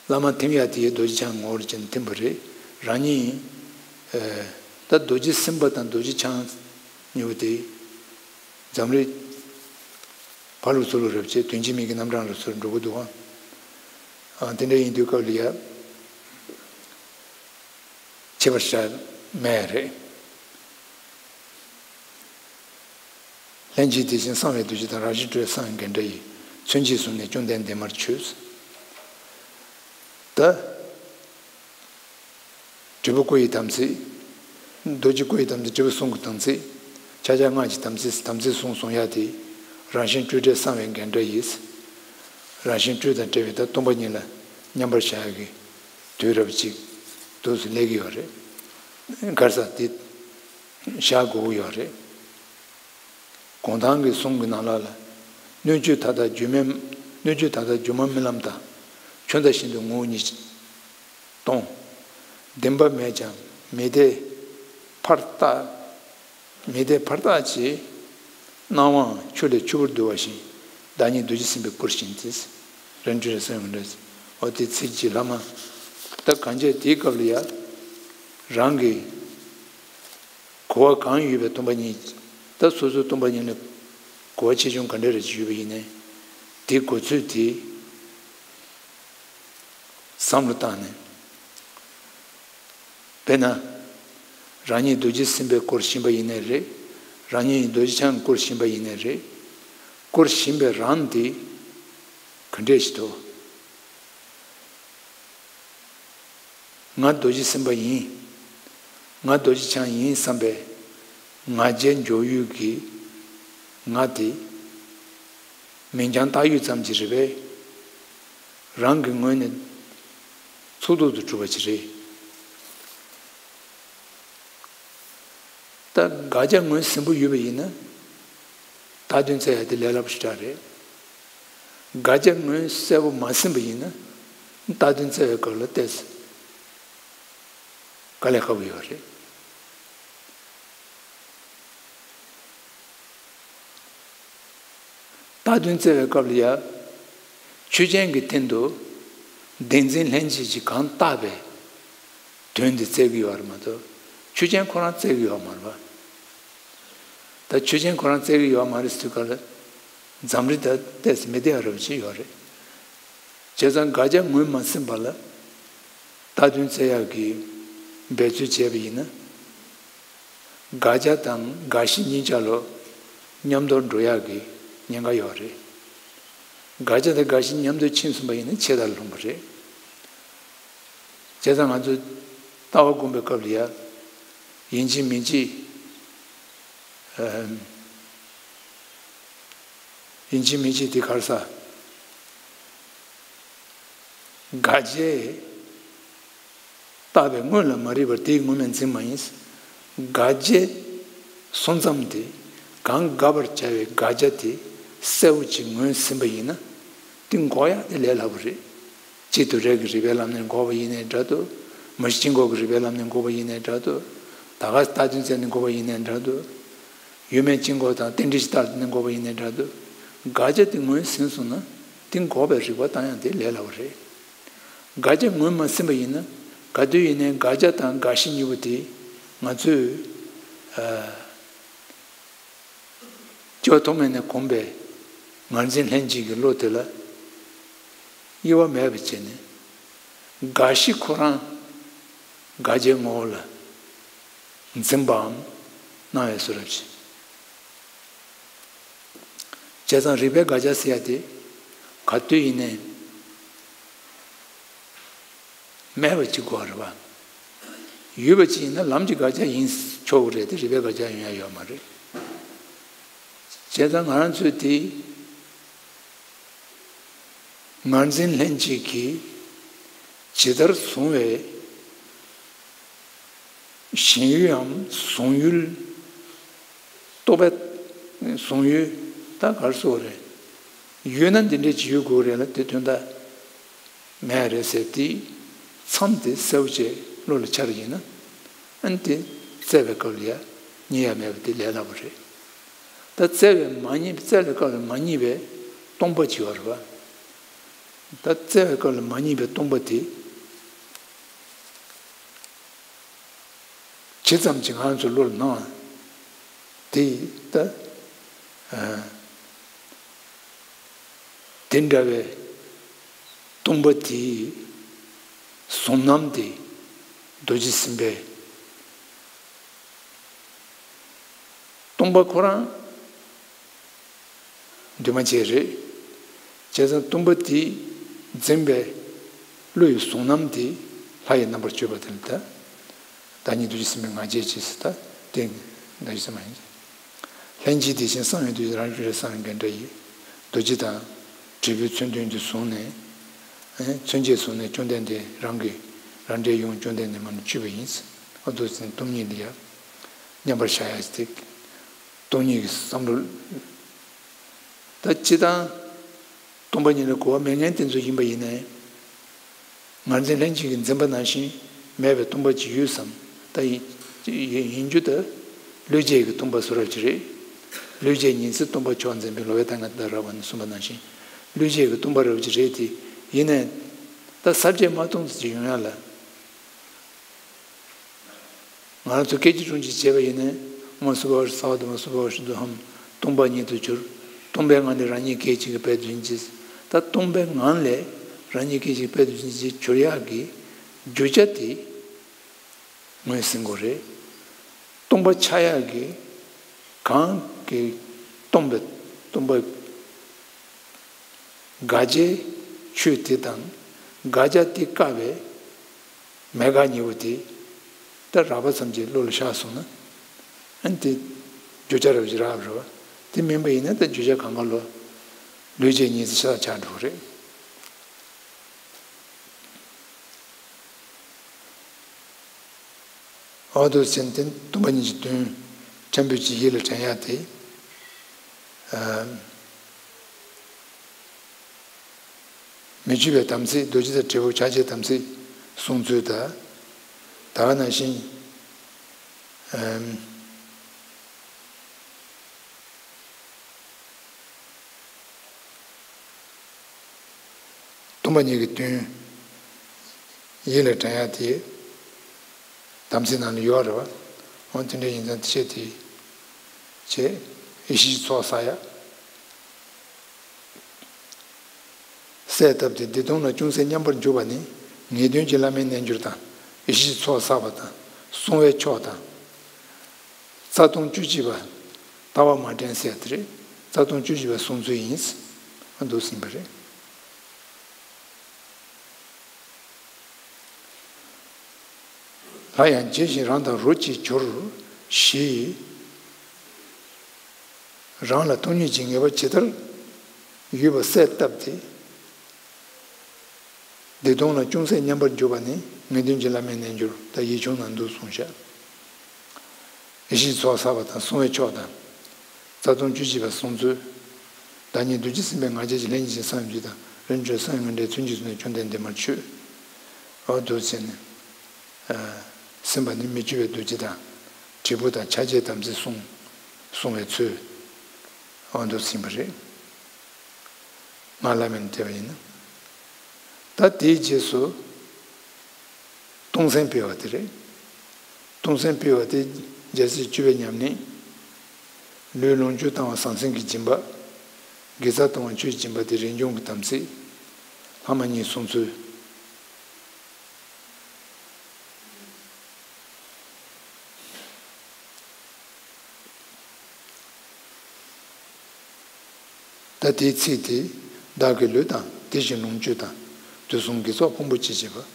བླ་མ་ཐིམ་ཡ་དེ་རྡོ་རྗེ་འཆང་ངོ་བོ་ལ་བྱས་ནས་ཐིམ་པ་རེད། རང་ཉིད་ད་རྡོ་རྗེ་སེམས་དཔའ་དང་རྡོ་རྗེ་འཆང་གཉིས་པོ་དེ། འཛམ་རིག་ཕར་ལ་ཚུར་ལ་རབ་བྱེད་དོན་གཅིག་མིང་གི་རྣམ་གྲངས་ལ་ཚུར་འགྲོ་གི་འདུག་ཨང་། དེ་འདྲ་ཡིན་དུས་སྐབས་ལ་ཡ། ཁྱད་པར་ཤར་མེད་རེད། ལྷན་ཅིག་དེ་བཞིན་གསང་བའི་རྡོ་རྗེ་དང་། རང་བཞིན་སྤྲོས་གསང་བའི་རྒྱན་འདྲ་ཡིས། མཚོན་བྱེད་གསུམ་ནི་བཅོམ་ལྡན་འདས་མར་མཆོད། ད། དྲིལ་བུ་སྐུ་ཡི་དམ་ཚིག་རྡོ་རྗེ་སྐུ་ཡི་དམ་ཚིག་དྲིལ་བུ་གསུང་གི་དམ་ཚིག་ཕྱག་རྒྱ་སྔགས་ཀྱི་དམ་ཚིག་དམ་ཚིག་གསུམ་གསུང་ཡ་དེ། རང་བཞིན་སྤྲོས་བྲལ་གསང་བའི་རྒྱན་འདྲ་ཡིས། རང་བཞིན་སྤྲོས་དང་བྲལ་བའི་ད་སྟོང་པ་ཉིད་ལ་མཉམ་པར་བཞག་ཡ་གི་དུས་རབས་ཅིག་དུས་སུ་སླེབས་ཀྱི་ཡོད་རེད། གར་ས་དེ་བཞག་དགོས་ཀྱི་ཡོད་རེད། གུང་ཐང་གི་གསུང་གི་ནང་ལོགས་ལ། སྣོད་བཅུད་མཐའ་དག་སྒྱུ་མའི། སྣོད་བཅུད་མཐའ་དག་སྒྱུ་མ་རྨི་ལམ་དང་། ཆུ་ཟླ་བཞིན་དུ་ངོ་བོ་ཉིད་སྟོང་། བདེན་པ་མེད་ཀྱང་མི་བདེ་ཕར་བལྟ། མི་བདེ་ཕར་བལྟ་ཅེས། སྣང་བའང་ཆུ་ལས་ཆུ་བུར་འདུ་བ་བཞིན། བདག་ཉིད་རྡོ་རྗེ་སེམས་དཔའི་སྐུར་བཞེངས་ཏེ། རིན་བྲལ་གསུང་གི་འདྲ། འོ་དེ་ཚིག་གཅིག་ལྷག་མ། ད་གང་བྱས་དེའི་སྐབས་ལ་ཡ། རང་གི་གོ་བ་གང་ཡོད་པའི་སྟོང་པ་ཉིད། ད་སོ་སོའི་སྟོང་པ་ཉིད་ལ་གོ་བ་ཆེ་ཆུང་ག་འདྲ་རེ་ཅིག་ཡོད་པ་ཡིན་ནའི། དེའི་གོ་ཚོད་དེ་བསམ་བློ་བཏང་ནས། དཔེར་ན། རང་ཉིད་རྡོ་རྗེ་སེམས་དཔའི་སྐུར་བཞེངས་པ་ཡིན་ནའི་རེད། རང་ཉིད་རྡོ་རྗེ་འཆང་སྐུར་བཞེངས་པ་ཡིན་ནའི་རེད། སྐུར་བཞེངས་པའི་རང་དེ་ག་འདྲས་ཞིག་འདུག་ང་རྡོ་རྗེ་སེམས་དཔའ་ཡིན། ང་རྡོ་རྗེ་འཆང་ཡིན་བསམ་པའི་ང་རྒྱལ་འཇོག་ཡུལ་གྱི་ང་དེ། མིང་རྐྱང་བཏགས་ཡུལ་ཙམ་གྱིས་རེད་པས། རང་གི་ངོས་ནས་ཚུགས་ཐུབ་ཏུ་གྲུབ་པ་ཅིག་རེད། ད་དགག་བྱ་ངོས་ཟིན་པོ་ཡོད་པ་ཡིན་ན། བཏགས་དོན་བཙལ་ཡ་དེ་ལས་སླ་པོ་ཞེ་དྲག་རེད། དགག་བྱ་ངོས་གསལ་པོ་མ་ཟིན་པ་ཡིན་ན། བཏགས་དོན་བཙལ་བའི་སྐབས་ལ་ཏོག་ཙམ་དཀའ་ལས་ཁག་པོ་ཡོད་རེད། བཏགས་དོན་བཙལ་བའི་སྐབས་ལ་ཡ། ཆོས་ཅན་གྱི་སྟེང་དུ་བདེན་འཛིན་ལྷན་སྐྱེས་ཀྱིས་གང་བཏགས་པའི་དོན་དེ་བཙལ་གྱི་ཡོད་རེད་མ་གཏོགས། ཆོས་ཅན་ཁོ་རང་བཙལ་གྱི་ཡོད་མ་རེད་པ། ད་ཆོས་ཅན་ཁོ་རང་བཙལ་གྱི་ཡོད་མ་རེད་ཟེར་དུས་སྐབས་ལ། འཛམ་གླིང་ད་ཏོག་ཙམ་མི་བདེ་བ་རབ་ཅིག་ཡོད་རེད། བྱས་ཙང་དགག་བྱ་ངོས་མ་ཟིན་པ་ལ། བཏགས་དོན་བཙལ་ཡག་གི་འབད་རྩོལ་བྱས་པ་ཡིན་ན། དགག་བྱ་དང་དགག་གཞི་གཉིས་ཆ་ལོ་མཉམ་དུ་འགྲོ་ཡག་གི་ཉེན་ཁ་ཡོད་རེད། དགག་བྱ་དང་དགག་གཞི་མཉམ་དུ་ཕྱིན་སོང་པ་ཡིན་ན་ཆད་ལྟར་ལྷུང་བ་རེད། བྱས་ཙང་ང་ཚོས་ལྟ་བ་སྒོམ་པའི་སྐབས་ལ་ཡ། ཡིན་གཅིག་མིན་གཅིག་ཨམ། ཡིན་གཅིག་མིན་གཅིག་དེ་ག་རེ་ཟེར། དགག་བྱའི་བཏགས་པའི་སྔོན་ལ་མ་རིག་པར་དེའི་ངོ་མས་འཛིན་མ་ཡིན། དགག་བྱའི་སོ་མཚམས་དེ་གང་དགག་པར་བྱ་བའི་དགག་བྱ་དེ་གསལ་པོ་ཅིག་ངོས་ཟིན་པ་ཡིན་ན། དེ་འགོག་ཡག་དེ་ལས་སླ་པོ་རེད། གཅིག་ཏུ་རེག་གི་རིགས་པའི་ལམ་ནས་འགོག་པ་ཡིན་ནའི་འདྲ་འདུག་མུ་བཞི་དཀྱིལ་འཁོར་གྱི་རིགས་པའི་ལམ་ནས་འགོག་པ་ཡིན་ནའི་འདྲ་འདུག་ད་ག་རྟགས་ཅན་བཙལ་ནས་འགོག་པ་ཡིན་ནའི་འདྲ་འདུག་ཡུལ་མེད་དཀྱིལ་འཁོར་དང་རྟེན་འབྲེལ་གྱི་རྟགས་དེ་ནས་འགོག་པ་ཡིན་ནའི་འདྲ་འདུག་དགག་བྱ་དེ་ངོས་ཟིན་སོང་ན་དེ་འགོག་པའི་རིགས་པ་བཏང་ཡག་དེ་ལས་སླ་པོ་རེད། དགག་བྱ་ངོས་མ་ཟིན་པ་ཡིན་ན་ག་དུས་ཡིན་ནའི་དགག་བྱ་དང་དགག་གཞི་གཉིས་པོ་དེ་ང་ཚོས་ཨ། སྐྱེ་བ་ཐོག་མེད་ནས་གོམས་པའི་ངར་འཛིན་ལྷན་སྐྱེས་ཀྱི་བློ་དེ་ལ་དབྱེ་བ་མེད་པ་བྱས་ནས་དགག་གཞི་ཁོ་རང་དགག་བྱའི་ངོ་བོ་ལ་འཛིན་པའམ་སྣང་བའི་བཟོ་འདྲ་བྱེད། བྱས་ཙང་རིགས་པའི་དགག་བྱ་ཟེར་ཡ་དེ་ག་དུས་ཡིན་ནའི་མེད་པ་ཅིག་དགོས་རེད་པ། ཡོད་པ་ཅིག་ཡིན་ན་ལམ་གྱི་དགག་བྱ་ཡིན་ཆོག་གི་རེད་དེ་རིགས་པའི་དགག་བྱ་ཡོང་ཡ་ཡོད་མ་རེད། བྱས་ཙང་ང་རང་ཚོས་དེ་ངར་འཛིན་ལྷན་སྐྱེས་ཀྱིས་ཇི་ལྟར་བཟུང་བའི་ཞེན་ཡུལ་འམ་གཟུང་ཡུལ། རྟོག་པའི་གཟུང་ཡུལ་ད་ག་རེ་ཟེར་དགོས་རེད། ཡོད་ན་འདི་འདྲའི་ཅིག་ཡོད་དགོས་རེད་ལ་དེ་དོན་དག་མེད་རེད་ཟེར་དེའི་མཚམས་དེ་གསལ་པོ་བྱས་བློ་ལ་འཆར་ཡིན་ན། ཨ་ནི་དེ་བཙལ་བའི་སྐབས་ལ་ཡ་རྙེད་ཡ་མེད་པ་དེ་ལས་སླ་པོ་རེད། ད་བཙལ་བའི་མ་རྙེད་བཙལ་བའི་སྐབས་ལ་མ་རྙེད་པའི་སྟོང་པ་ཅིག་ཡོད་རེད་པ། ད་བཙལ་བའི་སྐབས་ལ་མ་རྙེད་པའི་སྟོང་པ་དེ། ཇི་ཙམ་གྱིས་ང་ཚོའི་བློ་ལ་སྣང་། དེ་ད་ཨ། དེ་འདྲ་བའི་སྟོང་པ་དེའི་གཟུང་རྣམ་དེ་རྡོ་རྗེ་སེམས་དཔའི་སྟོང་པ་ཁོ་རང་། འདུས་མ་བྱས་རེད། བྱས་ཙང་སྟོང་པ་དེ་འཛིན་པའི་བློ་ཡི་གཟུང་རྣམ་དེ་ལྷ་ཡི་རྣམ་པར་སྤྱོད་པ་དེ་ལ་ད། བདག་ཉིད་རྡོ་རྗེ་སེམས་དཔའི་ང་རྒྱལ་ཅེས་སུ་ད་བསྟན་ད་ཡི་སེམས་མ་ཡིན། ལྷན་ཅིག་དེ་བཞིན་གསང་བའི་རྡོ་རྗེ་རང་རིག་པའི་གསང་བའི་རྒྱན་འདྲ་ཡིས། རྡོ་རྗེ་དང་། འབྲས་བུའི་མཚོན་དོན་དུ་བཟུང་ནས། མཚོན་བྱེད་བཟུང་ནས་བཅོམ་ལྡན་འདས་རང་གི་རང་འབྲས་ཡུམ་བཅོམ་ལྡན་འདས་མ་ནུ་སྤྱོད་པ་ཡིན། ཨ་རྡོ་རྗེ་སྟོང་ཉིད་ལ་ཡང་མཉམ་པར་བཞག་ཡ་སྟེ། སྟོང་ཉིད་ཀྱི་བསམ་བློ། ད་སྤྱི་དང་། སྟོང་པ་ཉིད་ལ་གོ་བ་མེད་མཁན་དེ་ཚོ་ཡིན་པ་ཡིན་ནའི། ངར་འཛིན་ལྷན་སྐྱེས་ཀྱིས་འཛིན་པ་ནང་བཞིན་མེད་པའི་སྟོང་པ་ཅིག་ཡོད་བསམ། ད་ཡིན་ཡིན་རྒྱུ་ད། བློས་བྱས་ཀྱི་སྟོང་པ་བཟོ་འདྲ་ཅིག་རེད། བློས་བྱས་ཉིད་ཟེར་སྟོང་པ་མཆོག་འཛིན་པའི་ལོ་པཎ་ཐང་ལྔ་དང་རབ་དབང་ནས་གསུངས་པ་ནང་བཞིན། བློས་བྱས་ཀྱི་སྟོང་པ་འདྲ་ཅིག་རེད་དེ། ཡིན་ནའི། ད་ས་བཅད་མ་སྟོང་ཙམ་ཅིག་ཡོང་ཡ་ལ། ང་རང་ཚོ་སྐད་ཅིག་གྲོང་ཅིག་བྱས་པ་ཡིན་ནའི། སོ་སོ་བ་ཧྲི་ས་བ་དུ་མ་སོ་སོ་བ་ཧྲི་དུ་ཧམ། སྟོང་པ་ཉིད་དུ་གྱུར། སྟོང་པའི་ངང་ལས་རང་ཉིད་སྐད་ཅིག་གིས་སྦས་དུ་ཕྱིན་ཅིག་ད་སྟོང་པའི་ངང་ལས་རང་ཉིད་སྐད་ཅིག་སྦས་དུ་ཕྱིན་ཅིག་གྱུར་ཡག་གི་རྒྱུ་ཆ་དེ་ངོས་ཟིན་དགོས་རེད། སྟོང་པ་ཆགས་ཡག་གི་གང་གི་སྟོང་པའི་སྟོང་པ། དགག་བྱའི་ཆོས་དེ་དང་། དགག་བྱ་དེ་བཀག་པའི་མེད་དགག་གཉིས་པོ་དེ། ད་རགས་པ་ཙམ་གྱིས་བློ་ལ་ཤར་སོང་ན། ཨ་ནི་དེ་བརྗོད་བྱ་རབ་ཀྱི་རབ་རེད་བ། དེ་མིན་པ་ཡིན་ན་ད་བརྗོད་བྱ་གང་ག་ལོ། བློས་བྱས་ཉིད་ཟེར་ཆགས་ཆགས་འགྲོ་གི་རེད། འོ་དེ་ཚེ་འདི་སྟོང་པ་ཉིད་ཀྱི་དོན་ཕྲན་བུ་གཅིག་ཡིད་ལ་དྲན་ཡག་དེ། ཨ། མི་བསྐྱོད་པའི་དམ་ཚིག་རྡོ་རྗེ་དང་འབྲས་བུ་ཕྱག་རྒྱའི་དམ་ཚིག་གསུང་ཚུལ་དང་། ད་ག་ནང་བཞིན། ཨམ། སྟོང་པ་ཉིད་ཀྱི་དོན་ཡིད་ལ་དྲན་ཡག་དེ་དམ་ཚིག་ནང་ལ་ཡོད་རེད་བ། འོ་དེ་འདྲ་ཡིན་ཙང་དེ་བྱས་དེ་བྱས་ཡེ་ཤེས་ཀྱི་ཚོགས་བསགས་ཡག་གསལ་བཏབ་སྟེ་བདེ་སྟོང་ལ་ཅུང་ཟད་མཉམ་པར་འཇུག་པ་ནི་ངེས་དོན་གྱི་བླ་མའི་རྣལ་འབྱོར་དང་ཡེ་ཤེས་ཀྱི་ཚོགས་བསགས་པ་དང་གསུང་བའི་མཆོག་དང་། རྩ་ལྟུང་བཅུ་གཅིག་པ། ལྟ་བ་མ་དྲན་ཟེར་དེ་རེད། རྩ་ལྟུང་བཅུ་གཅིག་པའི་གསུང་ཚུལ་ཡིན། འདུག་ཟིན་པ་རེད། ལྷ་ཡང་བརྗེད་ཅིང་རང་དང་རོ་གཅིག་གྱུར། ཞེས། རང་ལ་སྟོང་ཉིད་ཀྱི་ངེས་པ་ཇི་ལྟར་ཡོད་པ་གསལ་བཏབ་སྟེ། བདེ་སྟོང་ལ་ཅུང་ཟད་མཉམ་པར་འཇོག་པ་ནི་ངེས་དོན་གྱི་བླ་མའི་རྣལ་འབྱོར་དང་ཡིག་ཆུང་ན་འདུག་གསུངས་ཤག། ཡེ་ཤེས་ཚོགས་བསགས་པ་དང་བསྲུང་བའི་ཕྱོགས་དང་། རྩ་ལྟུང་བཅུ་གཅིག་པ་བསྲུང་ཚུལ། བདག་ཉིད་རྡོ་རྗེ་སེམས་དཔའི་ང་རྒྱལ་གྱིས་ལྷན་ཅིག་བྱེད་བསམ་ཡས་བརྗོད་དང་རིམ་གྲོ་བསམ་ཡས་ངན་འབྲེལ་ཚུལ་གྱིས་བཟུང་ནས་བཅོམ་ལྡན་འདས་མར་མཆོད། འོ་འདུག་བྱས་ནས། སེམས་པ་ནི་མི་བསྐྱོད་པའི་རྡོ་རྗེ་དང་། དྲིལ་བུ་དང་ཕྱག་རྒྱའི་དམ་ཚིག་བསྲུང་། བསྲུང་བའི་ཚུལ། འོ་འདུག་ཟིན་པ་རེད། ང་བླ་མེད་བལྟས་པ་ཡིན་ན། ད་དེའི་རྗེས་སུ། སྟོང་གསལ་སྤེལ་བ་དེ་རེད། སྟོང་གསལ་སྤེལ་བ་དེ་རྒྱལ་སྲས་སྤྱོད་པའི་ཉམས་ལེན། ལུས་ལོངས་སྤྱོད་བཏང་བ་ཟང་ཟིང་གི་སྦྱིན་པ། དགེ་རྩ་གཏོང་བ་ཆོས་སྦྱིན་པ་དེ་རིན་འབྱུང་གི་དམ་ཚིག། ལྷག་མ་གཉིས་བསྲུང་ཚུལ། ད་དེའི་ཚིག་དེ། བདག་གི་ལུས་དང་དེ་བཞིན་ལོངས་སྤྱོད་དང་། དུས་གསུམ་དགེ་ཚོགས་ཕུང་པོ་སྤྱི་བྱེད་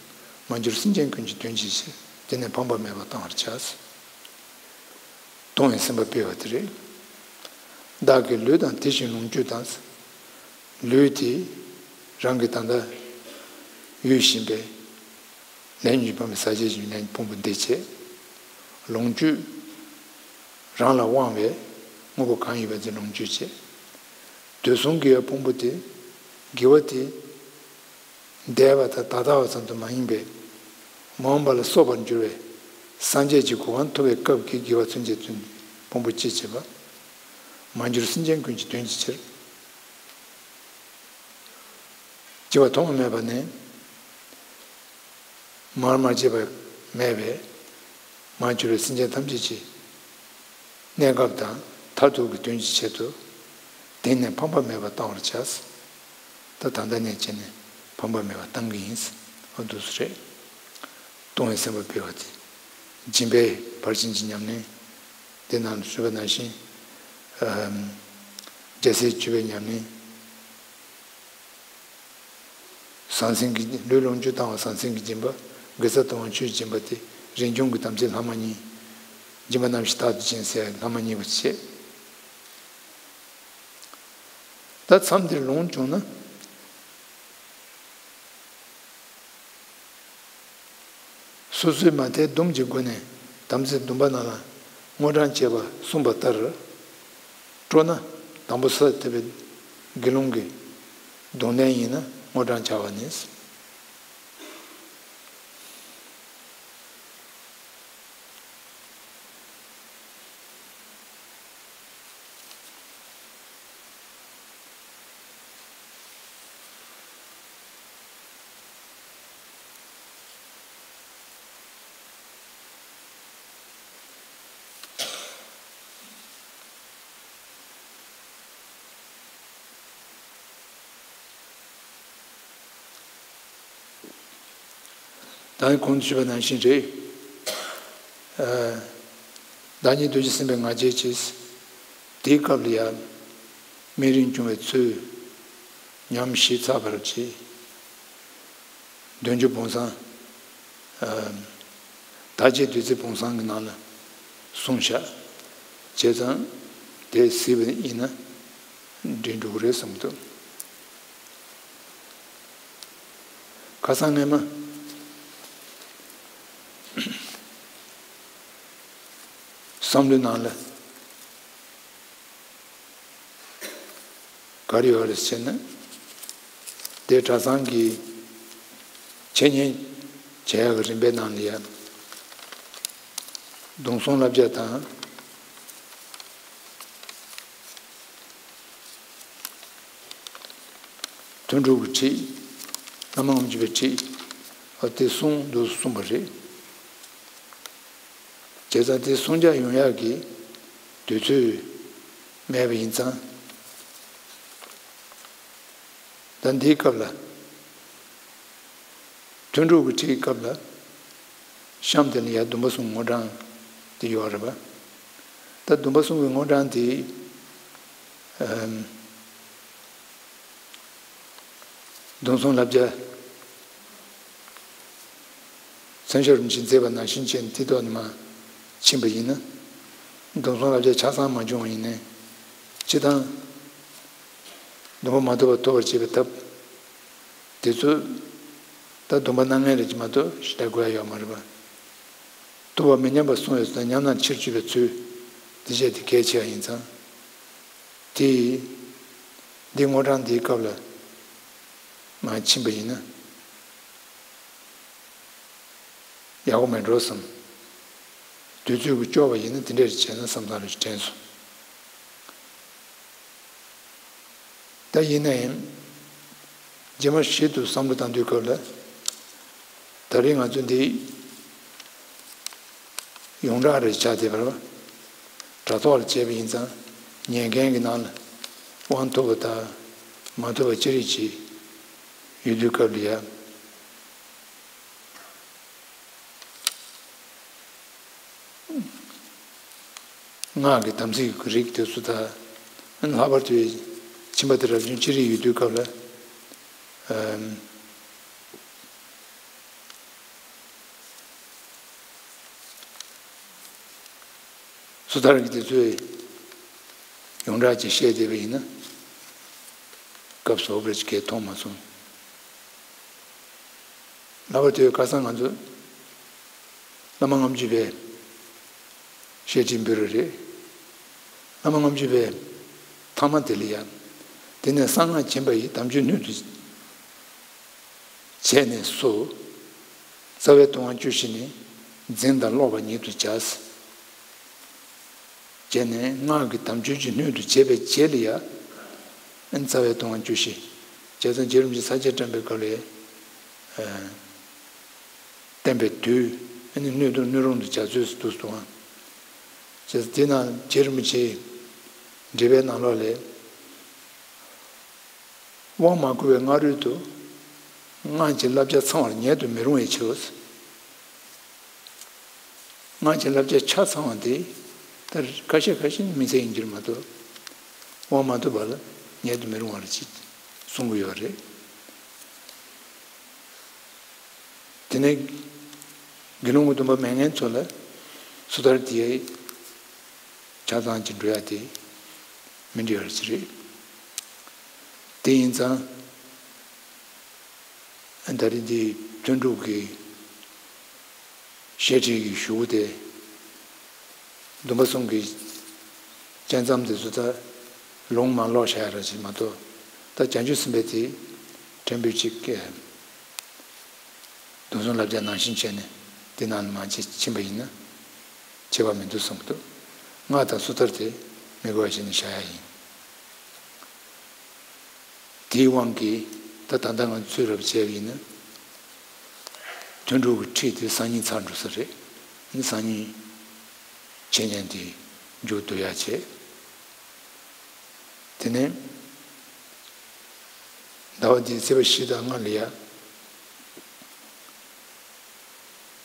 པ། མ་གྱུར་སེམས་ཅན་ཀུན་གྱི་དོན་གྱི་ཕྱིར། དེ་ནི་ཕངས་པ་མེད་པར་གཏང་བར་བྱ། སྟོང་ཉིད་སེམས་དཔའ་སྤེལ་བ་དེ་རེད། བདག་གི་ལུས་དང་དེ་བཞིན་ལོངས་སྤྱོད་དང་། ལུས་དེ་རང་གི་ད་ལྟ་ཡོད་བཞིན་པའི་ལས་ཉོན་ཕམ་པའི་ཟག་བཅས་ཀྱི་ལས་ཕུང་པོ་འདི་བྱེད། ལོངས་སྤྱོད་རང་ལ་དབང་བའི་དངོས་པོ་གང་ཡོད་པ་དེ་ལོངས་སྤྱོད་བྱེད། དུས་གསུམ་དགེ་བའི་ཕུང་པོ་དེ། དགེ་བ་དེ། འདས་པ་དང་ད་ལྟ་བ་ཙམ་དུ་མ་ཡིན་པའི། མ་འོངས་པ་ལ་གསོག་པར་འགྱུར་བའི། སངས་རྒྱས་ཀྱི་གོ་འཕང་ཐོབ་པའི་སྐབས་ཀྱི་དགེ་བ་ཚུན་ཆད་ཀྱི་ཕུང་པོ་སྤྱི་བྱེད་པ། མ་གྱུར་སེམས་ཅན་ཀུན་གྱི་དོན་གྱི་ཕྱིར། སྐྱེ་བ་ཐོག་མ་མེད་པ་ནས། མར་མ་སྐྱེས་པ་མེད་པས། མར་གྱུར་པའི་སེམས་ཅན་ཐམས་ཅད་ཀྱི་གནས་སྐབས་དང་མཐར་ཐུག་གི་དོན་གྱི་ཆེད་དུ། དེང་ནས་ཕངས་པ་མེད་པར་གཏང་བར་བྱ། ད་ད་ལྟ་ནས་བྱས་ནས་ཕངས་པ་མེད་པར་གཏང་གི་ཡིན། འོ་འདུག་སེ་རེད། སྟོང་ཉིད་སེམས་དཔའ་སྤེལ་བ་དེ། སྦྱིན་པའི་ཕར་ཕྱིན་གྱི་ཉམས་ལེན། དེ་ནང་ཞུས་པ་ནང་བཞིན། རྒྱལ་སྲས་སྤྱོད་པའི་ཉམས་ལེན། ཟང་ཟིང་གི་ལུས་ལོངས་སྤྱོད་བཏང་བ་ཟང་ཟིང་གི་སྦྱིན་པ། དགེ་རྩ་གཏོང་བ་ཆོས་སྦྱིན་པ་སྟེ་རིན་འབྱུང་གི་དམ་ཚིག་ལྷག་མ་གཉིས། སྦྱིན་པ་རྣམ་བཞི་རྟག་ཏུ་བྱིན་ཟེར་ལྷག་མ་གཉིས་པ་བྱེད། ད་མཚམས་འདིར་ལོངས་བྱུང་ན། སོ་སོའི་མ་མཐའི་སྡོམ་གྱི་སྒོ་ནས་དམ་ཚིག་སྡོམ་པ་རྣམས་ལ་དངོས་བགྲང་བྱེད་པར་གསུངས་པ་ལྟར། སྤྲོ་ན་དང་པོ་ས་ཐེབས་པའི་དགེ་སློང་གི་གདོང་ལེན་ཡིན་ན་དངོས་བགྲང་བྱ་བ་ནི། ད་གོང་དུ་ཞུས་པ་ནང་བཞིན་རེད། བདག་ཉིད་རྡོ་རྗེ་སེམས་དཔའི་ང་རྒྱལ་གྱིས། དེའི་སྐབས་ལ་ཡང་སྨིན་རིམ་སྐྱོང་བའི་ཚུལ་ཉམས་ཞིབ་ཚགས་པར་བྱས། འདོད་འཇོ་བོང་བཟང་། དར་ལྕོག་བདུད་རྩི་བོང་བཟང་གི་ནང་ལ་གསུངས་བཞག། བྱས་ཙང་དེ་གཟིགས་པ་ཡིན་ན་འགྲིག་འགྲོ་གི་རེད་བསམ་གྱི་འདུག། ཁ་སང་སྔས་མ་བསམ་བློའི་ནང་ལ། ག་རེ་ཡོད་རེད་ཟེར་ན། དེ་གྲྭ་ཚང་གི་འཆད་ཉན་བྱེད་ཡག་གི་རིམ་པའི་ནང་ལ་ཡང་། གདུང་སྲུང་བསླབ་བྱ་དང་། ཐུན་དྲུག་གི་ཁྲིད། བླ་མ་དབུ་མ་འཇུག་པའི་ཁྲིད། ཨ་དེ་གསུང་འདུག་གསུངས་པ་རེད། བྱས་ཙང་དེ་གསུང་རྒྱ་ཡོང་ཡག་གི་དུས་ཚོད་མེད་པ་ཡིན་ཙང་། ད་འདིའི་སྐབས་ལ། ཐུན་དྲུག་གི་ཁྲིད་ཀྱི་སྐབས་ལ། གཤམ་དེ་ལ་ཡང་སྡོམ་པ་གསུམ་དངོས་བགྲང་དེ་ཡོད་རེད་པ། ད་སྡོམ་པ་གསུམ་གྱི་དངོས་བགྲང་དེ། ཨམ། སྡོམ་བཟུང་བསླབ་བྱ། མཚན་བྱང་རིན་པོ་ཆེས་མཛད་པ་ནང་བཞིན་བྱས་ནས་དེ་ཐོག་ནས་མར་ཕྱིན་པ་ཡིན་ན། སྡོམ་བཟུང་བསླབ་བྱ་ཆ་ཚང་མ་བྱུང་བ་ཡིན་ནའི། སྤྱིར་བཏང་སྡོམ་པ་མ་ཐོབ་པ་ཐོབ་པར་བྱེད་པའི་ཐབས་དེ་ཚོ། ད་སྡོམ་པ་གནང་མཁན་རེ་ཅིག་མ་གཏོགས་ཞེ་དྲག་དགོས་ཡ་ཡོད་མ་རེད་པ། ཐོབ་པ་མི་ཉམས་པར་སྲུང་བའི་ཚུལ་དང་ཉམས་ན་ཕྱིར་བཅོས་པའི་ཚུལ། དེ་བྱས་དེ་གལ་ཆེ་བ་ཡིན་ཙང་། དེ། འདི་དངོས་གྲངས་འདིའི་སྐབས་ལ་མར་ཕྱིན་པ་ཡིན་ན་ཡག་པོ་མེད་འགྲོ་བསམ། དུས་ཚོད་ཀྱིས་ལྕོགས་པ་ཡིན་ན་དེ་འདྲས་བྱས་ན་བསམ་བསམ་རེ་དྲན་སོང་། ད་ཡིན་ན་ཡང་། རྗེས་མ་ཞིབ་ཏུ་བསམ་བློ་བཏང་དུས་སྐབས་ལ། ད་རེས་ང་ཚོ་འདི་ཡོངས་གྲགས་རེ་ཆགས་བསྡད་པ་རེད་པ། དྲ་ཐོག་ལ་བྱས་པ་ཡིན་ཙང་ཉན་མཁན་གྱི་ནང་ལ་དབང་ཐོབ་པ་དང་མ་ཐོབ་པ་ཅི་རིགས་ཅིག་ཡོད་དུས་སྐབས་ལ་ཡ། སྔགས་ཀྱི་དམ་ཚིག་གི་རིགས་དེ་ཚོ་དང་། ལྷག་པར་དུ་ཁྱིམ་པ་དེ་རབ་བྱུང་ཅི་རིགས་ཡོད་དུས་སྐབས་ལ། ཨམ། སོ་ཐར་གྱི་དེ་ཚོས་ཡོངས་གྲགས་ཀྱིས་བཤད་བསྡད་པ་ཡིན་ན། སྐབས་སུ་འོས་པ་ཞིག་གས་མཐོང་མ་སོང་། ལྷག་པར་དུ་ཁ་སང་ང་ཚོ་བླ་མ་ལྔ་བཅུ་པའི་བཤད་ཁྲིད་འབུལ་རེ་རེད། བླ་མ་ལྔ་བཅུ་པའི་ཐ་མ་དེ་ལ་ཡང་། དེ་ནས་གསང་སྔགས་བྱིན་པ་ཡི་དམ་ཆོས་སྣོད་དུ་བྱས་ནས་སུ། རྩ་བའི་ལྟུང་བ་བཅུ་བཞི་ནི། འཛིན་དང་ཀློག་པ་ཉིད་དུ་བྱ། བྱས་ནས་སྔགས་ཀྱི་དམ་ཆོས་ཀྱི་སྣོད་དུ་བྱས་པའི་རྗེས་ལ་ཡ། རྩ་བའི་ལྟུང་བ་བཅུ་བཞི། བྱས་ཙང་རྗེ་རིན་པོ་ཆེས་ས་བཅད་བཀྲམ་པའི་སྐབས་ལ། བསྟན་པའི་དུས། སྣོད་དུ་སྣོད་རུང་དུ་བྱ་ཚུལ་སུ་འདུག་སོང་། བྱས་ཙང་དེ་ནང་རྗེ་རིན་པོ་ཆེའི་འགྲེལ་པའི་ནང་ལོགས་ལས། དབང་མ་བསྐུར་བའི་སྔ་རོལ་དུ། སྔགས་ཀྱི་བསླབ་བྱ་ཚང་བར་ཉན་དུ་མི་རུང་བའི་ཕྱིར་རོ། སྔགས་ཀྱི་བསླབ་བྱ་ཆ་ཚང་བ་དེ། ད་ཁ་ཤས་ཁ་ཤས་ནི་དམིགས་བསལ་ཡིན་གྱི་རེད་མ་གཏོགས། དབང་མ་ཐོབ་པ་ལ་ཉན་དུ་མི་རུང་བ་རེད་ཅེས་གསུང་གི་ཡོད་རེད། དེ་ནས་དགེ་སློང་གི་སྡོམ་པ་མེད་མཁན་ཚོ་ལ་སོ་ཐར་དེ་ཆ་ཚང་གཅིག་འགྲོ་ཡ་དེ་མི་འགྲིག་པ་ཅིག་རེད། དེ་ཡིན་ཙང་། ད་རེས་འདི་ཐུན་དྲུག་གི་བཤད་ཁྲིད་ཀྱི་གཞུག་གུ་དེ། སྡོམ་པ་གསུམ་གྱི་དཔྱད་མཚམས་དེ་ཚོ་ད་ལུང་མ་ཀློག་བྱ་ཡ་ར་ཅིག་མ་གཏོགས། ད་བྱང་ཆུབ་སེམས་དཔའི་དེ་ཕྲན་བུ་གཅིག་སྡོམ་བཟུང་བསླབ་བྱ་ནང་བཞིན་བྱས་ནས་དེ་ནང་ལ་མ་བྱེད་ཕྱིན་པ་ཡིན་ན་ཁྱད་པར་མི་འདུག་བསམ་གྱི་འདུག་སྔགས་དང་སོ་ཐར་དེ་མི་དགོས་པ་བྱས་ནས་བྱ་ཡ་ཡིན། དེའི་དབང་གིས་ད་ད་ལྟ་ང་ཚོས་རབ་བྱས་པ་ཡིན་ན། ཐུན་དྲུག་གི་ཁྲིད་དེ་སང་ཉིན་ཚར་འགྲོ་ས་རེད། ཨ་ནི་སང་ཉིན་འཆད་ཉན་དེ་མཇུག་བསྡུ་ཡ་བྱས། དེ་ནས་ཟླ་བ་འདིའི་ཚེས་པ་བཞི་དང་ལྔ་ལ་ཡ།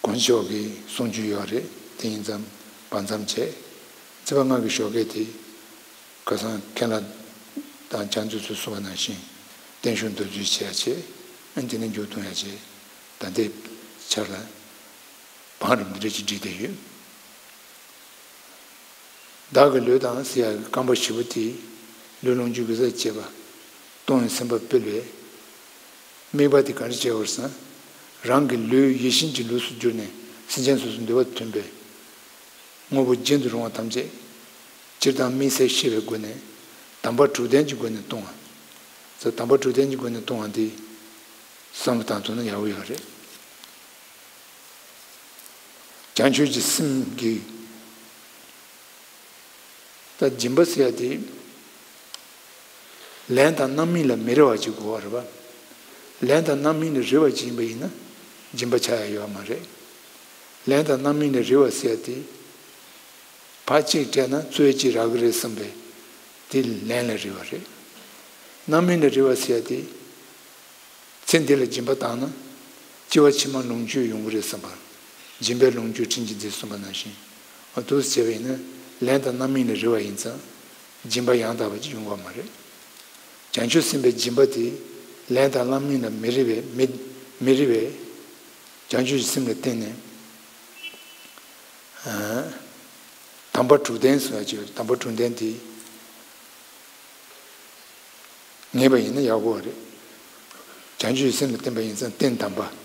དཀོན་མཆོག་གི་གསུང་ཆོས་ཡོད་རེད། དེ་ཡིན་ཙང་བར་མཚམས་བྱས། ཚེས་པ་ལྔ་གི་ཞོགས་ཀས་དེ་ཁ་སང་མཁན་བླ་དང་ཕྱག་མཛོད་ཚོས་གསུངས་པ་ནང་བཞིན་བརྟན་བཞུགས་མདོར་བསྡུས་བྱས་བྱས། ཨ་ནི་དེ་ནས་མཇུག་བསྡུ་ཡ་བྱས། ད་ལྟའི་ཆར་ལ་བང་རིམ་འདི་འདྲ་ཅིག་བསྒྲིགས་བསྡད་ཡོད། བདག་གི་ལུས་དང་ཟེར་ཡག་གི་རྐང་པ་བཞི་པོ་དེ་ལུས་ལོངས་སྤྱོད་དགེ་རྩ་བཅས་པ་གཏོང་བའི་སེམས་པ་སྤེལ་བས། དམིགས་པ་དེ་ག་རེ་བྱས་པར་སོང་། རང་གི་ལུས་ཡིད་བཞིན་གྱི་ལུས་སུ་གྱུར་ནས་སེམས་ཅན་སོ་སོའི་འདོད་པ་མཐུན་པའི་དངོས་པོ་རྒྱུན་དུ་རུང་བ་ཐམས་ཅད་སྤྱིར་བཏང་དམིགས་བསལ་ཤེས་པའི་སྒོ་ནས་དམ་པ་དྲུག་ལྡན་གྱི་སྒོ་ནས་གཏོང་བ། ཟེར་དམ་པ་དྲུག་ལྡན་གྱི་སྒོ་ནས་གཏོང་བ་འདི་བསམ་བློ་བཏང་ཐུབ་ན་ཡག་པོ་ཡོད་རེད། བྱང་ཆུབ་ཀྱི་སེམས་ཀྱི། ད་སྦྱིན་པ་ཟེར་ཡ་དེ་ལན་དང་རྣམ་སྨིན་ལ་མི་རེ་བ་ཅིག་དགོས་པ་རེད་པ། ལན་དང་རྣམ་སྨིན་ལ་རེ་བ་ཅིག་ཡིན་པ་ཡིན་ན་སྦྱིན་པ་ཆགས་ཡ་ཡོད་མ་རེད། ལན་དང་རྣམ་སྨིན་ལ་རེ་བ་ཟེར་ཡ་དེ་ཕར་གཅིག་སྤྲད་ན་ཚུར་གཅིག་རག་གི་རེད་བསམ་པའི་དེ་ལན་ལ་རེ་བ་རེད། རྣམ་སྨིན་ལ་རེ་བ་ཟེར་ཡ་དེ། ཚེ་འདི་ལ་སྦྱིན་པ་བཏང་ན། སྐྱེ་བ་ཕྱི་མ་ལོངས་སྤྱོད་ཡོང་གི་རེད་བསམ་པ། སྦྱིན་པས་ལོངས་སྤྱོད་དྲིན་གྱིས་འཛིན་གསུངས་པ་ནང་བཞིན། འོ་འདུག་སེ་བྱས་པ་ཡིན་ན་ལན་དང་རྣམ་སྨིན་ལ་རེ་བ་ཡིན་ཙང་། སྦྱིན་པ་ཡང་དག་པ་ཅིག་ཡོང་གི་མ་རེད། བྱང་ཆུབ་སེམས་དཔའི་སྦྱིན་པ་དེ། ལས་དང་བླ་མིན་ལ་མི་རེ་བའི་མི་མི་རེ་བའི་བྱང་ཆུབ་ཀྱི་སེམས་ལ་བརྟེན་ནས། ཨ། དམ་པ་དྲུག་ལྡན་ཟེར་བ་ཅིག་ཡོད། དམ་པ་དྲུག་ལྡན་དེ་ངེས་པ་ཡིན་ན་ཡག་པོ་རེད། བྱང་ཆུབ་ཀྱི་སེམས་ལ་བརྟེན་པ་ཡིན་ཙང་རྟེན་དམ་པ།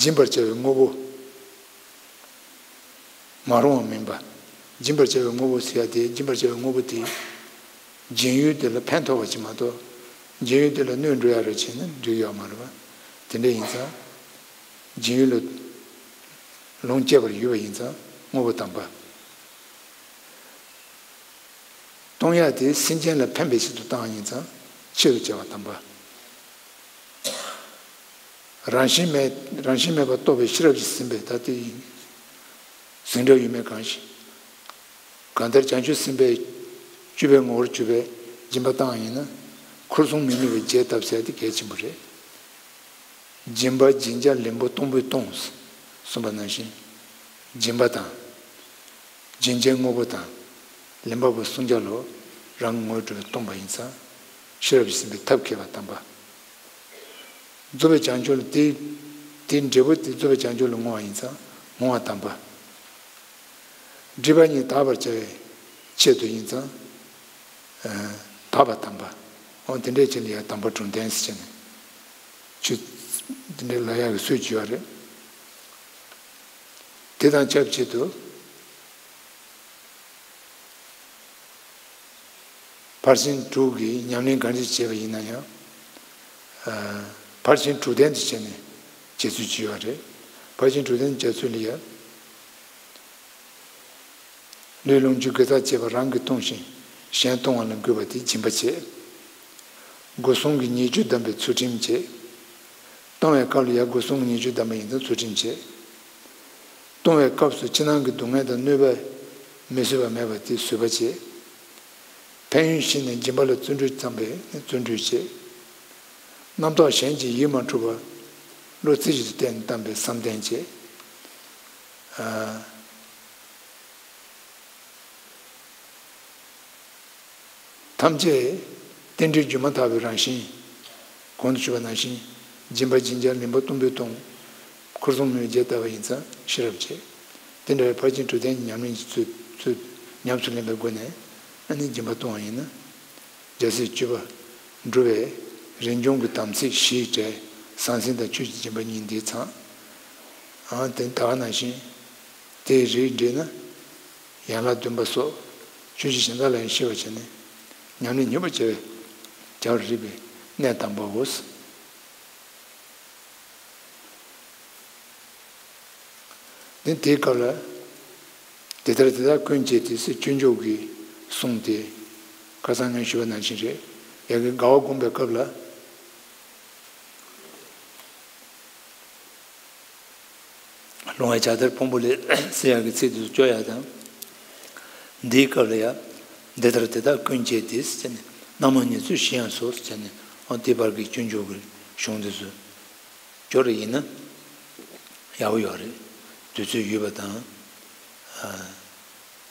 སྦྱིན་པར་བྱ་བའི་དངོས་པོ། མ་རུངས་པ་མིན་པ། སྦྱིན་པར་བྱ་བའི་དངོས་པོ་ཟེར་ཡ་དེ། སྦྱིན་པར་བྱ་བའི་དངོས་པོ་དེ། སྦྱིན་ཡུལ་དེ་ལ་ཕན་ཐོགས་པ་ཅིག་མ་གཏོགས། སྦྱིན་ཡུལ་དེ་ལ་གནོད་འགྲོ་ཡ་རེ་བྱས་ན་འགྲིག་ཡོད་མ་རེད་པ། དེ་འདྲ་ཡིན་ཙང་། སྦྱིན་ཡུལ་ལ་ལོངས་སྤྱད་པར་ཡོད་པ་ཡིན་ཙང་དངོས་པོ་དམ་པ། གཏོང་ཡ་དེ་སེམས་ཅན་ལ་ཕན་པའི་ཆེད་དུ་བཏང་བ་ཡིན་ཙང་ཆེད་དུ་བྱ་བ་དམ་པ། རང་བཞིན་མེད་རང་བཞིན་མེད་པར་རྟོགས་པའི་ཤེས་རབ་ཀྱིས་ཟིན་པའི་ད་ལྟའི་ཟིན་གྲྭ་ཡོད་མེད་གང་ཞིག་གང་ལྟར་བྱང་ཆུབ་སེམས་དཔའི་སྤྱོད་པའི་ངོ་བོར་གྱུར་པའི་སྦྱིན་པ་བཏང་བ་ཡིན་ན། འཁོར་གསུམ་མི་ནུབ་པའི་རྒྱས་བཏབ་ཟེར་དེ་གལ་ཆེན་པོ་རེད། སྦྱིན་པ་སྦྱིན་བྱ་ལེན་པོ་གཏོང་པོས་གཏོང་། གསུངས་པ་ནང་བཞིན། སྦྱིན་པ་དང་། སྦྱིན་བྱའི་དངོས་པོ་དང་། ལེན་པ་པོའི་བསྲུང་བྱ་ལོ། རང་གི་ངོ་སྤྲོད་པའི་སྟོང་པ་ཡིན་ཙང་། ཤེས་རབ་ཀྱིས་ཟིན་པའི་ཐབས་མཁས་པ་དམ་པ། རྫོགས་པའི་བྱང་ཆུབ་ལ་དེ། དེའི་འབྲས་བུ་དེ་རྫོགས་པའི་བྱང་ཆུབ་ལ་བསྔོ་བ་ཡིན་ཙང་བསྔོ་བ་དམ་པ། སྒྲིབ་པ་གཉིས་དག་པར་བྱ་བའི་ཆེད་དུ་ཡིན་ཙང་། ཨ། དག་པ་དམ་པ། འོ་དེ་འདྲའི་ཆེད་ལ་ཡང་དམ་པ་དྲུག་ལྡན་ཟེར་བྱས་ནས། ཆོས་དེ་འདྲའི་ལ་ཡག་གི་སྲོལ་བྱས་པ་རེད། དེ་དང་ཆབས་ཅིག་ཏུ། ཕར་ཕྱིན་དྲུག་གི་ཉམས་ལེན་གང་ཅི་བྱས་པ་ཡིན་ན་ཡང་། ཨ། ཕར་ཕྱིན་དྲུག་ལྡན་དུ་བྱས་ནས་བྱེད་ཚུལ་ཅིག་ཡོད་རེད། ཕར་ཕྱིན་དྲུག་ལྡན་དུ་བྱེད་ཚུལ་ལ་ཡང་། ལུས་ལོངས་སྤྱོད་དགེ་རྩ་བཅས་པ་རང་གིས་གཏོང་ཞིང་གཞན་གཏོང་བ་ལ་འགོད་པ་དེ་སྦྱིན་པ་བྱེད། སྒོ་གསུམ་གྱི་ཉེས་སྤྱོད་བསྡམས་པའི་ཚུལ་ཁྲིམས་བྱེད། གཏོང་བའི་སྐབས་ལ་ཡང་སྒོ་གསུམ་གྱི་ཉེས་སྤྱོད་བསྡམས་པ་ཡིན་ཙང་ཚུལ་ཁྲིམས་བྱེད། གཏོང་བའི་སྐབས་སུ་ཕྱི་ནང་གི་སྡུག་བསྔལ་དང་གནོད་པ་མི་བཟོད་པ་མེད་པ་དེ་བཟོད་པ་བྱེད། ཕན་ཡོན་ཤེས་ནས་སྦྱིན་པ་ལ་བརྩོན་འགྲུས་བརྩམས་པས་བརྩོན་འགྲུས་བྱེད། རྣམ་རྟོག་གཞན་གྱིས་ཡིད་མ་འཕྲོག་པར་བློ་རྩེ་གཅིག་ཏུ་བརྟན་བརྩམས་པས་བསམ་གཏན་བྱེད། ཨ། ཐམས་ཅད་རྟེན་འབྲེལ་བརྒྱུད་མ་ཐག་པའི་རང་བཞིན། གོང་དུ་ཞུས་པ་ནང་བཞིན། སྦྱིན་པ་སྦྱིན་བྱ་ལེན་པོ་གཏོང་པོས་གཏོང་། འཁོར་གསུམ་མི་ནུབ་པའི་རྒྱས་བཏབ་པ་ཡིན་ཙང་ཤེས་རབ་བྱེད། དེ་འདྲ་བའི་ཕར་ཕྱིན་དྲུག་ལྡན་གྱི་ཉམས་ལེན་གྱི་ཚུལ་ཚུལ་ཉམས་སུ་ལེན་པའི་སྒོ་ནས་ཨ་ནི་སྦྱིན་པ་གཏོང་བ་ཡིན་ན། རྒྱལ་སྲས་སྤྱོད་པ་འགྲོ་བའི་རིན་འབྱུང་གི་དམ་ཚིག་བཞིའི་གྲས་ཟང་ཟིང་དང་ཆོས་ཀྱི་སྦྱིན་པ་གཉིས་འདི་ཚང་། ཨང་དེ་ད་ག་ནང་བཞིན། དེའི་རིགས་འགྲེ་ན། ཡན་ལག་བདུན་པ་སོགས་ཆོས་ཀྱི་གཞན་དག་ལ་ཡང་ཤེས་པར་བྱས་ནས་ཉམས་ལེན་མྱུར་པར་བྱ་བའི་བྱ་བར་རིགས་པའི་གནད་དམ་པའོ། དེ་དེའི་སྐབས་ལ། དེ་ལྟར་དེ་དག་ཀུན་བྱས་ཏེ་ཟེར་སྤྱོད་འཇུག་གི་གསུང་དེ། ཁ་སང་ངས་ཞུས་པ་ནང་བཞིན་རེད། ཡ་གི་དགའ་བ་བསྒོམ་པའི་སྐབས་ལ། ལོང་བའི་ཇ་དར་ཕུང་པོ་ལས་ཟེར་ཡག་གི་ཚིག་དེ་ཚོ་སྐྱོར་ཡག་དང་། འདིའི་སྐབས་ལ་ཡང་འདི་ལྟར་དེ་དག་ཀུན་བྱས་ཏེ་ཟེར་ནས་རྣམ་སྨིན་ཉེར་འཚོའི་གཞི་ཡང་སོགས་ཟེར་ནས་འོ་དེ་བར་གྱི་སྤྱོད་འཇུག་གི་གཞུང་དེ་ཚོ་སྐྱོར་རེ་ཡིན་ན་ཡག་པོ་ཡོད་རེད། དུས་ཚོད་ཡོད་པ་དང་།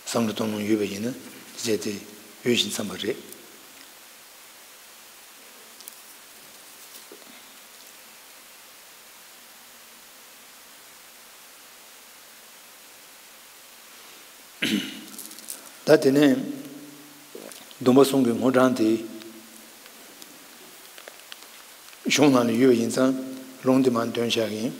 བསམ་བློ་གཏོང་ལོང་ཡོད་པ་ཡིན་ན་དེ་བྱས་ཏེ་ཡོད་བཞིན་བསམ་པ་རེད། ད་དེ་ནས་སྡོམ་པ་གསུམ་གྱི་དངོས་གྲངས་དེ་གཞུང་ནང་ལ་ཡོད་པ་ཡིན་ཙང་ལུང་དེ་མར་འདོན་བཞག་གི་ཡིན།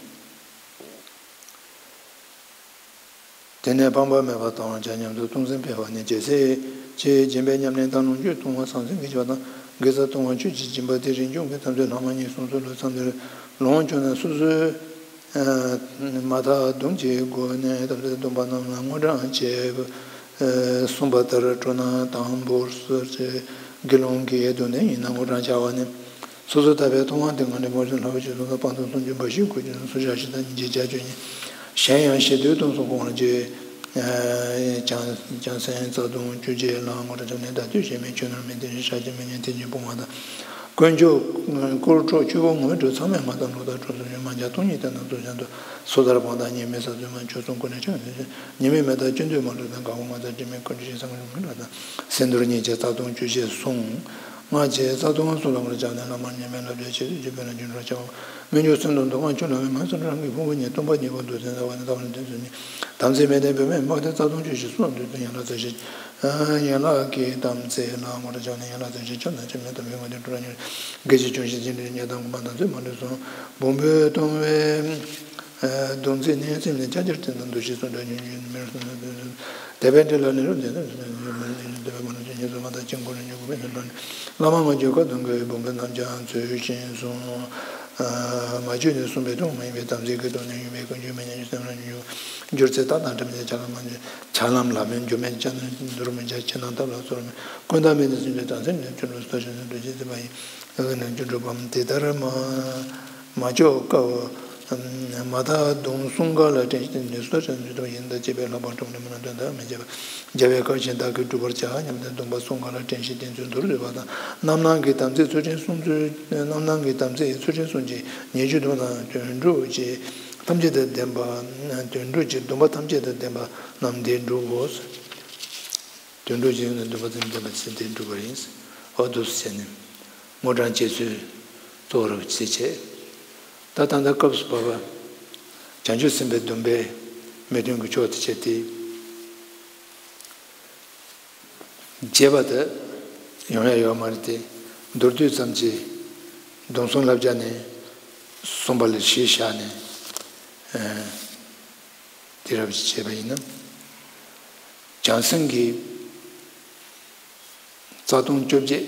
དེ་ནས་ཕངས་པ་མེད་པ་དང་བྱ་ཉམས་སུ་གཏོང་སེམས་འཕེལ་བ་ནི་རྒྱལ་སྲས་ཀྱི་སྦྱིན་པའི་ཉམས་ལེན་དང་ལོངས་སྤྱོད་གཏོང་བ་ཟང་ཟིང་གི་སྦྱིན་པ་དང་དགེ་རྩ་གཏོང་བ་ཆོས་ཀྱི་སྦྱིན་པ་སྟེ་རིན་འབྱུང་གི་དམ་ཚིག་ལྷག་མ་གཉིས་གསུམ་ཚུལ་ལ་འཚམ་སྟེ་ལོངས་སྤྱོད་ན་སོ་སོའི་མ་དག་སྡོམ་གྱི་སྒོ་ནས་དམ་ཚིག་སྡོམ་པ་རྣམས་ལ་དངོས་གྲངས་བྱས། གསུངས་པ་ལྟར་སྤྲོ་ན་དང་པོར་གསོལ་ཅེས་དགེ་སློང་གི་ཡལ་དུ་ནས་ཡིན་ན་དངོས་གྲངས་བྱ་བ་ནི། སོ་སོ་ལྟ་བའི་མཐོང་བ་དེ་ངང་ལས་མར་བྱུང་ལྷག་པའི་ཆོས་སུ་ལ་སྤངས་དང་སུམ་ཅུ་འབའ་ཞིག་དགུ་ཅུ་སུམ་ཅུ་ཞེ་བཞི་དང་ཉིས་བརྒྱ་བརྒྱད་ཅུ་གཉིས། གཞན་ཡང་ཞེ་འདོད་གཏོང་སོགས་སྤོང་བར་བྱེད། བྱང་སེམས་རྩ་ལྟུང་བཅོ་བརྒྱད་ལའང་དངོས་གྲངས་བྱ་བ་ནི་བརྡ་སྤྲོད་བྱེད་མིན་ཆོས་ནོར་མིན་དེ་བཞིན་ཤཱཀྱ་མི་ཉན་ཐེག་ཆེན་སྤོང་བ་དང་ དཀོན་མཆོག་དཀོར་འཕྲོག་ཆུ་བོ་ངོ་མི་འགྲོ། ཚང་མས་མ་དང་ལོ་ཟླ་གྲོགས་སུ་ཡོད། མ་འཇའ་སྟོང་ཉིད་དེ་རྣམས་སུ་བྱོན་དུ། སོ་ཐར་བང་དང་གཉིས་མེད་ས་བཙུན་མ། ཆོས་སྲུང་དཀོན་གྲོགས་ཆང་ཡོད་ཚུལ། ཉི་མའི་མེ་སྟག་ཅི་འདོད་མ་འགྲུབ་དང་། གང་བ་མ་དང་དྲི་མེད་དཀོན་མཆོག་ཞེས་བསམ་གྱིས་མི་ཁྱབ་དང་། སེམས་འདུལ་གཉིས་ཀྱིས་རྩ་ལྟུང་བཅུ་བཞི་བསྲུང་། སྔགས་ཀྱིས་རྩ་ལྟུང་སྲུང་བར་བྱ་སྟེ། བླ་མར་སྙན་པའི་བསླབ་བྱ་ཆེད་དུ་བགྱི། དཔེར་ན་སྒྱུ་འཕྲུལ་ཆེན་པོ། མི་འགྱུར་སེམས་དང་ལྡན་དབང་ཕྱུག་ལ། མི་སེམས་རང་གི་ཕུང་པོ་ཉིད། སྟོང་པ་ཉིད་ཀུན་ཏུ་ཟད་འདའ་བ་ནི། རྟག་པར་འདི་ཚུ་ནི། དམ་ཚིག་མེད་དེ་བུད་མེད་སྨྲ་སྟེ། རྩ་ལྟུང་བཅུ་བཞི་བསྲུང་དུས་སུ། ཡན་ལག་རྩ་བཞི། ཡན་ལག་གི་དམ་ཚིག་ལ་ངོ་སྤྲོད་བྱ་སྟེ། ཡན་ལག་རྩ་བཞི་ཆ་ལ་ཆ་མེད་དམ་པའི་ངོ་བསྟན་སྒྲུབ་པར་ཉེ་རུ། སྐད་ཅིག་ཅུང་ཞིག་ཅི་འདྲའི་ཉེ་དང་། དགུ་མ་དམ་ཚིག་མ་འགྲུབ་གསུམ། སྦོམ་པོས་སྟོང་པའི་སྡོམ་ཚིག་ནི། སེམས་ནི་ཕྱག་རྒྱར་བསྟན་དང་། འདུ་ཤེས་སུ་འདྲ་ཉོན་ཉོན་མེར་སོང་ན། དད་པས་འདྲེན་ལ་ནི་རབ་འཛིན་ན། འདོད་པས་མ་ནུབ་ཅིང་ཉེར་འཚོ་མ་དང་། ཅི་དགོས་ལ་ཉེར་དགུ་པའི་ནི་འགྲོ་ནས། བླ་མ་མ་བརྒྱུད་བཀའ་དང་འགལ་བའི། སྦོམ་པོ་རྣམས་ཀྱང་ཚུལ་བཞིན་བསྲུང་། མ་བརྒྱུད་ནས་བསྲུངས་པའི་སྟོང་པ་ཡིན་པས། དམ་ཚིག་གི་སྟོང་ནས་ཡོད་པའི་ཀུན་སྤྱོད་མི་ཉམས་ཤིང་སེམས་རང་བྱུང་ཡོད། སྒྱུ་རྩལ་རྟགས་དང་འདྲ་མིན་ཆ་ལམ་མ་བྱ་ལམ་ལ་མིན། སྒྱུ་མའི་སྤྱན་ནི་འདུལ་མི་བྱ། ཕྱི་ནང་ཐབས་ལ་ཚོར་མིན། ཀུན་བརྟགས་མིན་ནི་སེམས་ཀྱི་དོན་སེམས་ནི་སྤྱོད་ལུགས་སོ་ཞེས་ནི་འདུ་བྱེད་ཚིམ་པ་ཡིན། ཨ་ནི་སྒྱུ་འཕྲུལ་པའམ་དེ་ལྟར་མ་མ་ལྕོགས་དཀའ་བ། མ་དག་སྡོམ་བསྲུང་ག་ལ་དྲན་ཤེས་ནུས་སོ་ཞེས་ནི་འདུ་བ་ཡིན། ད་བྱས་པའི་ལྷག་པར་གྲོགས་ནི་མི་སྣང་དོན་དག་མི་བྱེད་པ། རྒྱལ་བའི་བཀའ་བཞིན་བདག་གིས་བསྒྲུབ་པར་བྱ་སྙམ་སྟེ་སྡོམ་པ་བསྲུང་ག་ལ་དྲན་ཤེས་བསྟེན་ཚུལ་མདོར་བསྡུས་པ་དང་། རྣམ་སྣང་གི་དམ་ཚིག་ཚུལ་ཁྲིམས་སྲུང་ཚུལ། རྣམ་སྣང་གི་དམ་ཚིག་ཚུལ་ཁྲིམས་སྲུང་ཅིང་ཉེས་སྤྱོད་སྡོམ་དང་། དོན་གྲུབ་ཀྱི་ཐམས་ཅད་དང་ལྡན་པ། དོན་གྲུབ་ཀྱི་སྡོམ་པ་ཐམས་ཅད་དང་ལྡན་པ་རྣམས་འདི་སྒྲུབ་བོ། དོན་གྲུབ་ཀྱི་སྡོམ་པ་ཐམས་ཅད་ལྡན་པ་ཚུལ་འདི་སྒྲུབ་པ་ཡིན། འོ་འདུག་སེ་བྱས་ནས་དངོས་དྲངས་བྱེད་ཚུལ་གཙོ་བོར་བྱེད་བྱས། ད་ད་ལྟ་སྐབས་སུ་བབ་པ་བྱང་ཆུབ་སེམས་དཔའི་སྡོམ་པའི་མི་མཐུན་གྱི་ཕྱོགས་དེ་བྱས་ཏེ། རྒྱས་པ་དེ་ཡོང་ཡ་ཡོད་མ་རེད་དེ། མདོར་བསྡུས་ཙམ་གྱིས་སྡོམ་བསྲུང་བསླབ་བྱ་ནས་གསུངས་པ་ལ་གཞི་བཞག་ནས། ཨ་དེ་རབ་ཅིག་བྱས་པ་ཡིན་ན། བྱང་སེམས་ཀྱི་རྩ་ལྟུང་བཅོ་བརྒྱད།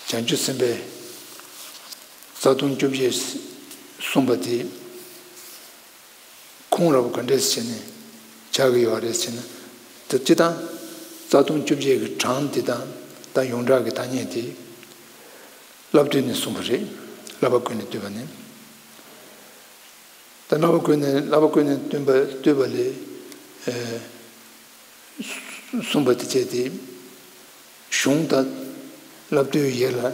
བྱང་ཆུབ་སེམས་དཔའི་རྩ་ལྟུང་བཅོ་བརྒྱད་གསུངས་པ་དེ། ཁུངས་རབ་ག་འདྲས་བྱས་ནས་ཆགས་ཀྱི་ཡོད་རེད་ཟེར་ན། ད་སྤྱིར་བཏང་རྩ་ལྟུང་བཅོ་བརྒྱད་ཀྱི་གྲངས་དེ་དང་། ད་ཡོངས་གྲགས་ཀྱི་ཐ་སྙད་དེ་བསླབ་བཏུས་ནས་གསུངས་པ་རེད། བསླབ་པ་ཀུན་ནས་བཏུས་པ་ནས། ད་བསླབ་པ་ཀུན་ནས་བསླབ་པ་ཀུན་ནས་བཏུས་པ་བཏུས་པ་ལས། ཨེ། གསུངས་པ་དེ་བྱས་ཏེ། གཞུང་དང་བསླབ་བཏུས་ཡོད་ལ།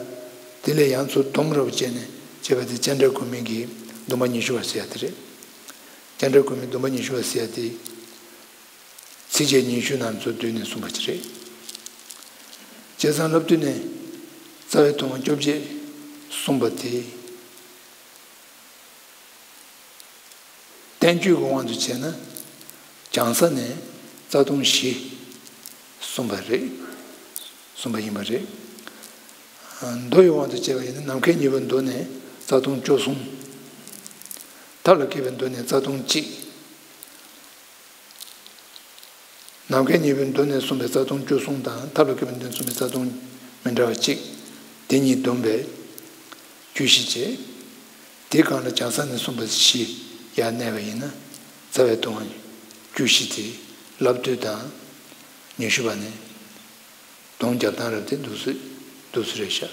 དེ་ལས་ཡང་ཚུར་སྡོམ་རབ་བྱས་ནས་བྱས་པ་དེ་སྤྱན་རས་གོང་མའི་གི་སྡོམ་པ་ཉི་ཤུ་པ་ཟེར་ཡ་དེ་རེད། སྤྱན་རས་གོང་མའི་སྡོམ་པ་ཉི་ཤུ་པ་ཟེར་ཡ་དེ། ཚིགས་བཅད་ཉི་ཤུ་རྣམས་ཚུར་བསྡུས་ནས་གསུངས་པ་ཅིག་རེད། བྱས་ཙང་བསླབ་བཏུས་ནས་རྩ་བའི་ལྟུང་བ་བཅོ་བརྒྱད་གསུངས་པ་དེ། བསྟན་བཅོས་ཀྱི་དབང་དུ་བྱས་ན། བྱང་ས་ནས་རྩ་ལྟུང་བཞི་གསུངས་པ་རེད། གསུངས་པ་ཡིན་པ་རེད། མདོ་ཡི་དབང་དུ་བྱས་པ་ཡིན་ན། ནམ་མཁའི་སྙིང་པོའི་མདོ་ནས་རྩ་ལྟུང་བཅུ་གསུམ། ཐབས་ལ་མཁས་པའི་མདོ་ནས་རྩ་ལྟུང་གཅིག། ནམ་མཁའི་སྙིང་པོའི་མདོ་ནས་གསུངས་པའི་རྩ་ལྟུང་བཅུ་གསུམ་དང་། ཐབས་ལ་མཁས་པའི་མདོ་ནས་གསུངས་པའི་རྩ་ལྟུང་མི་འདྲ་བ་གཅིག། དེ་གཉིས་བསྡོམས་པས་བཅུ་བཞི་བྱས། དེའི་སྒང་ལ་བྱང་ས་ནས་གསུངས་པ་བཞི་ཡར་གནས་པ་ཡིན་ན། རྩ་བའི་ལྟུང་བ་བཅུ་བཞི་དེ་བསླབ་བཏུས་དང་ཉི་ཤུ་པ་ནས་སྡོམ་རྒྱབ་སྟངས་རབ་དེ་འདུག་སེ་འདུག་སེ་རེད་ཤག།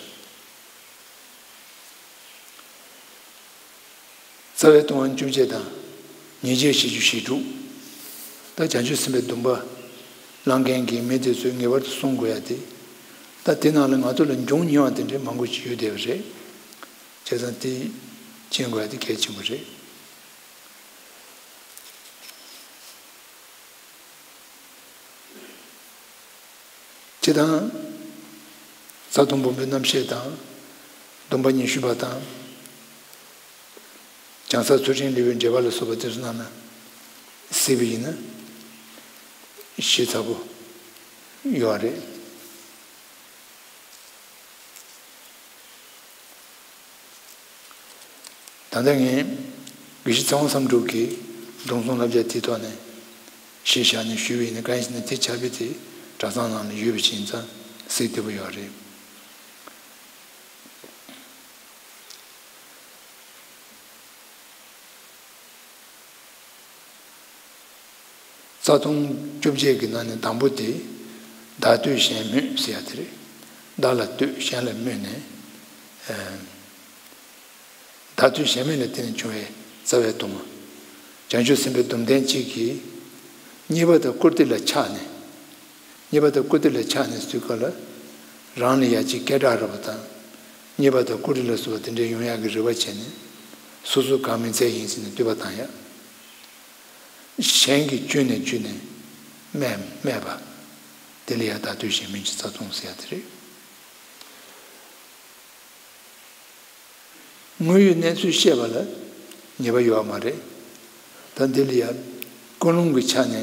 རྩ་བའི་ལྟུང་བ་བཅོ་བརྒྱད་དང་། ཉེས་བྱས་ཞི་རྒྱུ་ཞི་དྲུག། ད་བྱང་ཆུབ་སེམས་དཔའི་སྡོམ་པ་བླང་མཁན་གྱི་མི་དེ་ཚོས་ངེས་པར་དུ་བསྲུང་དགོས་ཡ་དེ། ད་དེ་ནང་ལ་ང་ཚོ་ལ་འབྱུང་ཉེ་བ་དེ་འདྲའི་མང་པོ་ཞིག་ཡོད་བསྡད་པ་རེད། བྱས་ཙང་དེ་མཁྱེན་དགོས་ཡ་དེ་གལ་ཆེན་པོ་རེད། སྤྱིར་བཏང་རྩ་ལྟུང་སྦོམ་པོའི་རྣམ་བཤད་དང་། སྡོམ་པ་ཉི་ཤུ་པ་དང་། བྱང་ས་ཚུལ་ཁྲིམས་ལེའུའི་འགྲེལ་པ་ལ་སོགས་པ་དེ་ཚོ་ནང་ན་གཟིགས་པ་ཡིན་ན་ཞིབ་ཚགས་པོ་ཡོད་རེད། ད་ལྟ་ངས་དགེ་བཤེས་ཚེ་དབང་བསམ་གྲུབ་ཀྱི་སྡོམ་བསྲུང་བསླབ་བྱ་དེའི་ཐོག་ནས་གཞི་བཞག་ནས་ཞུས་པ་ཡིན་ན། གང་ཡིན་ཟེར་ན་དེ་ཆ་བོ་དེ་གྲྭ་ཚང་ནང་ལ་ཡོད་པ་ཞིག་ཡིན་ཙང་གཟིགས་བདེ་པོ་ཡོད་རེད། རྩ་ལྟུང་བཅོ་བརྒྱད་ཀྱི་ནང་ནས་དང་པོ་དེ། བདག་བསྟོད་གཞན་སྨོད་ཟེར་ཡ་དེ་རེད། བདག་ལ་བསྟོད། གཞན་ལ་སྨོད་ནས། ཨ། བདག་བསྟོད་གཞན་སྨོད་ལ་བརྟེན་ནས་བྱུང་བའི་རྩ་བའི་ལྟུང་བ། བྱང་ཆུབ་སེམས་དཔའི་སྡོམ་ལྡན་གཅིག་གིས་གཉེར་པ་དང་བཀུར་སྟི་ལ་ཆགས་ནས། གཉེར་པ་དང་བཀུར་སྟི་ལ་ཆགས་ནས་ཟེར་དུས་སྐབས་ལ། རང་ལ་ཡ་གཅིག་སྐད་གྲགས་རག་པ་དང་། རྙེད་པ་དང་བཀུར་སྟི་ལ་སོགས་པ་དེ་འདྲའི་ཡོང་ཡག་གི་རེ་བ་བྱས་ནས། སོ་སོ་གང་མིན་ཚད་ཡིན་ཟེར་ནས་བསྟོད་པ་བཏང་ཡག་གཞན་གྱི་སྐྱོན་ནས་བརྒྱུད་ནས་སྨད་སྨད་པ། དེ་ལ་ཡང་བརྡ་སྤྲོད་གཞན་སྨོད་ཀྱི་རྩ་ལྟུང་ཟེར་ཡག་དེ་རེད། དངོས་ཡོད་གནས་ཚུལ་བཤད་པ་ལ་ཉེས་པ་ཡོད་པ་མ་རེད། ད་འདི་ལ་ཡང་ཀུན་སློང་གི་ཆ་ནས་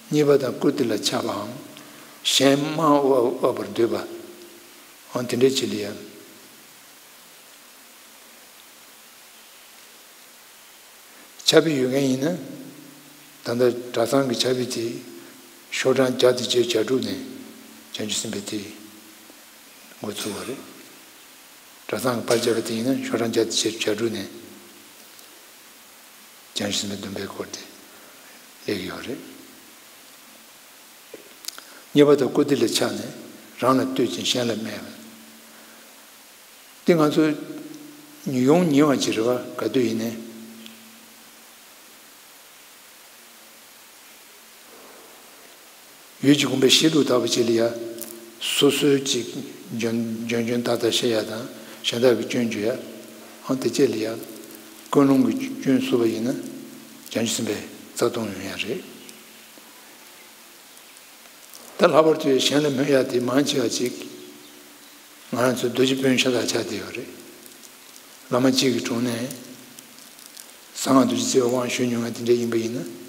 རྙེད་པ་དང་བཀུར་སྟི་ལ་ཆགས་པའམ། གཞན་དམའ་འོག་འོག་པར་འདོད་པའམ། དེ་འདྲའི་ཆེད་ལ་ཡང་། ཆ་བི་ཡོད་མཁན་ཡིན་ན། ད་ལྟ་གྲྭ་ཚང་གི་ཆ་བི་དེ་ཤོག་གྲངས་བརྒྱ་དང་བརྒྱད་ཅུ་གྱ་དྲུག་ནས་བྱང་ཆུབ་སེམས་དཔའི་དེ་འགོ་ཚུགས་པ་རེད། གྲྭ་ཚང་གི་པར་བརྒྱབ་པ་དེ་ཡིན་ན་ཤོག་གྲངས་བརྒྱ་དང་བརྒྱད་ཅུ་གྱ་དྲུག་ནས་བྱང་ཆུབ་སེམས་དཔའི་སྡོམ་པའི་སྐོར་དེ་སླེབས་ཀྱི་ཡོད་རེད། རྙེད་པ་དང་བཀུར་སྟི་ལ་ཆགས་ནས་རང་ལ་བསྟོད་ཅིང་གཞན་ལ་སྨད་པ། དེ་ང་ཚོ་ཡོང་ཉེ་བ་ཅིག་རེད་བ། ག་དུས་ཡིན་ནའི་ཡུལ་གྱི་དགོན་པའི་བཤད་ལུགས་ལྟ་བུ་ཅིག་ལ་ཡ། སོ་སོའི་ཅིག་འཇོན་འཇོན་འཇོན་ཏག་ཏག་བཤད་ཡ་དང་གཞན་དག་གི་སྐྱོན་བརྗོད་ཡ། ཨང་དེ་ཅིག་ལ་ཡ། ཀུན་སློང་གི་སྐྱོན་བསུབ་པ་ཡིན་ན་བྱང་ཆུབ་སེམས་དཔའི་རྩ་ལྟུང་ཡོང་ཡ་རེད། ད་ལྷག་པར་དུ་གཞན་ལ་སྨོད་ཡ་དེ་མང་ཆེ་བ་ཅིག་ང་རང་ཚོ་རྡོ་རྗེ་དཔོན་ཤ་སྟག་ཆགས་བསྡད་ཡོད་རེད། བླ་མ་གཅིག་གི་དྲུང་ནས་གསང་སྔགས་རྡོ་རྗེ་བརྩེ་བའི་དབང་ཞུས་མྱོང་བ་དེ་འདྲ་ཡིན་པ་ཡིན་ན།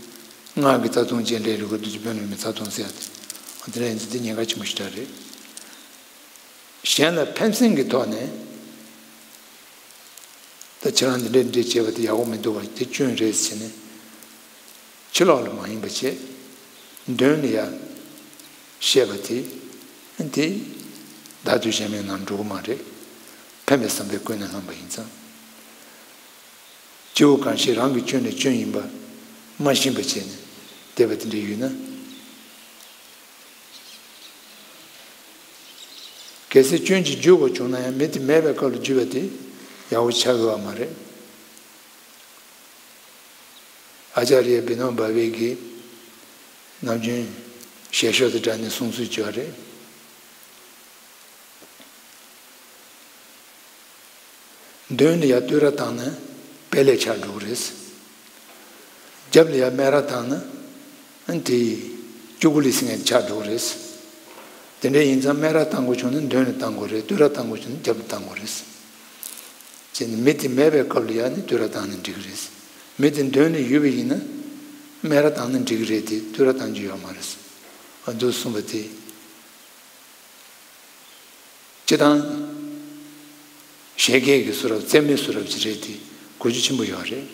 སྔགས་ཀྱི་རྩ་ལྟུང་བཅས་ལས་རིགས་རྡོ་རྗེ་དཔོན་སློབ་མའི་རྩ་ལྟུང་ཟེར་ཡ་དེ། དེ་འདྲ་ཡིན་ཚེ་དེ་ཉེན་ཁ་ཆེན་པོ་ཞེ་དྲག་རེད། གཞན་ལ་ཕན་སེམས་ཀྱི་ཐོག་ནས། ད་ཁྱེད་རང་འདི་འདྲས་འདི་འདྲས་བྱས་པ་དེ་ཡག་པོ་མི་འདུག་བ། དེ་སྐྱོན་རེད་ཟེར་ནས་ཕྱི་ལོགས་ལ་མ་ཡིན་པ་བྱས། མདུན་ལ་ཡ་བཤད་པ་དེ། དེ་བརྡ་སྤྲོད་གཞན་སྨོད་ནང་འགྲོ་གི་མ་རེད། ཕན་པའི་བསམ་པས་ཀུན་ནས་བསླངས་པ་ཡིན་ཙང་། སྐྱེ་བོ་གང་ཞིག་རང་གི་སྐྱོན་ནི་སྐྱོན་ཡིན་པ་མ་ཤེས་པ་བྱས་ནས་བསྡད་པ་དེ་འདྲ་ཡོད་ན། གལ་སྲིད་སྐྱོན་ཅིག་བརྗོད་དགོས་བྱུང་ན་ཡང་མི་དེ་མེད་པའི་སྐབས་ལ་བརྗོད་པ་དེ་ཡག་པོ་ཆགས་ཡོད་པ་མ་རེད། ཨ་ཙཱརྱ་བི་ནོ་བྷ་ཝེ་གིས་ནམ་རྒྱུན་ཞལ་ཤོག་དང་སྦྲགས་ནས་གསུང་སྲོལ་ཅིག་ཡོད་རེད། མདུན་ལ་ཡ་བསྟོད་ར་བཏང་ན་དཔེ་ལེགས་ཆགས་འགྲོ་གི་རེད། རྒྱབ་ལ་ཡ་སྨད་ར་བཏང་ན་དེ་ཀྱུ་གུ་ལི་ཟེར་མཁན་ཆགས་འགྲོ་གི་རེད། དེ་འདྲ་ཡིན་ཙང་སྨད་ར་བཏང་དགོས་བྱུང་ན་མདུན་ལ་བཏང་དགོས་རེད། བསྟོད་ར་བཏང་དགོས་བྱུང་ན་རྒྱབ་ལ་བཏང་དགོས་རེད། ཅེས་ནི་མི་དེ་མེད་པའི་སྐབས་ལ་ཡ་ནི་བསྟོད་ར་བཏང་ན་འགྲིག་གི་རེད། མི་དེ་མདུན་ལ་ཡོད་པ་ཡིན་ན་སྨད་ར་བཏང་ན་འགྲིག་གི་རེད་དེ་བསྟོད་ར་བཏང་རྒྱུ་ཡོད་མ་རེད། ཨ་འདུག་གསུངས་པ་དེ། སྤྱིར་བཏང་། བཞད་གད་ཀྱི་གསུང་རབ་རྩེད་མོའི་གསུང་རབ་ཅིག་རེད་དེ་གོ་རྒྱུ་ཆེན་པོ་ཡོད་རེད།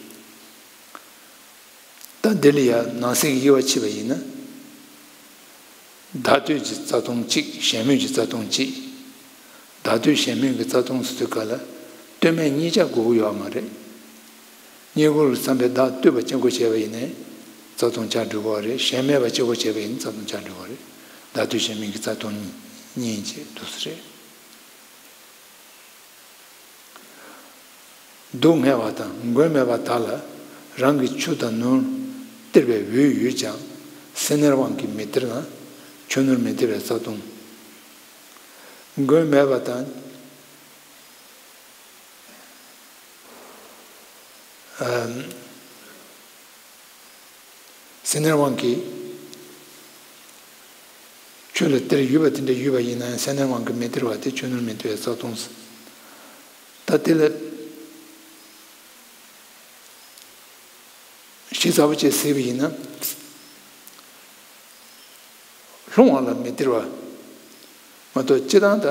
ད་འདི་ལ་ཡང་ནང་གསེས་ཀྱི་དབྱེ་བ་ཕྱེ་བ་ཡིན་ན། བརྡ་སྤྲོད་ཀྱི་རྩ་ལྟུང་གཅིག་གཞན་སྨོད་ཀྱི་རྩ་ལྟུང་གཅིག་བརྡ་སྤྲོད་གཞན་སྨོད་ཀྱི་རྩ་ལྟུང་ཟེར་དུས་སྐབས་ལ་སྟོད་སྨད་གཉིས་ཆ་དགོས་ཀྱི་ཡོད་མ་རེད། རྙེད་བཀུར་བསམ་པའི་བརྡ་སྤྲོད་པ་གཅིག་པོ་བྱས་པ་ཡིན་ནའི་རྩ་ལྟུང་ཆགས་འགྲོ་གི་རེད། གཞན་སྨོད་པ་གཅིག་པོ་བྱས་པ་ཡིན་ན་རྩ་ལྟུང་ཆགས་འགྲོ་གི་རེད། བརྡ་སྤྲོད་གཞན་སྨོད་ཀྱི་རྩ་ལྟུང་གཉིས་བྱས་འདུག་སེ་རེད། སྡུག་བསྔལ་བ་དང་མགོན་མེད་པ་དག་ལ་རང་གིས་ཆུ་དང་ནོར་སྟེར་བའི་འོས་ཡོད་ཀྱང་སེམས་ནད་དབང་གིས་མི་སྟེར་ན་ཆུ་ནོར་མི་སྟེར་བའི་རྩ་ལྟུང་། མགོན་མེད་པ་དང་། ཨམ། སེམས་ནད་དབང་གིས་ཆུ་ལ་སྟེར་ཡོད་པ་དེ་འདྲ་ཡོད་པ་ཡིན་ན་ཡང་སེམས་ནད་དབང་གིས་མི་སྟེར་བ་དེ་ཆུ་ནོར་མི་སྟེར་བའི་རྩ་ལྟུང་ཟེར། ད་དེ་ལ་ཞིབ་ཚགས་པོ་བྱས་ཟེར་བ་ཡིན་ན། ལྷུང་བ་ལ་མི་སྟེར་བ་མ་གཏོགས་སྤྱིར་བཏང་ད།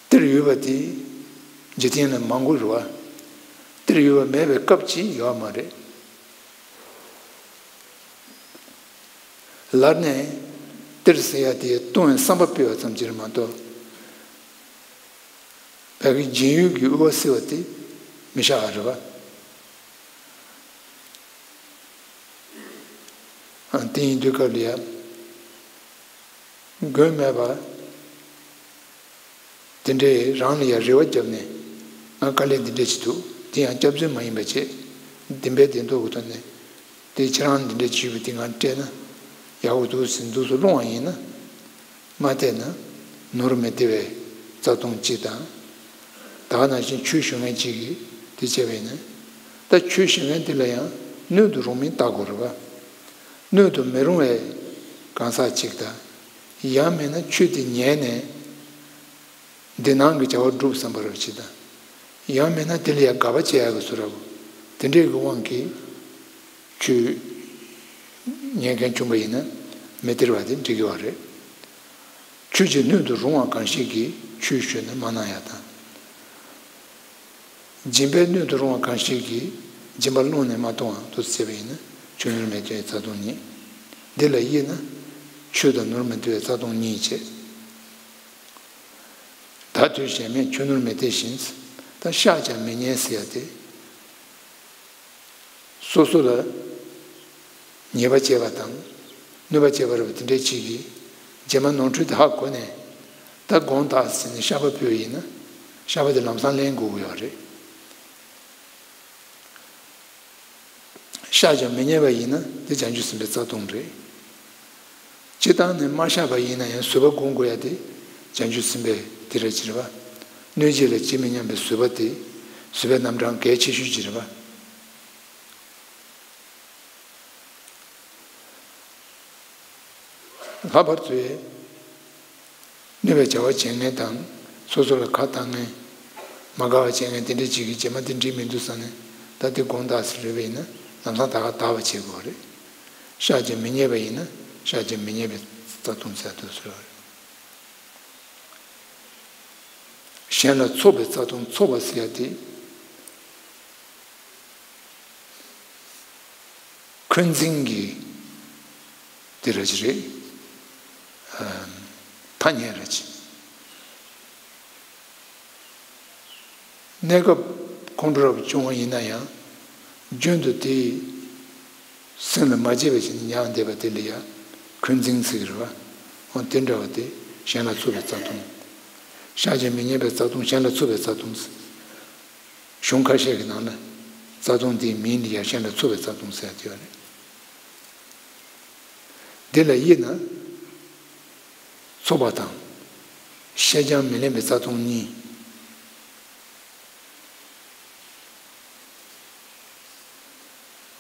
སྟེར་ཡོད་པ་དེ་འཇིག་རྟེན་ལ་མང་པོ་རེད་བ། སྟེར་ཡོད་པ་མེད་པའི་སྐབས་ཅིག་ཡོད་མ་རེད། ལར་ནས་སྟེར་ཟེར་ཡ་དེ་གཏོང་བའི་བསམ་པ་སྤེལ་བ་ཙམ་གྱིས་མ་གཏོགས། བོད་ཀྱི་སྦྱིན་ཡུལ་གྱི་དབུལ་བ་ཟེར་བ་དེ་མི་ཤ་བ་རེད་བ། ཨ། དེ་ཡིན་དུས་སྐབས་ལ་ཡ། མགོན་མེད་པ། དེ་འདྲའི་རང་ལ་ཡ་རེ་བ་བརྒྱབ་ནས་ང་དཀའ་ལས་འདི་འདྲ་ཞིག་འདུག་དེ་ཡང་སྐྱབས་བརྩོན་མ་ཡིན་པ་བྱས། བདེན་པའི་བདེན་ཐོག་གི་ཐོག་ནས་དེ་ཁྱེད་རང་འདི་འདྲ་བྱས་པ་དེ་ང་སྤྲད་ན་ཡག་པོ་འདུག་ཟེར་འདུག་སེ་སློང་བ་ཡིན་ན། མ་བལྟས་ན་ནོར་མི་སྟེར་བའི་ རྩ་ལྟུང་གཅིག་དང་། ད་ག་ནང་བཞིན་ཆོས་ཞུ་མཁན་གཅིག་གིས་དེ་བྱས་པ་ཡིན་ན། ད་ཆོས་ཞུ་མཁན་དེ་ལ་ཡང་སྣོད་དུ་རུང་མིན་བལྟ་དགོས་རེད་པ། སྣོད་དུ་མི་རུང་བའི་གང་ཟག་གཅིག་དང་། ཡང་མིན་ན་ཆོས་དེ་ཉན་ནས་འདི་སྣང་གི་བྱ་བ་སྒྲུབ་བསམ་པ་རེ་བ་གཅིག་དང་། ཡང་མིན་ན་དེ་ལ་ཡང་དགག་པ་བྱེད་ཡག་གི་བཟོ་འདྲ་པོ། དེ་འདྲའི་གི་དབང་གིས་ཆོས་ཉན་མཁན་བྱུང་པ་ཡིན་ན་མི་སྟེར་བ་དེ་འགྲིག་གི་ཡོད་རེད། ཆོས་ཀྱི་སྣོད་དུ་རུང་བ་གང་ཞིག་གིས་ཆོས་ཞུས་ན་མ་གནང་ཡག་དང་། སྦྱིན་པའི་སྣོད་དུ་རུང་བ་གང་ཞིག་གིས་སྦྱིན་པ་བླངས་ནས་མ་གཏོང་བ་དུ་བྱས་པ་ཡིན་ན་ཆོས་ནོར་མི་སྟེར་བའི་རྩ་ལྟུང་གཉིས། འདི་ལ་དབྱེ་ན་ཆོས་དང་ནོར་མི་སྟེར་བའི་རྩ་ལྟུང་གཉིས་བྱས། ད་དུས་གཞན་མས་ཆོས་ནོར་མི་སྟེར་ཞིང་། ད་བཤགས་ཀྱང་མི་ཉན་ཟེར་ཡ་དེ། སོ་སོ་ལ་ཉེས་པ་བྱས་པ་དང་གནོད་པ་བྱས་པ་རེད་པ། དེ་འདྲའི་ཅིག་གིས་རྗེས་མ་ནོར་འཁྲུལ་དེ་ཧ་གོ་ནས། ད་དགོངས་དག་ཟེར་ནས་བཤགས་པ་ཕུལ་བ་ཡིན་ན་བཤགས་པ་དེ་ལམ་སང་ལེན་དགོས་ཀྱི་ཡོད་རེད། བཤགས་ཀྱང་མི་ཉན་པ་ཡིན་ན་དེ་བྱང་ཆུབ་སེམས་དཔའི་རྩ་ལྟུང་རེད། སྤྱིར་བཏང་ནས་མ་བཤགས་པ་ཡིན་ན་ཡང་བཟོད་པ་སྒོམ་དགོས་ཡ་དེ་བྱང་ཆུབ་སེམས་དཔའི་དེ་རེད་ཅེས་རེད་པ། གནོད་བྱེད་ལ་ཇི་མི་སྙམ་པའི་བཟོད་པ་དེ་བཟོད་པའི་རྣམ་གྲངས་གལ་ཆེ་ཤོས་ཅིག་རེད་པ། ལྷག་པར་དུ་གནོད་པའི་བྱ་བ་བྱེད་མཁན་དང་སོ་སོ་ལ་ཁ་བཏང་མཁན། མ་དགའ་བ་བྱེད་མཁན་དེ་འདྲ་ཅིག་གིས་རྗེས་མ་དེ་འགྲིག་མི་འདུག་བསམ་ནས་ད་དེ་དགོངས་དག་ཟེར་རེད་པ་ཡིན་ན་ལམ་སང་ད་ག་དག་པ་བྱེད་དགོས་རེད། བཤགས་ཀྱང་མི་ཉན་པ་ཡིན་ན་བཤགས་ཀྱང་མི་ཉན་པའི་རྩ་ལྟུང་ཟེར་དུ་ཟེར་བ་རེད། གཞན་ལ་འཚོགས་པའི་རྩ་ལྟུང་། འཚོགས་པ་ཟེར་ཡ་དེ། འཁོན་འཛིན་གྱི་དེ་ར་ཅི་རེད། ཨ། ཐ་སྙད་ར་ཅི། གནས་སྐབས་ཁོང་ཁྲོ་ར་བ་བྱུང་བ་ཡིན་ན་ཡང་རྒྱུན་དུ་དེ་སེམས་ལ་མ་བརྗེད་པ་ཞིག་ཉར་བསྡད་པ་དེ་ལ་ཡང་འཁོན་འཛིན་ཟེར་གི་རེད་པ། འོ་དེ་འདྲ་བ་དེ་གཞན་ལ་འཚོགས་པའི་རྩ་ལྟུང་། བཤགས་ཀྱང་མི་ཉན་པའི་རྩ་ལྟུང་། གཞན་ལ་འཚོགས་པའི་རྩ་ལྟུང་། གཞུང་ཁ་ཤས་ཀྱི་ནང་ན་རྩ་ལྟུང་དེའི་མིང་འདི་ཡང་གཞན་ལ་འཚོགས་པའི་རྩ་ལྟུང་ཟེར་ཡ་དེ་ཡོད་རེད། འདི་ལ་དབྱེ་ན། འཚོགས་པ་དང་། བཤད་ཀྱང་མི་ལེན་པའི་རྩ་ལྟུང་གཉིས།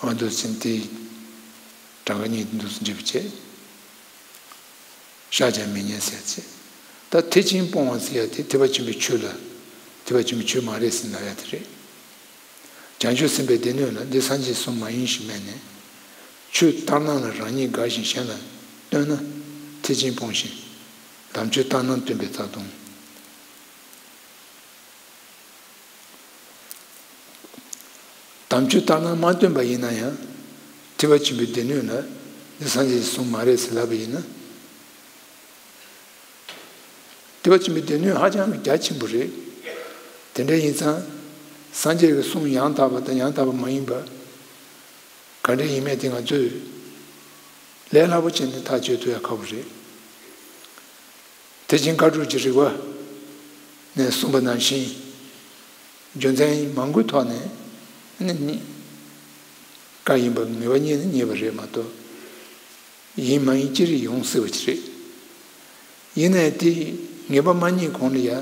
འོ་འདུག་ཟིན་ཏེ། གྲངས་ཀ་གཉིས་འདུག་སེ་འབྲི་བ་བྱས། བཤགས་ཀྱང་མི་ཉན་ཟེར་བྱས། ད་ཐེག་ཆེན་སྤོང་བ་ཟེར་ཡ་དེ་ཐེག་པ་ཆེན་པོའི་ཆོས་ལ། ཐེག་པ་ཆེན་པོའི་ཆོས་མ་རེད་ཟེར་ལབ་ཡ་དེ་རེད། བྱང་ཆུབ་སེམས་དཔའི་སྡེ་སྣོད་ལ་འདི་སངས་རྒྱས་གསུང་མ་ཡིན་ཞེས་སྨྲས་ནས། ཆོས་ལྟར་སྣང་ལ་རང་ཉིད་དགའ་ཞིང་གཞན་ལ་སྟོན་ན་ཐེག་ཆེན་སྤོང་ཞིང་། དམ་ཆོས་ལྟར་སྣང་སྟོན་པའི་རྩ་ལྟུང་། དམ་ཆོས་ལྟར་སྣང་མ་སྟོན་པ་ཡིན་ན་ཡང་། ཐེག་པ་ཆེན་པོའི་སྡེ་སྣོད་ལ་འདི་སངས་རྒྱས་གསུང་མ་རེད་ཟེར་ལབ་པ་ཡིན་ན། ཐེག་པ་ཆེན་པོའི་སྡེ་སྣོད་ཧ་ཅང་གི་རྒྱ་ཆེན་པོ་རེད། དེ་འདྲ་ཡིན་ཙང་། སངས་རྒྱས་ཀྱི་གསུང་ཡང་དག་པ་དང་ཡང་དག་པ་མ་ཡིན་པ། ག་འདྲ་ཡིན་མིན་དེ་ང་ཚོས་ལས་སླ་པོ་བྱས་ནས་ཐག་གཅོད་ཐུབ་ཡ་ཁག་པོ་རེད། དེ་བཞིན་བཀའ་བརྒྱུད་ཀྱི་རིག་པ་ནས་གསུངས་པ་ནང་བཞིན། རྒྱུ་མཚན་མང་པོའི་ཐོག་ནས་ནི་རྙེད། བཀའ་ཡིན་པ་ངེས་པ་རྙེད་ན་རྙེད་པ་རེད་མ་གཏོགས། ཡིན་མ་ཡིན་ཅི་རིགས་ཡོང་སྲིད་པ་ཅིག་རེད། ཡིན་ནའི་དེ་ངེས་པ་མ་རྙེད་གོང་ལ་ཡ།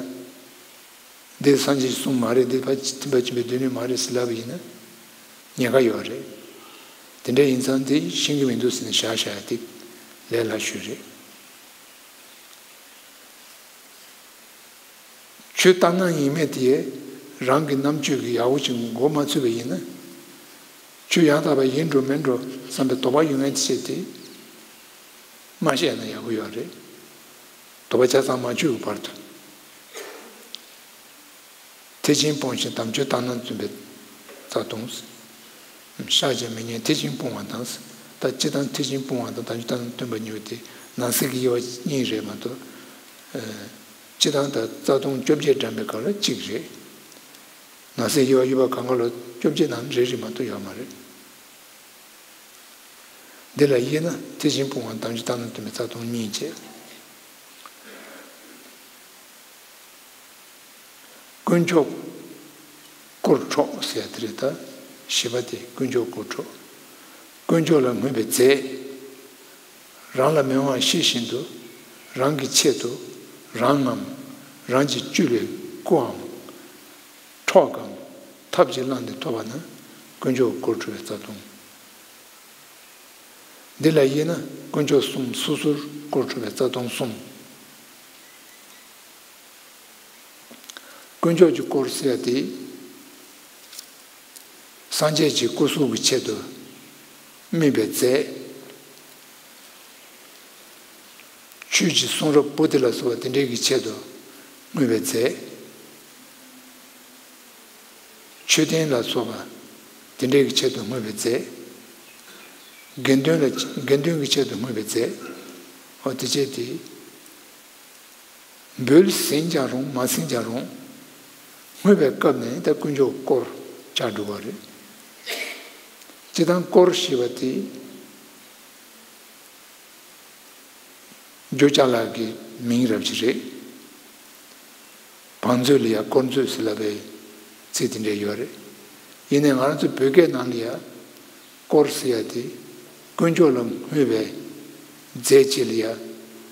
འདི་སངས་རྒྱས་ཀྱི་གསུང་མ་རེད། འདི་ཕ་ཐེག་པ་ཆེན་པོའི་སྡེ་སྣོད་མ་རེད་ཟེར་ལབ་པ་ཡིན་ན་ཉེན་ཁ་ཡོད་རེད། དེ་འདྲ་ཡིན་ཙང་འདི་ཤེས་ཀྱི་མི་འདུག་ཟེར་ནས་བཞག་བཞག་ཡ་དེ་ལས་སླ་ཤོས་རེད། ཆོས་ལྟར་སྣང་ཡིན་མིན་དེ་རང་གི་རྣམ་དཔྱོད་ཀྱིས་ཡག་པོ་ཅིག་མགོ་མ་ཚོས་པ་ཡིན་ན། ཆོས་ཡང་དག་པ་ཡིན་འགྲོ་མིན་འགྲོ་བསམ་པའི་དོགས་པ་ཡོད་མཁན་ཆེ་སྟེ། མ་བཤད་ན་ཡག་པོ་ཡོད་རེད། དོགས་པ་ཆ་ཚང་མ་ཆོད་ཀྱི་བར་དུ། ཐེག་ཆེན་སྤོང་ཞིང་དམ་ཆོས་ལྟར་སྣང་སྟོན་པའི་རྩ་ལྟུང་། བཤགས་ཀྱང་མི་ཉན་ཐེག་ཆེན་སྤོང་བ་དང་། ད་སྤྱིར་བཏང་ཐེག་ཆེན་སྤོང་བ་དང་དམ་ཆོས་ལྟར་སྣང་སྟོན་པ་གཉིས་པོ་དེ་ནང་གསེས་ཀྱི་དབྱེ་བ་གཉིས་རེད་མ་གཏོགས། སྤྱིར་བཏང་ད་རྩ་ལྟུང་བཅོ་བརྒྱད་བགྲངས་པའི་སྐབས་ལ་གཅིག་རེད། ནང་གསེས་དབྱེ་བ་དབྱེ་བ་གང་ག་ལ་བཅོ་བརྒྱད་ནང་རེ་རེ་མ་གཏོགས་ཡོད་མ་རེད། འདི་ལ་དབྱེ་ན་ཐེག་ཆེན་སྤོང་བ་དང་དམ་ཆོས་ལྟར་སྣང་སྟོན་པའི་རྩ་ལྟུང་གཉིས་བྱས། དཀོན་མཆོག་དཀོར་འཕྲོག་ཟེར་ཡ་དེ་རེད་ད། བཞི་པ་དེ་དཀོན་མཆོག་དཀོར་འཕྲོག། དཀོན་མཆོག་ལ་བསྔོས་པའི་རྫས། རང་ལ་མི་དབང་བ་ཤེས་བཞིན་དུ། རང་གི་ཆེད་དུ། རང་ངམ། རང་གི་བཅུད་ལས་སྐུའམ་ཁྲག་གམ་ཐབས་ཀྱིས་བླངས་ཏེ་ཐོབ་པ་ན་དཀོན་མཆོག་དཀོར་གྲུབ་པའི་རྩ་ལྟུང་། འདི་ལ་དབྱེ་ན་དཀོན་མཆོག་གསུམ་སོ་སོར་དཀོར་གྲུབ་པའི་རྩ་ལྟུང་གསུམ། དཀོན་མཆོག་གི་དཀོར་ཟེར་ཡ་དེ། སངས་རྒྱས་ཀྱི་སྐུ་གཟུགས་ཀྱི་ཆེད་དུ་དམིགས་པའི་རྫས། ཆོས་ཀྱི་གསུང་རབ་པོ་ཏི་ལ་སོགས་པ་དེ་འདྲའི་གི་ཆེད་དུ་བསྔོས་པའི་རྫས། མཆོད་རྟེན་ལ་སོགས་པ་དེ་འདྲའི་གི་ཆེད་དུ་བསྔོས་པའི་རྫས། དགེ་འདུན་ལ་དགེ་འདུན་གྱི་ཆེད་དུ་བསྔོས་པའི་རྫས། འོ་དེ་བྱས་ཏེ། འབུལ་ཟིན་ཀྱང་རུང་མ་ཟིན་ཀྱང་རུང་། བསྔོས་པའི་སྐབས་ནས་ད་དཀོན་མཆོག་དཀོར་ཆགས་འགྲོ་གི་རེད། སྤྱིར་བཏང་དཀོར་ཞེས་པ་དེ། རྒྱུ་ཅ་ལག་གི་མིང་རབ་ཅིག་རེད། བང་མཛོད་ལ་ཡང་དཀོར་མཛོད་ཟེར་ལབ་པའི་ཚིག་དེ་འདྲ་ཡོད་རེད། ཡིན་ནའི་ང་རང་ཚོ་བོད་སྐད་ནང་ལ་ཡང་དཀོར་ཟེར་ཡ་དེ་དཀོན་མཆོག་ལ་བསྔོས་པའི་རྫས་ཅིག་ལ་ཡང་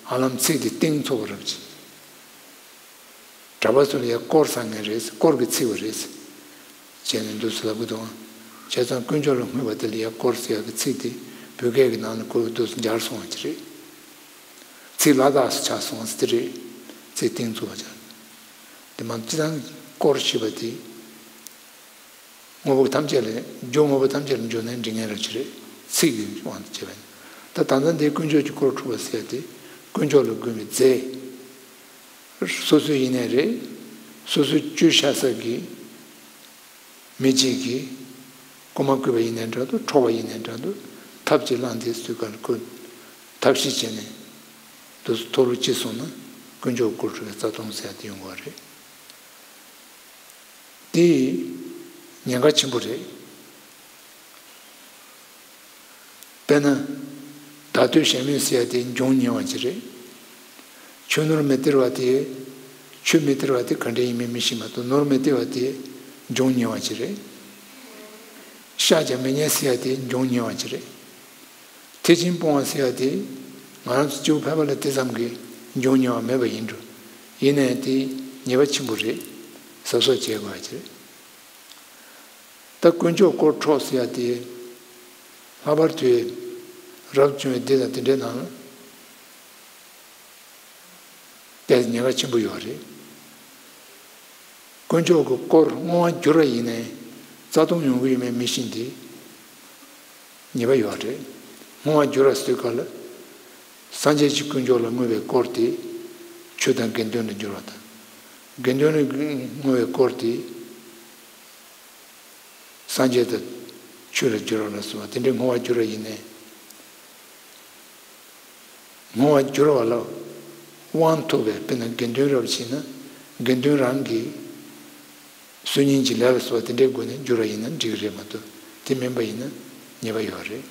ཧ་ལམ་ཚིག་དེ་གཏིང་ཚུགས་པ་རབ་ཅིག་གྲྭ་པ་ཚོ་ལ་ཡང་དཀོར་ཟ་མཁན་རེད། དཀོར་གྱི་ཚིག་པ་རེད། བྱས་ནས་འདུག་སེ་ལབ་ཀྱི་འདུག་བྱས་ཙང་དཀོན་མཆོག་ལ་བསྔོས་པ་དེ་ལ་ཡང་དཀོར་ཟེར་ཡག་གི་ཚིག་དེ་བོད་སྐད་ཀྱི་ནང་ལ་ཁོ་འདུག་སེ་འབྱར་སོང་བ་ཅིག་རེད། ཚིག་ལ་དྭགས་སུ་ཆགས་སོང་ཟེར་དེ་རེད། ཚིག་གཏིང་ཚུགས་པ་ཅིག་དེ་མ་སྤྱིར་བཏང་དཀོར་ཞེས་པ་དེ། དངོས་པོ་ཐམས་ཅད་ལ་རྒྱུ་དངོས་པོ་ཐམས་ཅད་ལ་འཇུག་ནས་འབྲི་མཁན་རེད་ཅིག་རེད། ཚིག་གི་དབང་དུ་བྱས་པ་ཡིན། ད་ད་ལྟ་འདིའི་དཀོན་མཆོག་གི་དཀོར་འཁྲུགས་པ་ཟེར་ཡ་དེ་དཀོན་མཆོག་ལ་དགོས་པའི་རྫས། སོ་སོའི་ཡིན་ནའི་རེད། སོ་སོའི་བཅུད་བཞག་ས་གི་མི་གཅིག་གིས་རྐུ་མ་རྐུས་པ་ཡིན་ནའི་འདྲ་འདུག་འཕྲོག་པ་ཡིན་ནའི་འདྲ་འདུག་ཐབས་ཀྱིས་བླངས་ཏེ་སུས་ག་ལ་རྐུ། ཐབས་ཤེས་བྱས་ནས་དུ་མཐོ་རུ་ཅི་སོང་ན་དཀོན་མཆོག་དཀོར་འཁྲུགས་པའི་རྩ་ལྟུང་ཟེར་ཡ་དེ་ཡོང་གི་རེད། དེ་ཉེན་ཁ་ཆེན་པོ་རེད། དཔེར་ན། བརྡ་སྤྲོད་གཞན་མིན་ཟེར་ཡ་དེ་འབྱུང་ཉེ་བ་ཅིག་རེད། ཆོས་ནོར་མི་སྟེར་བ་དེ། ཆོས་མི་སྟེར་བ་དེ་ག་འདྲ་ཡིན་མིན་མི་ཤེས་མ་གཏོགས་ནོར་མི་སྟེར་བ་དེ་འབྱུང་ཉེ་བ་ཅིག་རེད། བཤགས་ཀྱང་མི་ཉན་ཟེར་ཡ་དེ་འབྱུང་ཉེ་བ་ཅིག་རེད། ཐེག་ཆེན་སྤོང་བ་ཟེར་ཡ་དེ་ང་རང་ཚོ་སྐྱེ་བོ་ཕལ་པ་ལ་དེ་ཙམ་གྱི་འབྱུང་ཉེ་བ་མེད་པ་ཡིན་འགྲོ། ཡིན་ནའི་དེ་ཉེས་པ་ཆེན་པོ་རེད། གཟབ་གཟབ་བྱེད་དགོས་པ་ཅིག་རེད། ད་དཀོན་མཆོག་དཀོར་འཕྲོག་ཟེར་ཡ་དེ། ལྷག་པར་དུ་རབ་བྱུང་བའི་སྡེ་དང་དེ་འདྲའི་ནང་ལ་དེ་ཉེན་ཁ་ཆེན་པོ་ཡོད་རེད། དཀོན་མཆོག་གི་དཀོར་བསྔོ་བ་བསྒྱུར་བ་ཡིན་ནའི་རྩ་ལྟུང་ཡོང་གི་ཡོད་མེད་མི་ཤེས་ཏེ། ཉེས་པ་ཡོད་རེད། བསྔོ་བ་བསྒྱུར་བ་ཟེར་སྐབས་ལ། སངས་རྒྱས་ཀྱི་དཀོན་མཆོག་ལ་བསྔོས་པའི་དཀོར་དེ། ཆོས་དང་དགེ་འདུན་ལ་བསྒྱུར་བ་དང་། དགེ་འདུན་ལ་བསྔོ་བའི་དཀོར་དེ། སངས་རྒྱས་དང་ཆོས་ལ་བསྒྱུར་བ་ལ་སོགས་པ་དེ་འདྲའི་བསྔོ་བ་བསྒྱུར་བ་ཡིན་ནའི། བསྔོ་བ་བསྒྱུར་བ་ལ་དབང་ཐོབ་པའི་དཔེར་ན་དགེ་འདུན་རབ་ཕྱིན་ན་དགེ་འདུན་རང་གི་གསོལ་སྙིང་གི་ལས་ལ་སོགས་པ་དེ་འདྲའི་སྒོ་ནས་བསྒྱུར་བ་ཡིན་ན་འགྲིག་གི་རེད་མ་གཏོགས་དེ་མིན་པ་ཡིན་ན་ཉེས་པ་ཡོད་རེད།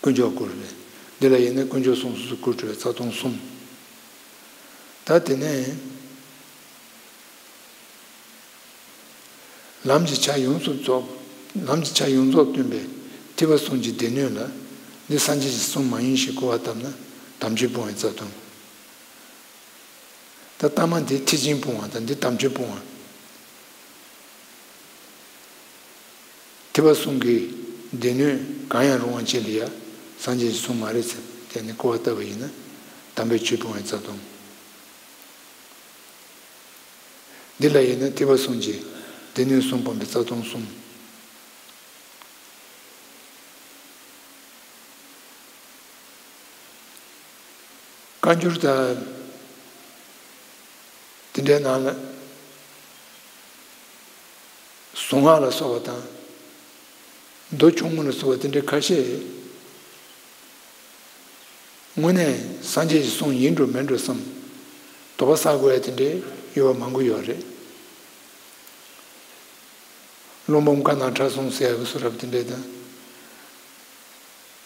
དཀོན་མཆོག་དཀོར་བའི། འདི་ལ་དབྱེ་ན་དཀོན་མཆོག་གསུམ་སོ་སོར་དཀོར་འཁྲུགས་པའི་རྩ་ལྟུང་གསུམ། ད་དེ་ནས། ལམ་གྱི་ཆ་ཡོངས་སུ་རྫོགས། ལམ་གྱི་ཆ་ཡོངས་རྫོགས་སྟོན་པའི་ཐེག་པ་གསུམ་གྱི་སྡེ་སྣོད་ལ། འདི་སངས་རྒྱས་ཀྱི་གསུང་མ་ཡིན་ཞེས་གོ་བ་བཏབ་ན་དམ་ཆོས་སྤོང་བའི་རྩ་ལྟུང་། ད་ལྟ་མ་འདི་ཐེག་ཆེན་སྤོང་བ་དང་འདི་དམ་ཆོས་སྤོང་བ། ཐེག་པ་གསུམ་གྱི་སྡེ་སྣོད་གང་ཡང་རུང་བ་ཅིག་ལ་ཡང་སངས་རྒྱས་ཀྱི་གསུང་མ་རེད་ཟེར་དེ་ནི་གོ་བ་བཏབ་པ་ཡིན་ན་དམ་པའི་ཆོས་སྤོང་བའི་རྩ་ལྟུང་། འདི་ལ་དབྱེ་ན་ཐེག་པ་གསུམ་གྱི་སྡེ་སྣོད་གསུམ་སྤོང་བའི་རྩ་ལྟུང་གསུམ། བཀའ་འགྱུར་དང་དེ་འདྲའི་ནང་ལ་གཟུངས་སྔགས་ལ་སོགས་པ་དང་། མདོ་ཆུང་ངུ་ལ་སོགས་པ་དེ་འདྲའི་ཁ་ཤས། དངོས་གནས་སངས་རྒྱས་ཀྱི་གསུང་ཡིན་འགྲོ་མིན་འགྲོ་བསམ། དོགས་པ་ཟ་དགོས་ཡ་དེ་འདྲའི་ཡོད་པ་མང་པོ་ཡོད་རེད། ཀློང་འབུམ་བཀའ་ནང་ཁྲ་གསུང་ཟེར་ཡ་གི་གསུང་རབ་དེ་འདྲའི་དང་།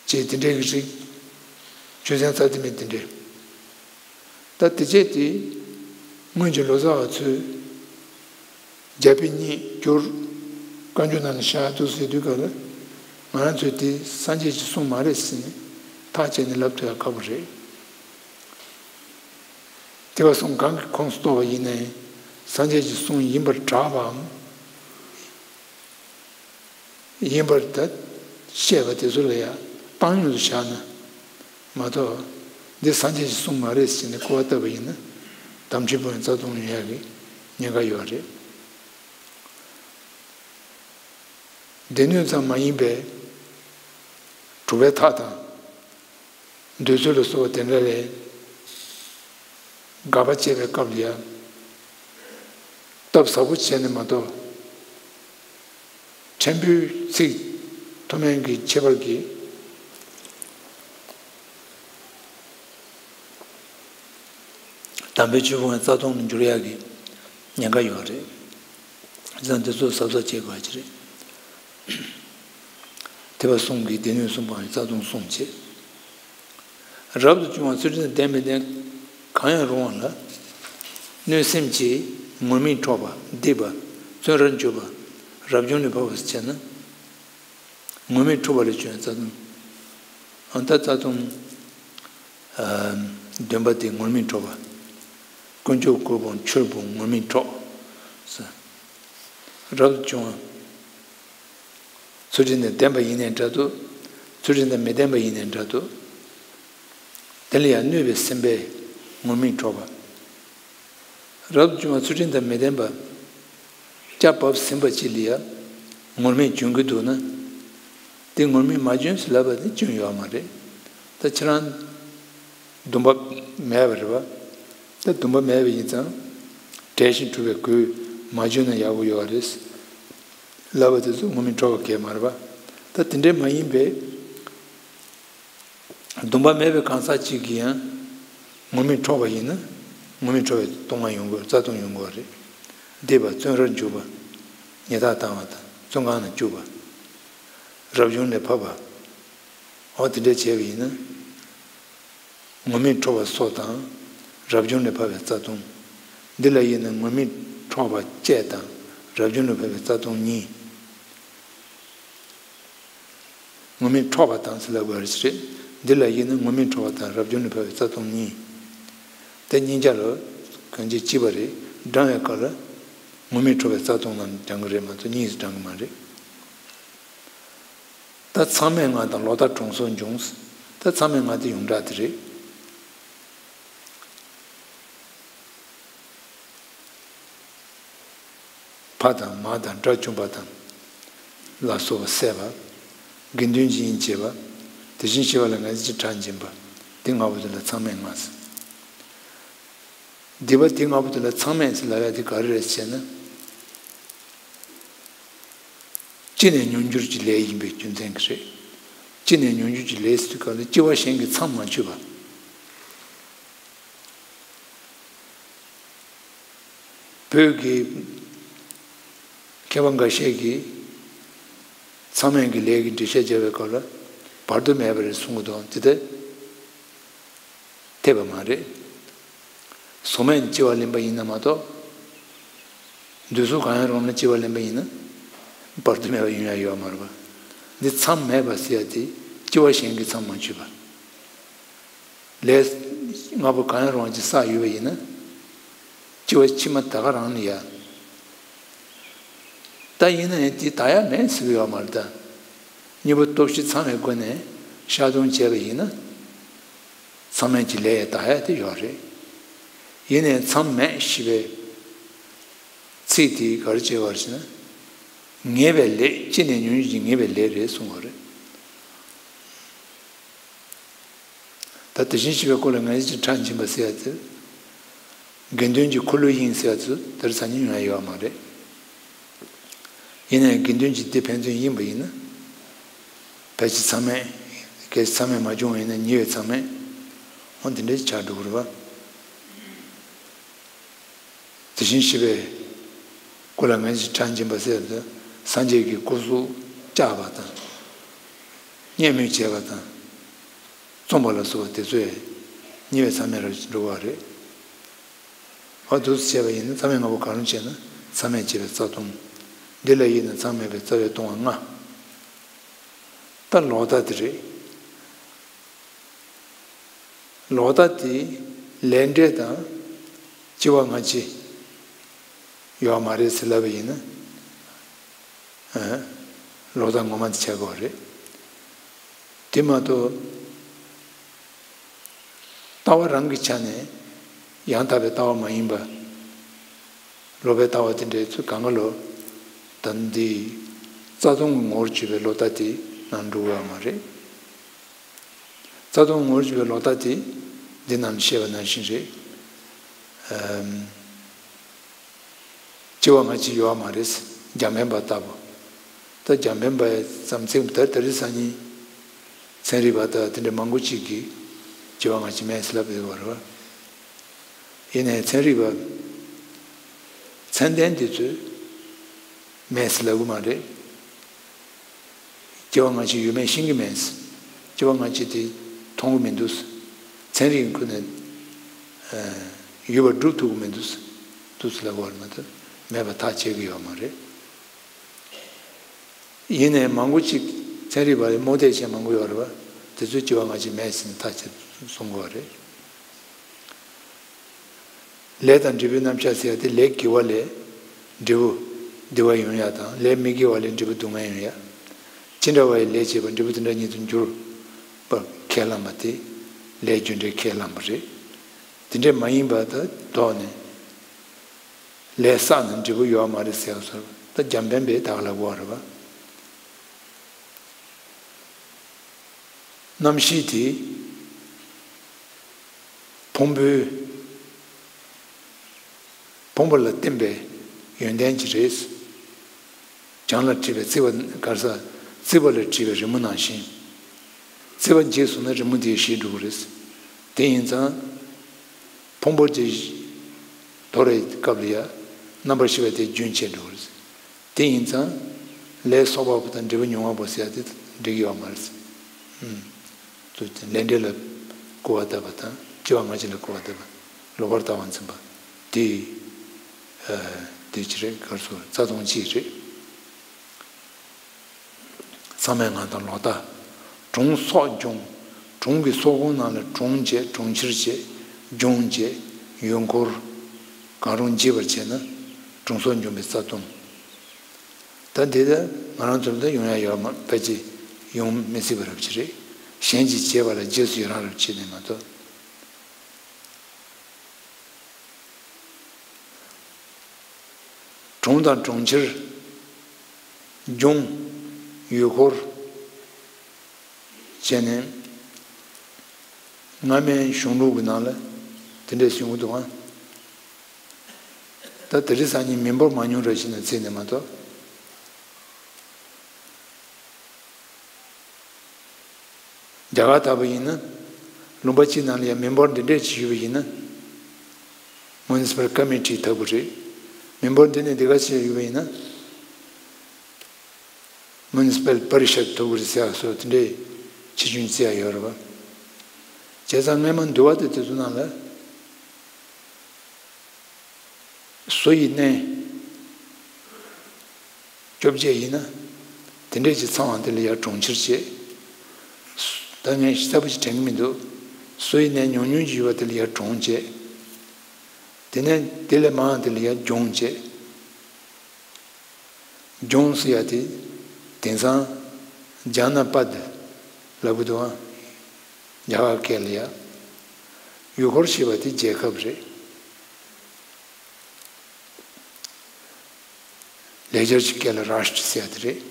ཅེས་དེ་འདྲའི་གི་རིགས། ཆོས་ཚན་རྩ་དེ་མེད་དེ་འདྲའི། ད་དེ་བྱས་ཏེ། སྔོན་གྱི་ལོ་ཙཱ་བ་ཚོས། རྒྱ་དཔེ་རྙེད་བསྒྱུར། བཀའ་འགྱུར་ནང་ལ་བཞག་འདུག་ཟེར་དུས་སྐབས་ལ། ང་རང་ཚོས་དེ་སངས་རྒྱས་ཀྱི་གསུང་མ་རེད་ཟེར་ནས་ཐག་བཅད་ནས་ལབ་ཐུབ་ཡ་ཁག་པོ་རེད། དེ་བ་གསུམ་གང་གི་ཁོངས་སུ་གཏོགས་པ་ཡིན་ནའི་སངས་རྒྱས་ཀྱི་གསུང་ཡིན་པར་གྲགས་པའམ། ཡིན་པར་ད་བཤད་པ་དེ་ཚོ་ལ་ཡང་བཏང་སྙོམས་སུ་བཞག་ན་མ་གཏོགས། འདི་སངས་རྒྱས་ཀྱི་གསུང་མ་རེད་ཟེར་ནས་སྐུར་བ་བཏབ་པ་ཡིན་ན་དམ་ཆོས་ཕུང་པོའི་རྩ་ལྟུང་ཡོང་ཡག་གི་ཉེན་ཁ་ཡོད་རེད། སྡེ་སྣོད་ཙམ་མ་ཡིན་པའི་གྲུབ་པའི་མཐའ་དང་། འདོད་ཚུལ་ལ་སོགས་པ་དེ་འདྲ་ལས་དགག་པ་བྱེད་པའི་སྐབས་ལ་ཡང་སྟབས་ཟབ་པོ་བྱས་ནས་མ་གཏོགས། ཕྲན་བུའི་ཚིག་མཐོ་དམན་གྱི་ཁྱད་པར་གྱིས་དམ་པའི་ཆོས་ཕུང་པོའི་རྩ་ལྟུང་དུ་འགྱུར་ཡག་གི་ཉེན་ཁ་ཡོད་རེད། བྱས་ཙང་དེ་ཚོ་གཟབ་གཟབ་བྱེད་དགོས་ཀྱི་རེད། དེ་བ་གསུམ་གྱིས་སྡེ་སྣོད་གསུམ་པའམ་རྩ་ལྟུང་གསུམ་བྱེད། རབ་ཏུ་བྱུང་བ་ཚུལ་ཁྲིམས་དང་ལྡན་མི་ལྡན་གང་ཡང་རུང་བ་ལ། གནོད་སེམས་ཀྱིས་ངུར་སྨྲིག་འཕྲོག་པ། སྡིག་པ། བཙོན་རར་འཇུག་པ། རབ་བྱུང་ནས་ཕབ་པ་བྱས་ན། ངུར་སྨྲིག་འཕྲོག་པ་ལས་བྱུང་བའི་རྩ་ལྟུང་། ཨ་ད་རྩ་ལྟུང་། ཨ་བདུན་པ་དེ་ངུར་སྨྲིག་འཕྲོག་པ། དཀོན་མཆོག་གུས་པའམ་ཆོས་པའམ་ངུར་སྨྲིག་འཕྲོག། རབ་ཏུ་བྱུང་བ། ཚུལ་ཁྲིམས་དང་ལྡན་པ་ཡིན་ནའི་འདྲ་འདུག། ཚུལ་ཁྲིམས་དང་མི་ལྡན་པ་ཡིན་ནའི་འདྲ་འདུག། དེ་ལ་ཡང་གནོད་པའི་སེམས་པས་ངུར་སྨྲིག་འཕྲོག་པ། རབ་ཏུ་བྱུང་བ་ཚུལ་ཁྲིམས་དང་མི་ལྡན་པ། སྐྱབས་བབས་ཟིན་པ་ཅིག་ལ་ཡང་ངུར་སྨྲིག་འབྱུང་གི་འདུག་ན། དེ་ངུར་སྨྲིག་མ་བྱུང་ཟེར་ལབ་པ་དེ་སྐྱོན་ཡོད་མ་རེད། ད་ཁྱེད་རང་སྡོམ་པ་མེད་པ་རེད་པ། ད་སྡོམ་པ་མེད་པ་ཡིན་ཙང་། བྲལ་ཞིང་གྲུབ་པའི་སྒོས་མ་བྱུང་ན་ཡག་པོ་ཡོད་རེད། ལབ་པ་དེ་ཚོ་ངུར་སྨྲིག་འཕྲོག་པ་གས་མ་རེད་པ། ད་དེ་འདྲས་མ་ཡིན་པའི། སྡོམ་པ་མེད་པའི་གང་ཟག་ཅིག་གིས་ཡང་ངུར་སྨྲིག་འཕྲོག་པ་ཡིན་ན་ངུར་སྨྲིག་འཕྲོག་པའི་ལྟུང་བ་ཡོང་དགོས། རྩ་ལྟུང་ཡོང་དགོས་རེད། སྡིག་པ། བཙོན་རར་འཇུག་པ། ཉལ་ཐ་བཏང་བ་དང་བཙོན་ཁང་ནང་བཅུག་པ། རབ་བྱུང་ནས་ཕབ་པ། འོ་དེ་འདྲས་བྱས་པ་ཡིན་ན། ངུར་སྨྲིག་འཕྲོག་པ་སོགས་དང་། རབ་བྱུང་ནས་ཕབ་པའི་རྩ་ལྟུང་། འདི་ལ་དབྱེ་ན་ངུར་སྨྲིག་འཕྲོག་པ་བཅས་དང་རབ་བྱུང་ནས་ཕབ་པའི་རྩ་ལྟུང་གཉིས། ངུར་སྨྲིག་འཕྲོག་པ་དང་ཟེར་ལབ་དགོས་རེད། འདི་ལ་དབྱེ་ན་ངུར་སྨྲིག་འཕྲོག་པ་དང་རབ་བྱུང་ནས་ཕབ་པའི་རྩ་ལྟུང་གཉིས། དེ་གཉིས་ཆ་ལ་གང་ཅི་གཅིག་པ་རེད། བགྲང་བའི་སྐབས་ལ་ངུར་སྨྲིག་འཕྲོག་པའི་རྩ་ལྟུང་ལ་བགྲང་གི་རེད་མ་གཏོགས་གཉིས་སུ་བགྲང་གི་མ་རེད། ད་མཚམས་མེད་ལྔ་དང་ལོག་ལྟ་གྲོང་སོགས་འབྱུང་། ད་མཚམས་མེད་ལྔ་དེ་ཡོངས་གྲགས་དེ་རེད། ཕ་དང་མ་དང་དགྲ་བཅོམ་པ་དང་ལ་སོགས་པ་བསད་པ། དགེ་འདུན་གྱི་དབྱེན་བྱེད་པ། དེ་བཞིན་གཤེགས་པ་ལ་ངལ་གསོའི་ཕྱིར་ཁྲག་འབྱིན་པ། འདི་ལྔ་པོ་དེ་ལ་མཚམས་མེད་ལྔ་ཟེར། སྡིག་པ་འདི་ལྔ་པོ་དེ་ལ་མཚམས་མེད་ཟེར་ལབ་ཡ་དེ་ག་རེ་རེད་ཟེར་ན། ཅི་ནས་མྱོང་འགྱུར་གྱི་ལས་ཡིན་པའི་རྒྱུ་མཚན་གྱིས་རེད། ཅི་ནས་མྱོང་འགྱུར་གྱི་ལས་ཟེར་དུས་སྐབས་ལ་སྐྱེ་བ་གཞན་གྱིས་མཚམས་མ་ཆོད་པ། བོད་ཀྱི་མཁས་པ་འགའ་ཤས་ཀྱིས་མཚམས་མེད་ཀྱི་ལས་ཀྱི་འགྲེལ་བཤད་བརྒྱབ་པའི་སྐབས་ལ་བར་དུ་མེད་པ་རེད་གསུང་གི་འདུག། དེ་ལྟར་འཐད་པ་མ་རེད། གཟུགས་མེད་ནས་སྐྱེ་བ་ལེན་པ་ཡིན་ན་མ་གཏོགས། འདོད་གཟུགས་གང་ཡང་རུང་ན་སྐྱེ་བ་ལེན་པ་ཡིན་ན། བར་དུ་མེད་པ་ཡོང་ཡ་ཡོད་མ་རེད་པ། འདི་མཚམས་མེད་པ་ཟེར་ཡ་དེ་སྐྱེ་བ་གཞན་གྱིས་མཚམས་མ་ཆོད་པ། ལས་ལྔ་པོ་གང་ཡང་རུང་བ་ཅིག་བསགས་ཡོད་པ་ཡིན་ན། སྐྱེ་བ་ཕྱི་མ་ད་ག་རང་ནས་ཡ། ད་ཡིན་ན་ཡང་དེ་དག་ཡ་མེད་ཟེར་གྱི་ཡོད་མ་རེད་ད། གཉིས་པོ་སྟོབས་བཞི་ཚང་བའི་སྒོ་ནས་བཤགས་སྡོམ་བྱས་པ་ཡིན་ན། མཚམས་མེད་ཀྱི་ལས་ཡང་དག་ཡ་དེ་ཡོད་རེད། ཡིན་ནའི་མཚམས་མེད་ཞེས་པའི་ཚིག་དེ་ག་རེ་བྱས་པ་རེད་ཟེར་ན། ངེས་པའི་ལས། ཅི་ནས་མྱོང་འགྱུར་གྱི་ངེས་པའི་ལས་རེད་གསུངས་པ་རེད། ད་དེ་བཞིན་གཤེགས་པའི་སྐུ་ལ་ངལ་གསོའི་ཕྱིར་ཁྲག་འབྱིན་པ་ཟེར་ཡ་དེ། དགེ་འདུན་གྱི་འཁོར་ལོའི་དབྱེན་ཟེར་ཡ་དེ་དེར་ས་ཉིན་ཡོང་ཡ་ཡོད་མ་རེད། ཡིན་ནའི་དགེ་འདུན་གྱི་སྡེ་ཕན་ཚུན་ཡིན་པ་ཡིན་ན། ཕལ་ཆེར་མཚམས་མེད། གལ་སྲིད་མཚམས་མེད་མ་བྱུང་བ་ཡིན་ན་ཉེ་བའི་མཚམས་མེད། འོ་དེ་འདྲ་ཆགས་འགྲོ་གི་རེད་པ། དེ་བཞིན་གཤེགས་པའི་སྐུ་ལ་ངལ་གསོའི་ཕྱིར་ཁྲག་འབྱིན་པ་ཟེར་ཡ་དེ་སངས་རྒྱས་ཀྱི་སྐུ་གཟུགས་བཅག་པ་དང་། བརྙས་སྨོད་བྱས་པ་དང་། བཙོང་པ་ལ་སོགས་པ་དེ་ཚོས་ཉེ་བའི་མཚམས་མེད་རུ་འགྲོ་བ་རེད། འོ་འདུག་སེ་བྱས་པ་ཡིན་ན་མཚམས་མེད་ལྔ་པོ་གང་རུང་བྱས་ན་མཚམས་མེད་བྱས་པའི་རྩ་ལྟུང་། འདི་ལ་དབྱེ་ན་མཚམས་མེད་པའི་རྩ་བའི་ལྟུང་བ་ལྔ། ད་ལོག་ལྟ་དེ་རེད། ལོག་ལྟ་དེ་ལས་འབྲས་དང་ སྐྱེ་བ་སྔ་ཕྱི་ཡོད་མ་རེད་ཟེར་ལབ་པ་ཡིན་ན། ཨ། ལོག་ལྟ་ངོ་མ་དེ་ཆགས་ཀྱི་ཡོད་རེད། དེ་མ་གཏོགས། ལྟ་བ་རང་གི་ཆ་ནས་ཡང་དག་པའི་ལྟ་བ་མ་ཡིན་པ། ལོག་པའི་ལྟ་བ་དེ་འདྲའི་ཚུལ་གང་ག་ལོ། ད་འདི་རྩ་ལྟུང་གི་ངོ་བོར་གྱུར་པའི་ལོག་ལྟ་དེ་ནང་འགྲོ་གི་ཡོད་མ་རེད། རྩ་ལྟུང་ངོ་བོར་གྱུར་པའི་ལོག་ལྟ་དེ་འདི་ནང་བཤད་པ་ནང་བཞིན་རེད། ཨམ། སྐྱེ་བ་སྔ་ཕྱི་ཡོད་མ་རེད། རྒྱ་འཕེན་པ་ལྟ་བུ། ད་རྒྱ་འཕེན་པ་ཙམ་ཚིག་ད་དེ་རིང་སང་ཉིན་ཚན་རིག་པ་དང་དེ་འདྲ་མང་པོ་ཅིག་གིས་སྐྱེ་བ་སྔ་ཕྱི་མེད་ཟེར་ལབ་ཡོད་པ་རེད་བ། ཡིན་ནའི་ཚན་རིག་པ་ཚད་ལྡན་དེ་ཚོས་མེད་ཟེར་ལབ་གི་མ་རེད། སྐྱེ་བ་སྔ་ཕྱི་ཡོད་མེད་ཤེས་ཀྱི་མེད། སྐྱེ་བ་སྔ་ཕྱི་དེ་མཐོང་གི་མི་འདུག། ཚན་རིག་ཁོ་ནས་ཡོད་པ་སྒྲུབ་ཐུབ་ཀྱི་མི་འདུག། འདུག་ཟེར་ལབ་པ་རེད་མ་གཏོགས་མེད་པ་ཐག་བཅད་ཀྱི་ཡོད་མ་རེད། ཡིན་ནའི་མང་པོ་ཅིག་ཚན་རིག་པ་རྨོངས་དད་ཅན་མང་པོ་ཡོད་རེད་བ། དེ་ཚོས་སྐྱེ་བ་སྔ་ཕྱི་མེད་ཟེར་ནས་ཐག་བཅད་གསུང་གི་ཡོད་རེད། ལས་དང་འབྲས་བུའི་རྣམ་གཞག་ཟེར་ཡ་དེ་ལས་དགེ་བ་ལས་འབྲས་བུ་བདེ་བ་ཡོང་ཡ་དང་ལས་མི་དགེ་བ་ལས་འབྲས་བུ་སྡུག་བསྔལ་ཡོང་ཡ། ཅི་འདྲ་བ་ཡི་ལས་བྱས་པ་འབྲས་བུ་དེ་འདྲ་ཉིད་དུ་འགྱུར་བར་ཁས་བླངས་པ་དེ་ལས་རྒྱུ་འབྲས་ཁས་བླངས་པ་རེད། དེ་འདྲས་མ་ཡིན་པ་ད་ལྡོག་ནས་ལས་བསགས་ན་འབྲས་བུ་ཡོད་མ་རེད་ཟེར་བ་ཚོར་ད་རྒྱ་འཕེན་པས་ད་ག་ལབ་དགོས་རེད་བ། རྣམ་ཤེས་དེ་ཕུང་པོའི་ཕུང་པོ་ལ་བརྟེན་པའི་ཡོན་ཏན་གྱི་རེད། བྱང་ལ་བྲིས་པའི་རྩིག་པ་གར་ས་རྩིག་པ་ལ་བྲིས་པའི་རི་མོ་ནང་བཞིན། རྩིག་པ་འཇིག་སོང་ན་རི་མོ་དེ་ཞིག་འགྲོ་གི་རེད། དེ་ཡིན་ཙང་། ཕུང་པོ་དེ་དོར་བའི་སྐབས་ལ་ཡ་རྣམ་པར་ཤེས་པ་དེ་རྒྱུན་ཆད་འགྲོ་གི་རེད། དེ་ཡིན་ཙང་། ལས་གསོག་པ་པོ་དང་འབྲས་བུ་མྱོང་བ་པོ་ཟེར་ཡ་དེ་འགྲིག་གི་ཡོད་མ་རེད། ཨུམ། ལས་འབྲས་ལ་སྐུར་བ་བཏབ་པ་དང་སྐྱེ་བ་སྔ་ཕྱི་ལ་སྐུར་བ་བཏབ་པ་ལོག་པར་ལྟ་བ་འཛིན་པ་དེ། ཨ། དེ་ཅི་རེད་གར་སོ་རྩ་ལྟུང་གཅིག་རེད། ཚང་མའི་ངང་དང་ལོག་ལྟ། གྲོང་སོགས་སྦྱོང་། གྲོང་གི་སོག་ཁོངས་ནང་ལ་གྲོང་བྱས་གྲོང་ཁྱེར་བྱས་ལྗོངས་བྱས་ཡུལ་འཁོར། གང་རུང་འབྱེད་པར་བྱས་ན་གྲོང་སོགས་འབྱོང་པའི་རྩ་ལྟུང་། ད་འདི་ལ་ང་རང་ཚོ་ལ་ད་ཡོང་ཡ་ཡོད་མ་ཕལ་ཆེར་ཡོང་མི་སྲིད་པ་རབ་ཅིག་རེད། གཞན་གྱིས་བྱས་པ་ལ་རྗེས་སུ་ཡི་རང་རབ་བྱེད་ནས་མ་གཏོགས། གྲོང་དང་གྲོང་ཁྱེར། ལྗོངས། ཡུལ་འཁོར། བྱས་ནས། སྔ་མའི་གཞུང་ལུགས་ཀྱི་ནང་ལ་དེ་འདྲས་གསུང་གི་འདུག་ཨང་། ད་དེ་རིང་སང་ཉིན་མི་འབོར་མང་ཉུང་རེ་བྱས་ནས་བརྩིས་ནས་མ་གཏོགས། རྒྱ་གར་ལྟ་བུ་ཡིན་ན། ལུང་པ་གཅིག་ནང་ལ་ཡང་མི་འབོར་འདི་འདྲས་ཅིག་ཡོད་པ་ཡིན་ན། Municipal Committee ལྟ་བུ་རེད། མི་འབོར་འདི་ནས་འདི་ག་ཅིག་ཡོད་པ་ཡིན་ན། Municipal Parishad ལྟ་བུ་རེད་ཟེར་ཡ་སོགས་དེ་འདྲས་ཆེ་ཆུང་བརྩི་ཡ་ཡོད་རེད་པ། བྱས་ཙང་སྔས་མ་འདུལ་བ་དེ་དེ་ཚོ་ནང་ལ། བཟོ་ཡི་གནས་བཅོ་བརྒྱད་ཡིན་ན། དེ་འདྲས་ཀྱི་ཚང་བ་དེ་ལ་ཡ་གྲོང་ཁྱེར་བྱས། ད་ངས་གསལ་པོ་ཞིག་དྲན་གྱི་མི་འདུག། བཟོ་ཡི་གནས་ཉུང་ཉུང་ཅིག་ཡོད་པ་དེ་ལ་ཡ་གྲོང་བྱས། དེ་ནས་དེ་ལས་མང་བ་དེ་ལ་ཡ་ལྗོངས་བྱས། ལྗོངས་ཟེར་ཡ་དེ་དེང་སང་ཇ་ན་པད་ལབ་གི་འདུག་ཨང་། རྒྱ་གར་སྐད་ལ་ཡ། ཡུལ་འཁོར་ཞེས་པ་དེ་རྒྱལ་ཁབ་རེད། ལེགས་སྦྱར་གྱི་སྐད་ལ་རཱཤྚྲ་ཟེར་ཡ་དེ་རེད།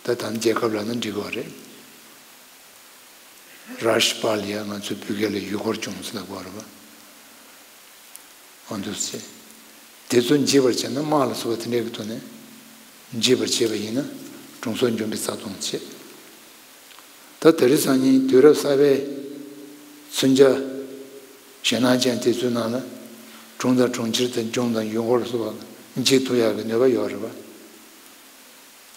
ད་ད་རྒྱལ་ཁབ་ལབ་ན་འགྲིག་གི་རེད། རཱཤྚྲ་པཱ་ལ་ཡ་ང་ཚོའི་བོད་སྐད་ལ་ཡུལ་འཁོར་ལྗོངས་ཟེར་ལབ་གི་རེད་པ། འོ་འདུག་སེ། དེ་ཚོ་འབྱེད་པར་བྱས་ན་དམག་ལ་སོགས་པ་དེ་འདྲའི་གི་ཐོག་ནས་འབྱེད་པར་བྱེད་པ་ཡིན་ན་གྲོང་སོགས་འབྱོངས་པའི་རྩ་ལྟུང་བྱེད། ད་དེ་རིང་སང་ཉིན་དུས་རབས་གསར་པའི་མཚོན་ཆ་ཞེད་སྣང་ཅན་དེ་ཚོའི་ནང་ལ་གྲོང་དང་གྲོང་ཁྱེར་དང་ལྗོངས་དང་ཡུལ་འཁོར་སོགས་པ་འབྱེད་ཐུབ་ཡག་གི་ནུས་པ་ཡོད་རེད་པ།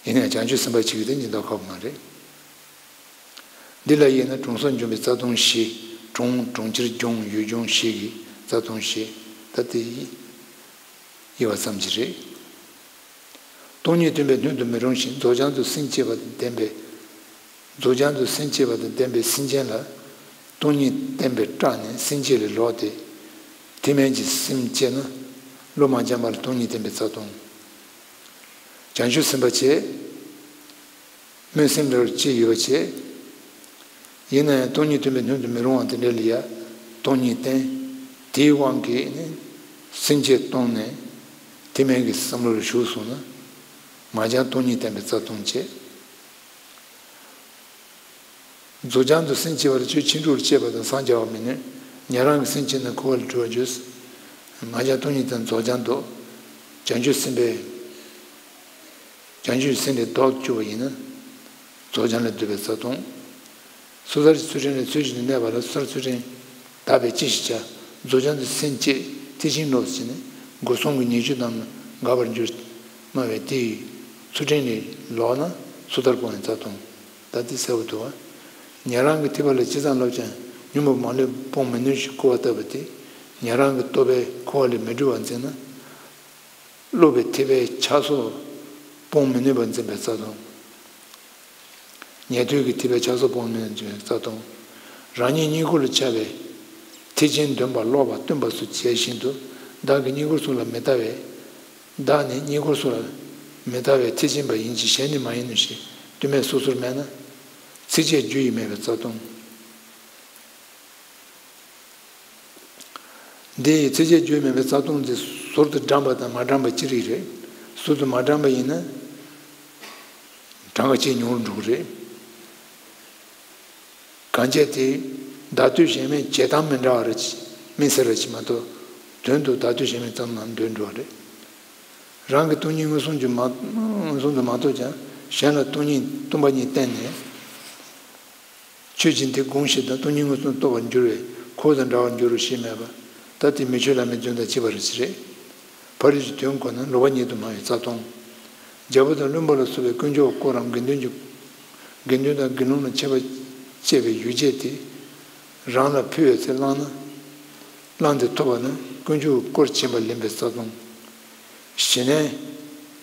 ཡིན་ནའང་བྱང་ཆུབ་སེམས་དཔའ་གཅིག་གིས་དེ་འབྱེད་མདོག་ཁ་པོ་མ་རེད། འདི་ལ་དབྱེ་ན་གྲོང་སོགས་འབྱོངས་པའི་རྩ་ལྟུང་བཞི། གྲོང་གྲོང་ཁྱེར་ལྗོངས་ཡུལ་ལྗོངས་བཞི་གི་རྩ་ལྟུང་བཞི། ད་དེ་དབྱེ་བ་ཙམ་གྱིས་རེད། སྟོང་ཉིད་སྟོན་པའི་སྣོད་དུ་མི་རུང་ཞིང་། རྫོགས་བྱང་དུ་སེམས་བསྐྱེད་པ་དང་ལྡན་པའི། རྫོགས་བྱང་དུ་སེམས་བསྐྱེད་པ་དང་ལྡན་པའི་སེམས་ཅན་ལ། སྟོང་ཉིད་བསྟན་པས་སྐྲག་ནས་སེམས་བསྐྱེད་ལས་ལོག་སྟེ། ཐེག་དམན་གྱི་སེམས་བསྐྱེད་ན། བློ་མ་འཆམ་པ་ལ་སྟོང་ཉིད་བསྟན་པའི་རྩ་ལྟུང་། བྱང་ཆུབ་སེམས་དཔའ་བྱེད། སྨོན་སེམས་ལ་ཅི་ཡོད་པ་བྱེད། ཡིན་ན་ཡང་སྟོང་ཉིད་སྟོན་པའི་སྣོད་དུ་མི་རུང་བ་དེ་འདྲ་ལ་ཡ་སྟོང་ཉིད་བསྟན། དེའི་དབང་གིས་ནི་སེམས་བསྐྱེད་གཏོང་ནས་ཐེག་དམན་གྱི་བསམ་བློ་ལ་ཞུགས་སོང་ན། མ་འཆམ་སྟོང་ཉིད་བསྟན་པའི་རྩ་ལྟུང་བྱེད། རྫོགས་བྱང་དུ་སེམས་བསྐྱེད་པ་ལ་ཆོས་ཕྱིན་དྲུག་ལ་སྤྱད་པ་དང་སངས་རྒྱ་བ་མི་ནུས། ཉན་རང་གི་སེམས་བསྐྱེད་ན་འཁོར་བ་ལས་གྲོལ་བར་འགྱུར། མ་འཆམ་སྟོང་ཉིད་དང་རྫོགས་བྱང་དུ། བྱང་ཆུབ་སེམས་དཔའི། བྱང་ཆུབ་སེམས་དེ་ལྡོག་གྱུར་པ་ཡིན་ན། རྫོགས་བྱང་ལ་འདུས་པའི་རྩ་ལྟུང་། སོ་ཐར་གྱི་ཚུལ་ཁྲིམས་ལ་ཚུལ་བཞིན་དུ་གནས་པ་ལ་སོ་ཐར་ཚུལ་ཁྲིམས་དག་པས་ཅི་ཞིག་བྱ། རྫོགས་བྱང་དུ་སེམས་བསྐྱེད་ཐེག་ཆེན་ལོག་ཟེར་ནས་སྒོ་གསུམ་གྱི་ཉེས་སྤྱོད་རྣམས་ལ་འགག་པར་འགྱུར། སྨྲ་བས་དེ་ཡི་ཚུལ་ཁྲིམས་ལས་ལོག་ན་སོ་ཐར་སྤོང་བའི་རྩ་ལྟུང་། ད་དེ་གསལ་པོ་འདུག་བ། ཉན་རང་གི་ཐེག་པ་ལ་ཇི་ཙམ་བསླབ་ཀྱང་ཉོན་མོངས་པ་མ་ལུས་སྤོང་མི་ནུས་ཞེས་སྐུར་བ་བཏབ་པ་དེ། ཉན་རང་གི་རྟོགས་པས་འཁོར་བ་ལས་མི་གྲོལ་བར་འཛིན་ན། སློབ་པའི་ཐེག་པའི་ཆགས་སོགས་སྤོང་མི་ནུས་པར་འཛིན་པའི་རྩ་ལྟུང་། ཉན་ཐོས་ཀྱི་ཐེག་པའི་ཆགས་སོགས་སྤོང་མི་ནུས་པར་འཛིན་པའི་རྩ་ལྟུང་། རང་ཉིད་རྙེད་བཀུར་ལ་ཆགས་པའི་ཐེག་ཆེན་འདོན་པ་ལོག་པར་སྟོན་པ་སོགས་བྱས་བཞིན་དུ་བདག་གི་རྙེད་བཀུར་སོགས་ལ་མི་ལྟ་བས། བདག་ནི་རྙེད་བཀུར་སོགས་ལ་མི་ལྟ་བས་ཐེག་ཆེན་པ་ཡིན་གྱི་གཞན་ནི་མ་ཡིན་ནོ་ཞེས་རྟོད་མས་སོ་སོར་སྨྲས་ན། ཚིགས་བཅད་རྒྱུ་ཡིས་སྨྲས་པའི་རྩ་ལྟུང་། འདི་ཡི་ཚིགས་བཅད་རྒྱུ་ཡིས་སྨྲས་པའི་རྩ་ལྟུང་འདི་ཟུར་དུ་དྲངས་པ་དང་མ་དྲངས་པ་ཅི་རིགས་རེད། ཟུར་དུ་མ་དྲངས་པ་ཡིན་ན། གྲངས་ཀ་ཆེས་ཉུང་རུ་འགྲོ་གི་རེད། གང་བྱས་ཏེ། བརྡ་སྤྲོད་གཞན་མའི་བྱེད་སྟངས་མི་འདྲ་བ་རེ་མི་སེར་རེ་མ་གཏོགས། དོན་དུ་བརྡ་སྤྲོད་གཞན་མའི་ཙམ་ལ་འདོད་འགྲོ་བ་རེད། རང་གི་སྟོང་ཉིད་མངོན་སུམ་གྱིས་མ་མངོན་སུམ་དུ་མ་རྟོགས་ཀྱང་གཞན་ལ་སྟོང་ཉིད་སྟོང་པ་ཉིད་བསྟན་ནས། ཆོས་ཅན་དེ་དགོངས་ཤིག་དང་སྟོང་ཉིད་མངོན་སུམ་རྟོགས་པར་འགྱུར་བས་ཁོ་དང་འདྲ་བར་འགྱུར་རོ་ཞེས་སྨྲས་པ། ད་དེ་མི་ཆོས་བླ་མའི་རྫུན་དང་གཅིག་པ་རེད་ཟེར་རེད། ཕ་རོལ་གྱི་དོན་གོ་ན་ལོག་པ་ཉིད་དུ་སྨྲ་བའི་རྩ་ལྟུང་། རྒྱལ་པོ་དང་བློན་པོ་ལ་སོགས་པའི་དཀོན་མཆོག་དཀོར་རམ་དགེ་འདུན་གྱི། དགེ་འདུན་དང་དགེ་སློང་ལ་ཁྱད་པར་བཅད་པའི་ཡོ་བྱད་དེ་རང་ལ་ཕུལ་བའི་ཚེ་བླངས་ན། བླངས་ཏེ་ཐོབ་པ་ན་དཀོན་མཆོག་གི་དཀོར་བྱིན་པ་ལེན་པའི་རྩ་ལྟུང་། ཞི་གནས་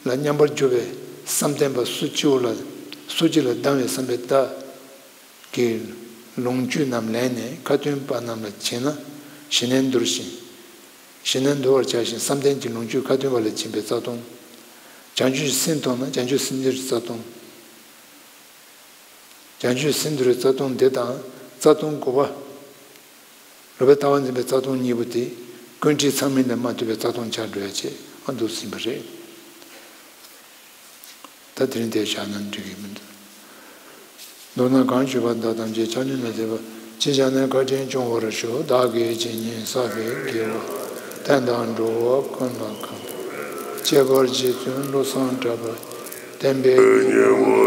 ལ་མཉམ་པར་འཇོག་པའི་བསམ་གཏན་པ་སོ་སྐྱེ་བོ་ལ་སོ་སྐྱེ་ལ་སྡང་བའི་བསམ་པའི་རྟགས་ཀྱི་ལོངས་སྤྱོད་རྣམས་ལེན་ནས་ཁ་ཏོན་པ་རྣམས་ལ་བྱིན་ན་ཞི་གནས་འདོར་ཞིང་། ཞི་གནས་འདོར་བར་བྱ་ཞིང་བསམ་གཏན་གྱི་ལོངས་སྤྱོད་ཁ་ཏོན་པ་ལ་བྱིན་པའི་རྩ་ལྟུང་། བྱང་ཆུབ་སེམས་མཐོང་ན་བྱང་ཆུབ་སེམས་འདུལ་རྩ་ལྟུང་། བྱང་ཆུབ་སེམས་འདུལ་བའི་རྩ་ལྟུང་འདི་དང་རྩ་ལྟུང་དགུ་པ། ལོག་པའི་ལྟ་བ་འཛིན་པའི་རྩ་ལྟུང་གཉིས་པོ་དེ་ཀུན་དཀྲིས་ཚང་མིན་ལས་མ་ཐུབ་པའི་རྩ་ལྟུང་ཆགས་འགྲོ་ཡ་ཆེད་ཨ་འདུག་ཟིན་པ་རེད། ད་དེ་རིང་དེ་བཞག་ན་འགྲིག་གི་མི་འདུག་མདོར་ན་གང་ཞུས་པ་དག་ཐམས་ཅད་ཆ་མཉམ་ལ་ཐེབས་པ་ཅི་བྱ་ནས་བཀའ་དྲིན་སྐྱོང་བར་ཞུ། བདག་གིས་ཇི་སྙེད་བསགས་པའི་དགེ་བ་དེ་དག་འགྲོ་བ་ཀུན་ལ་གང་། ཁྱད་པར་རྗེ་བཙུན་བློ་བཟང་གྲགས་པ་བསྟན་པའི་རྒྱལ་པོ།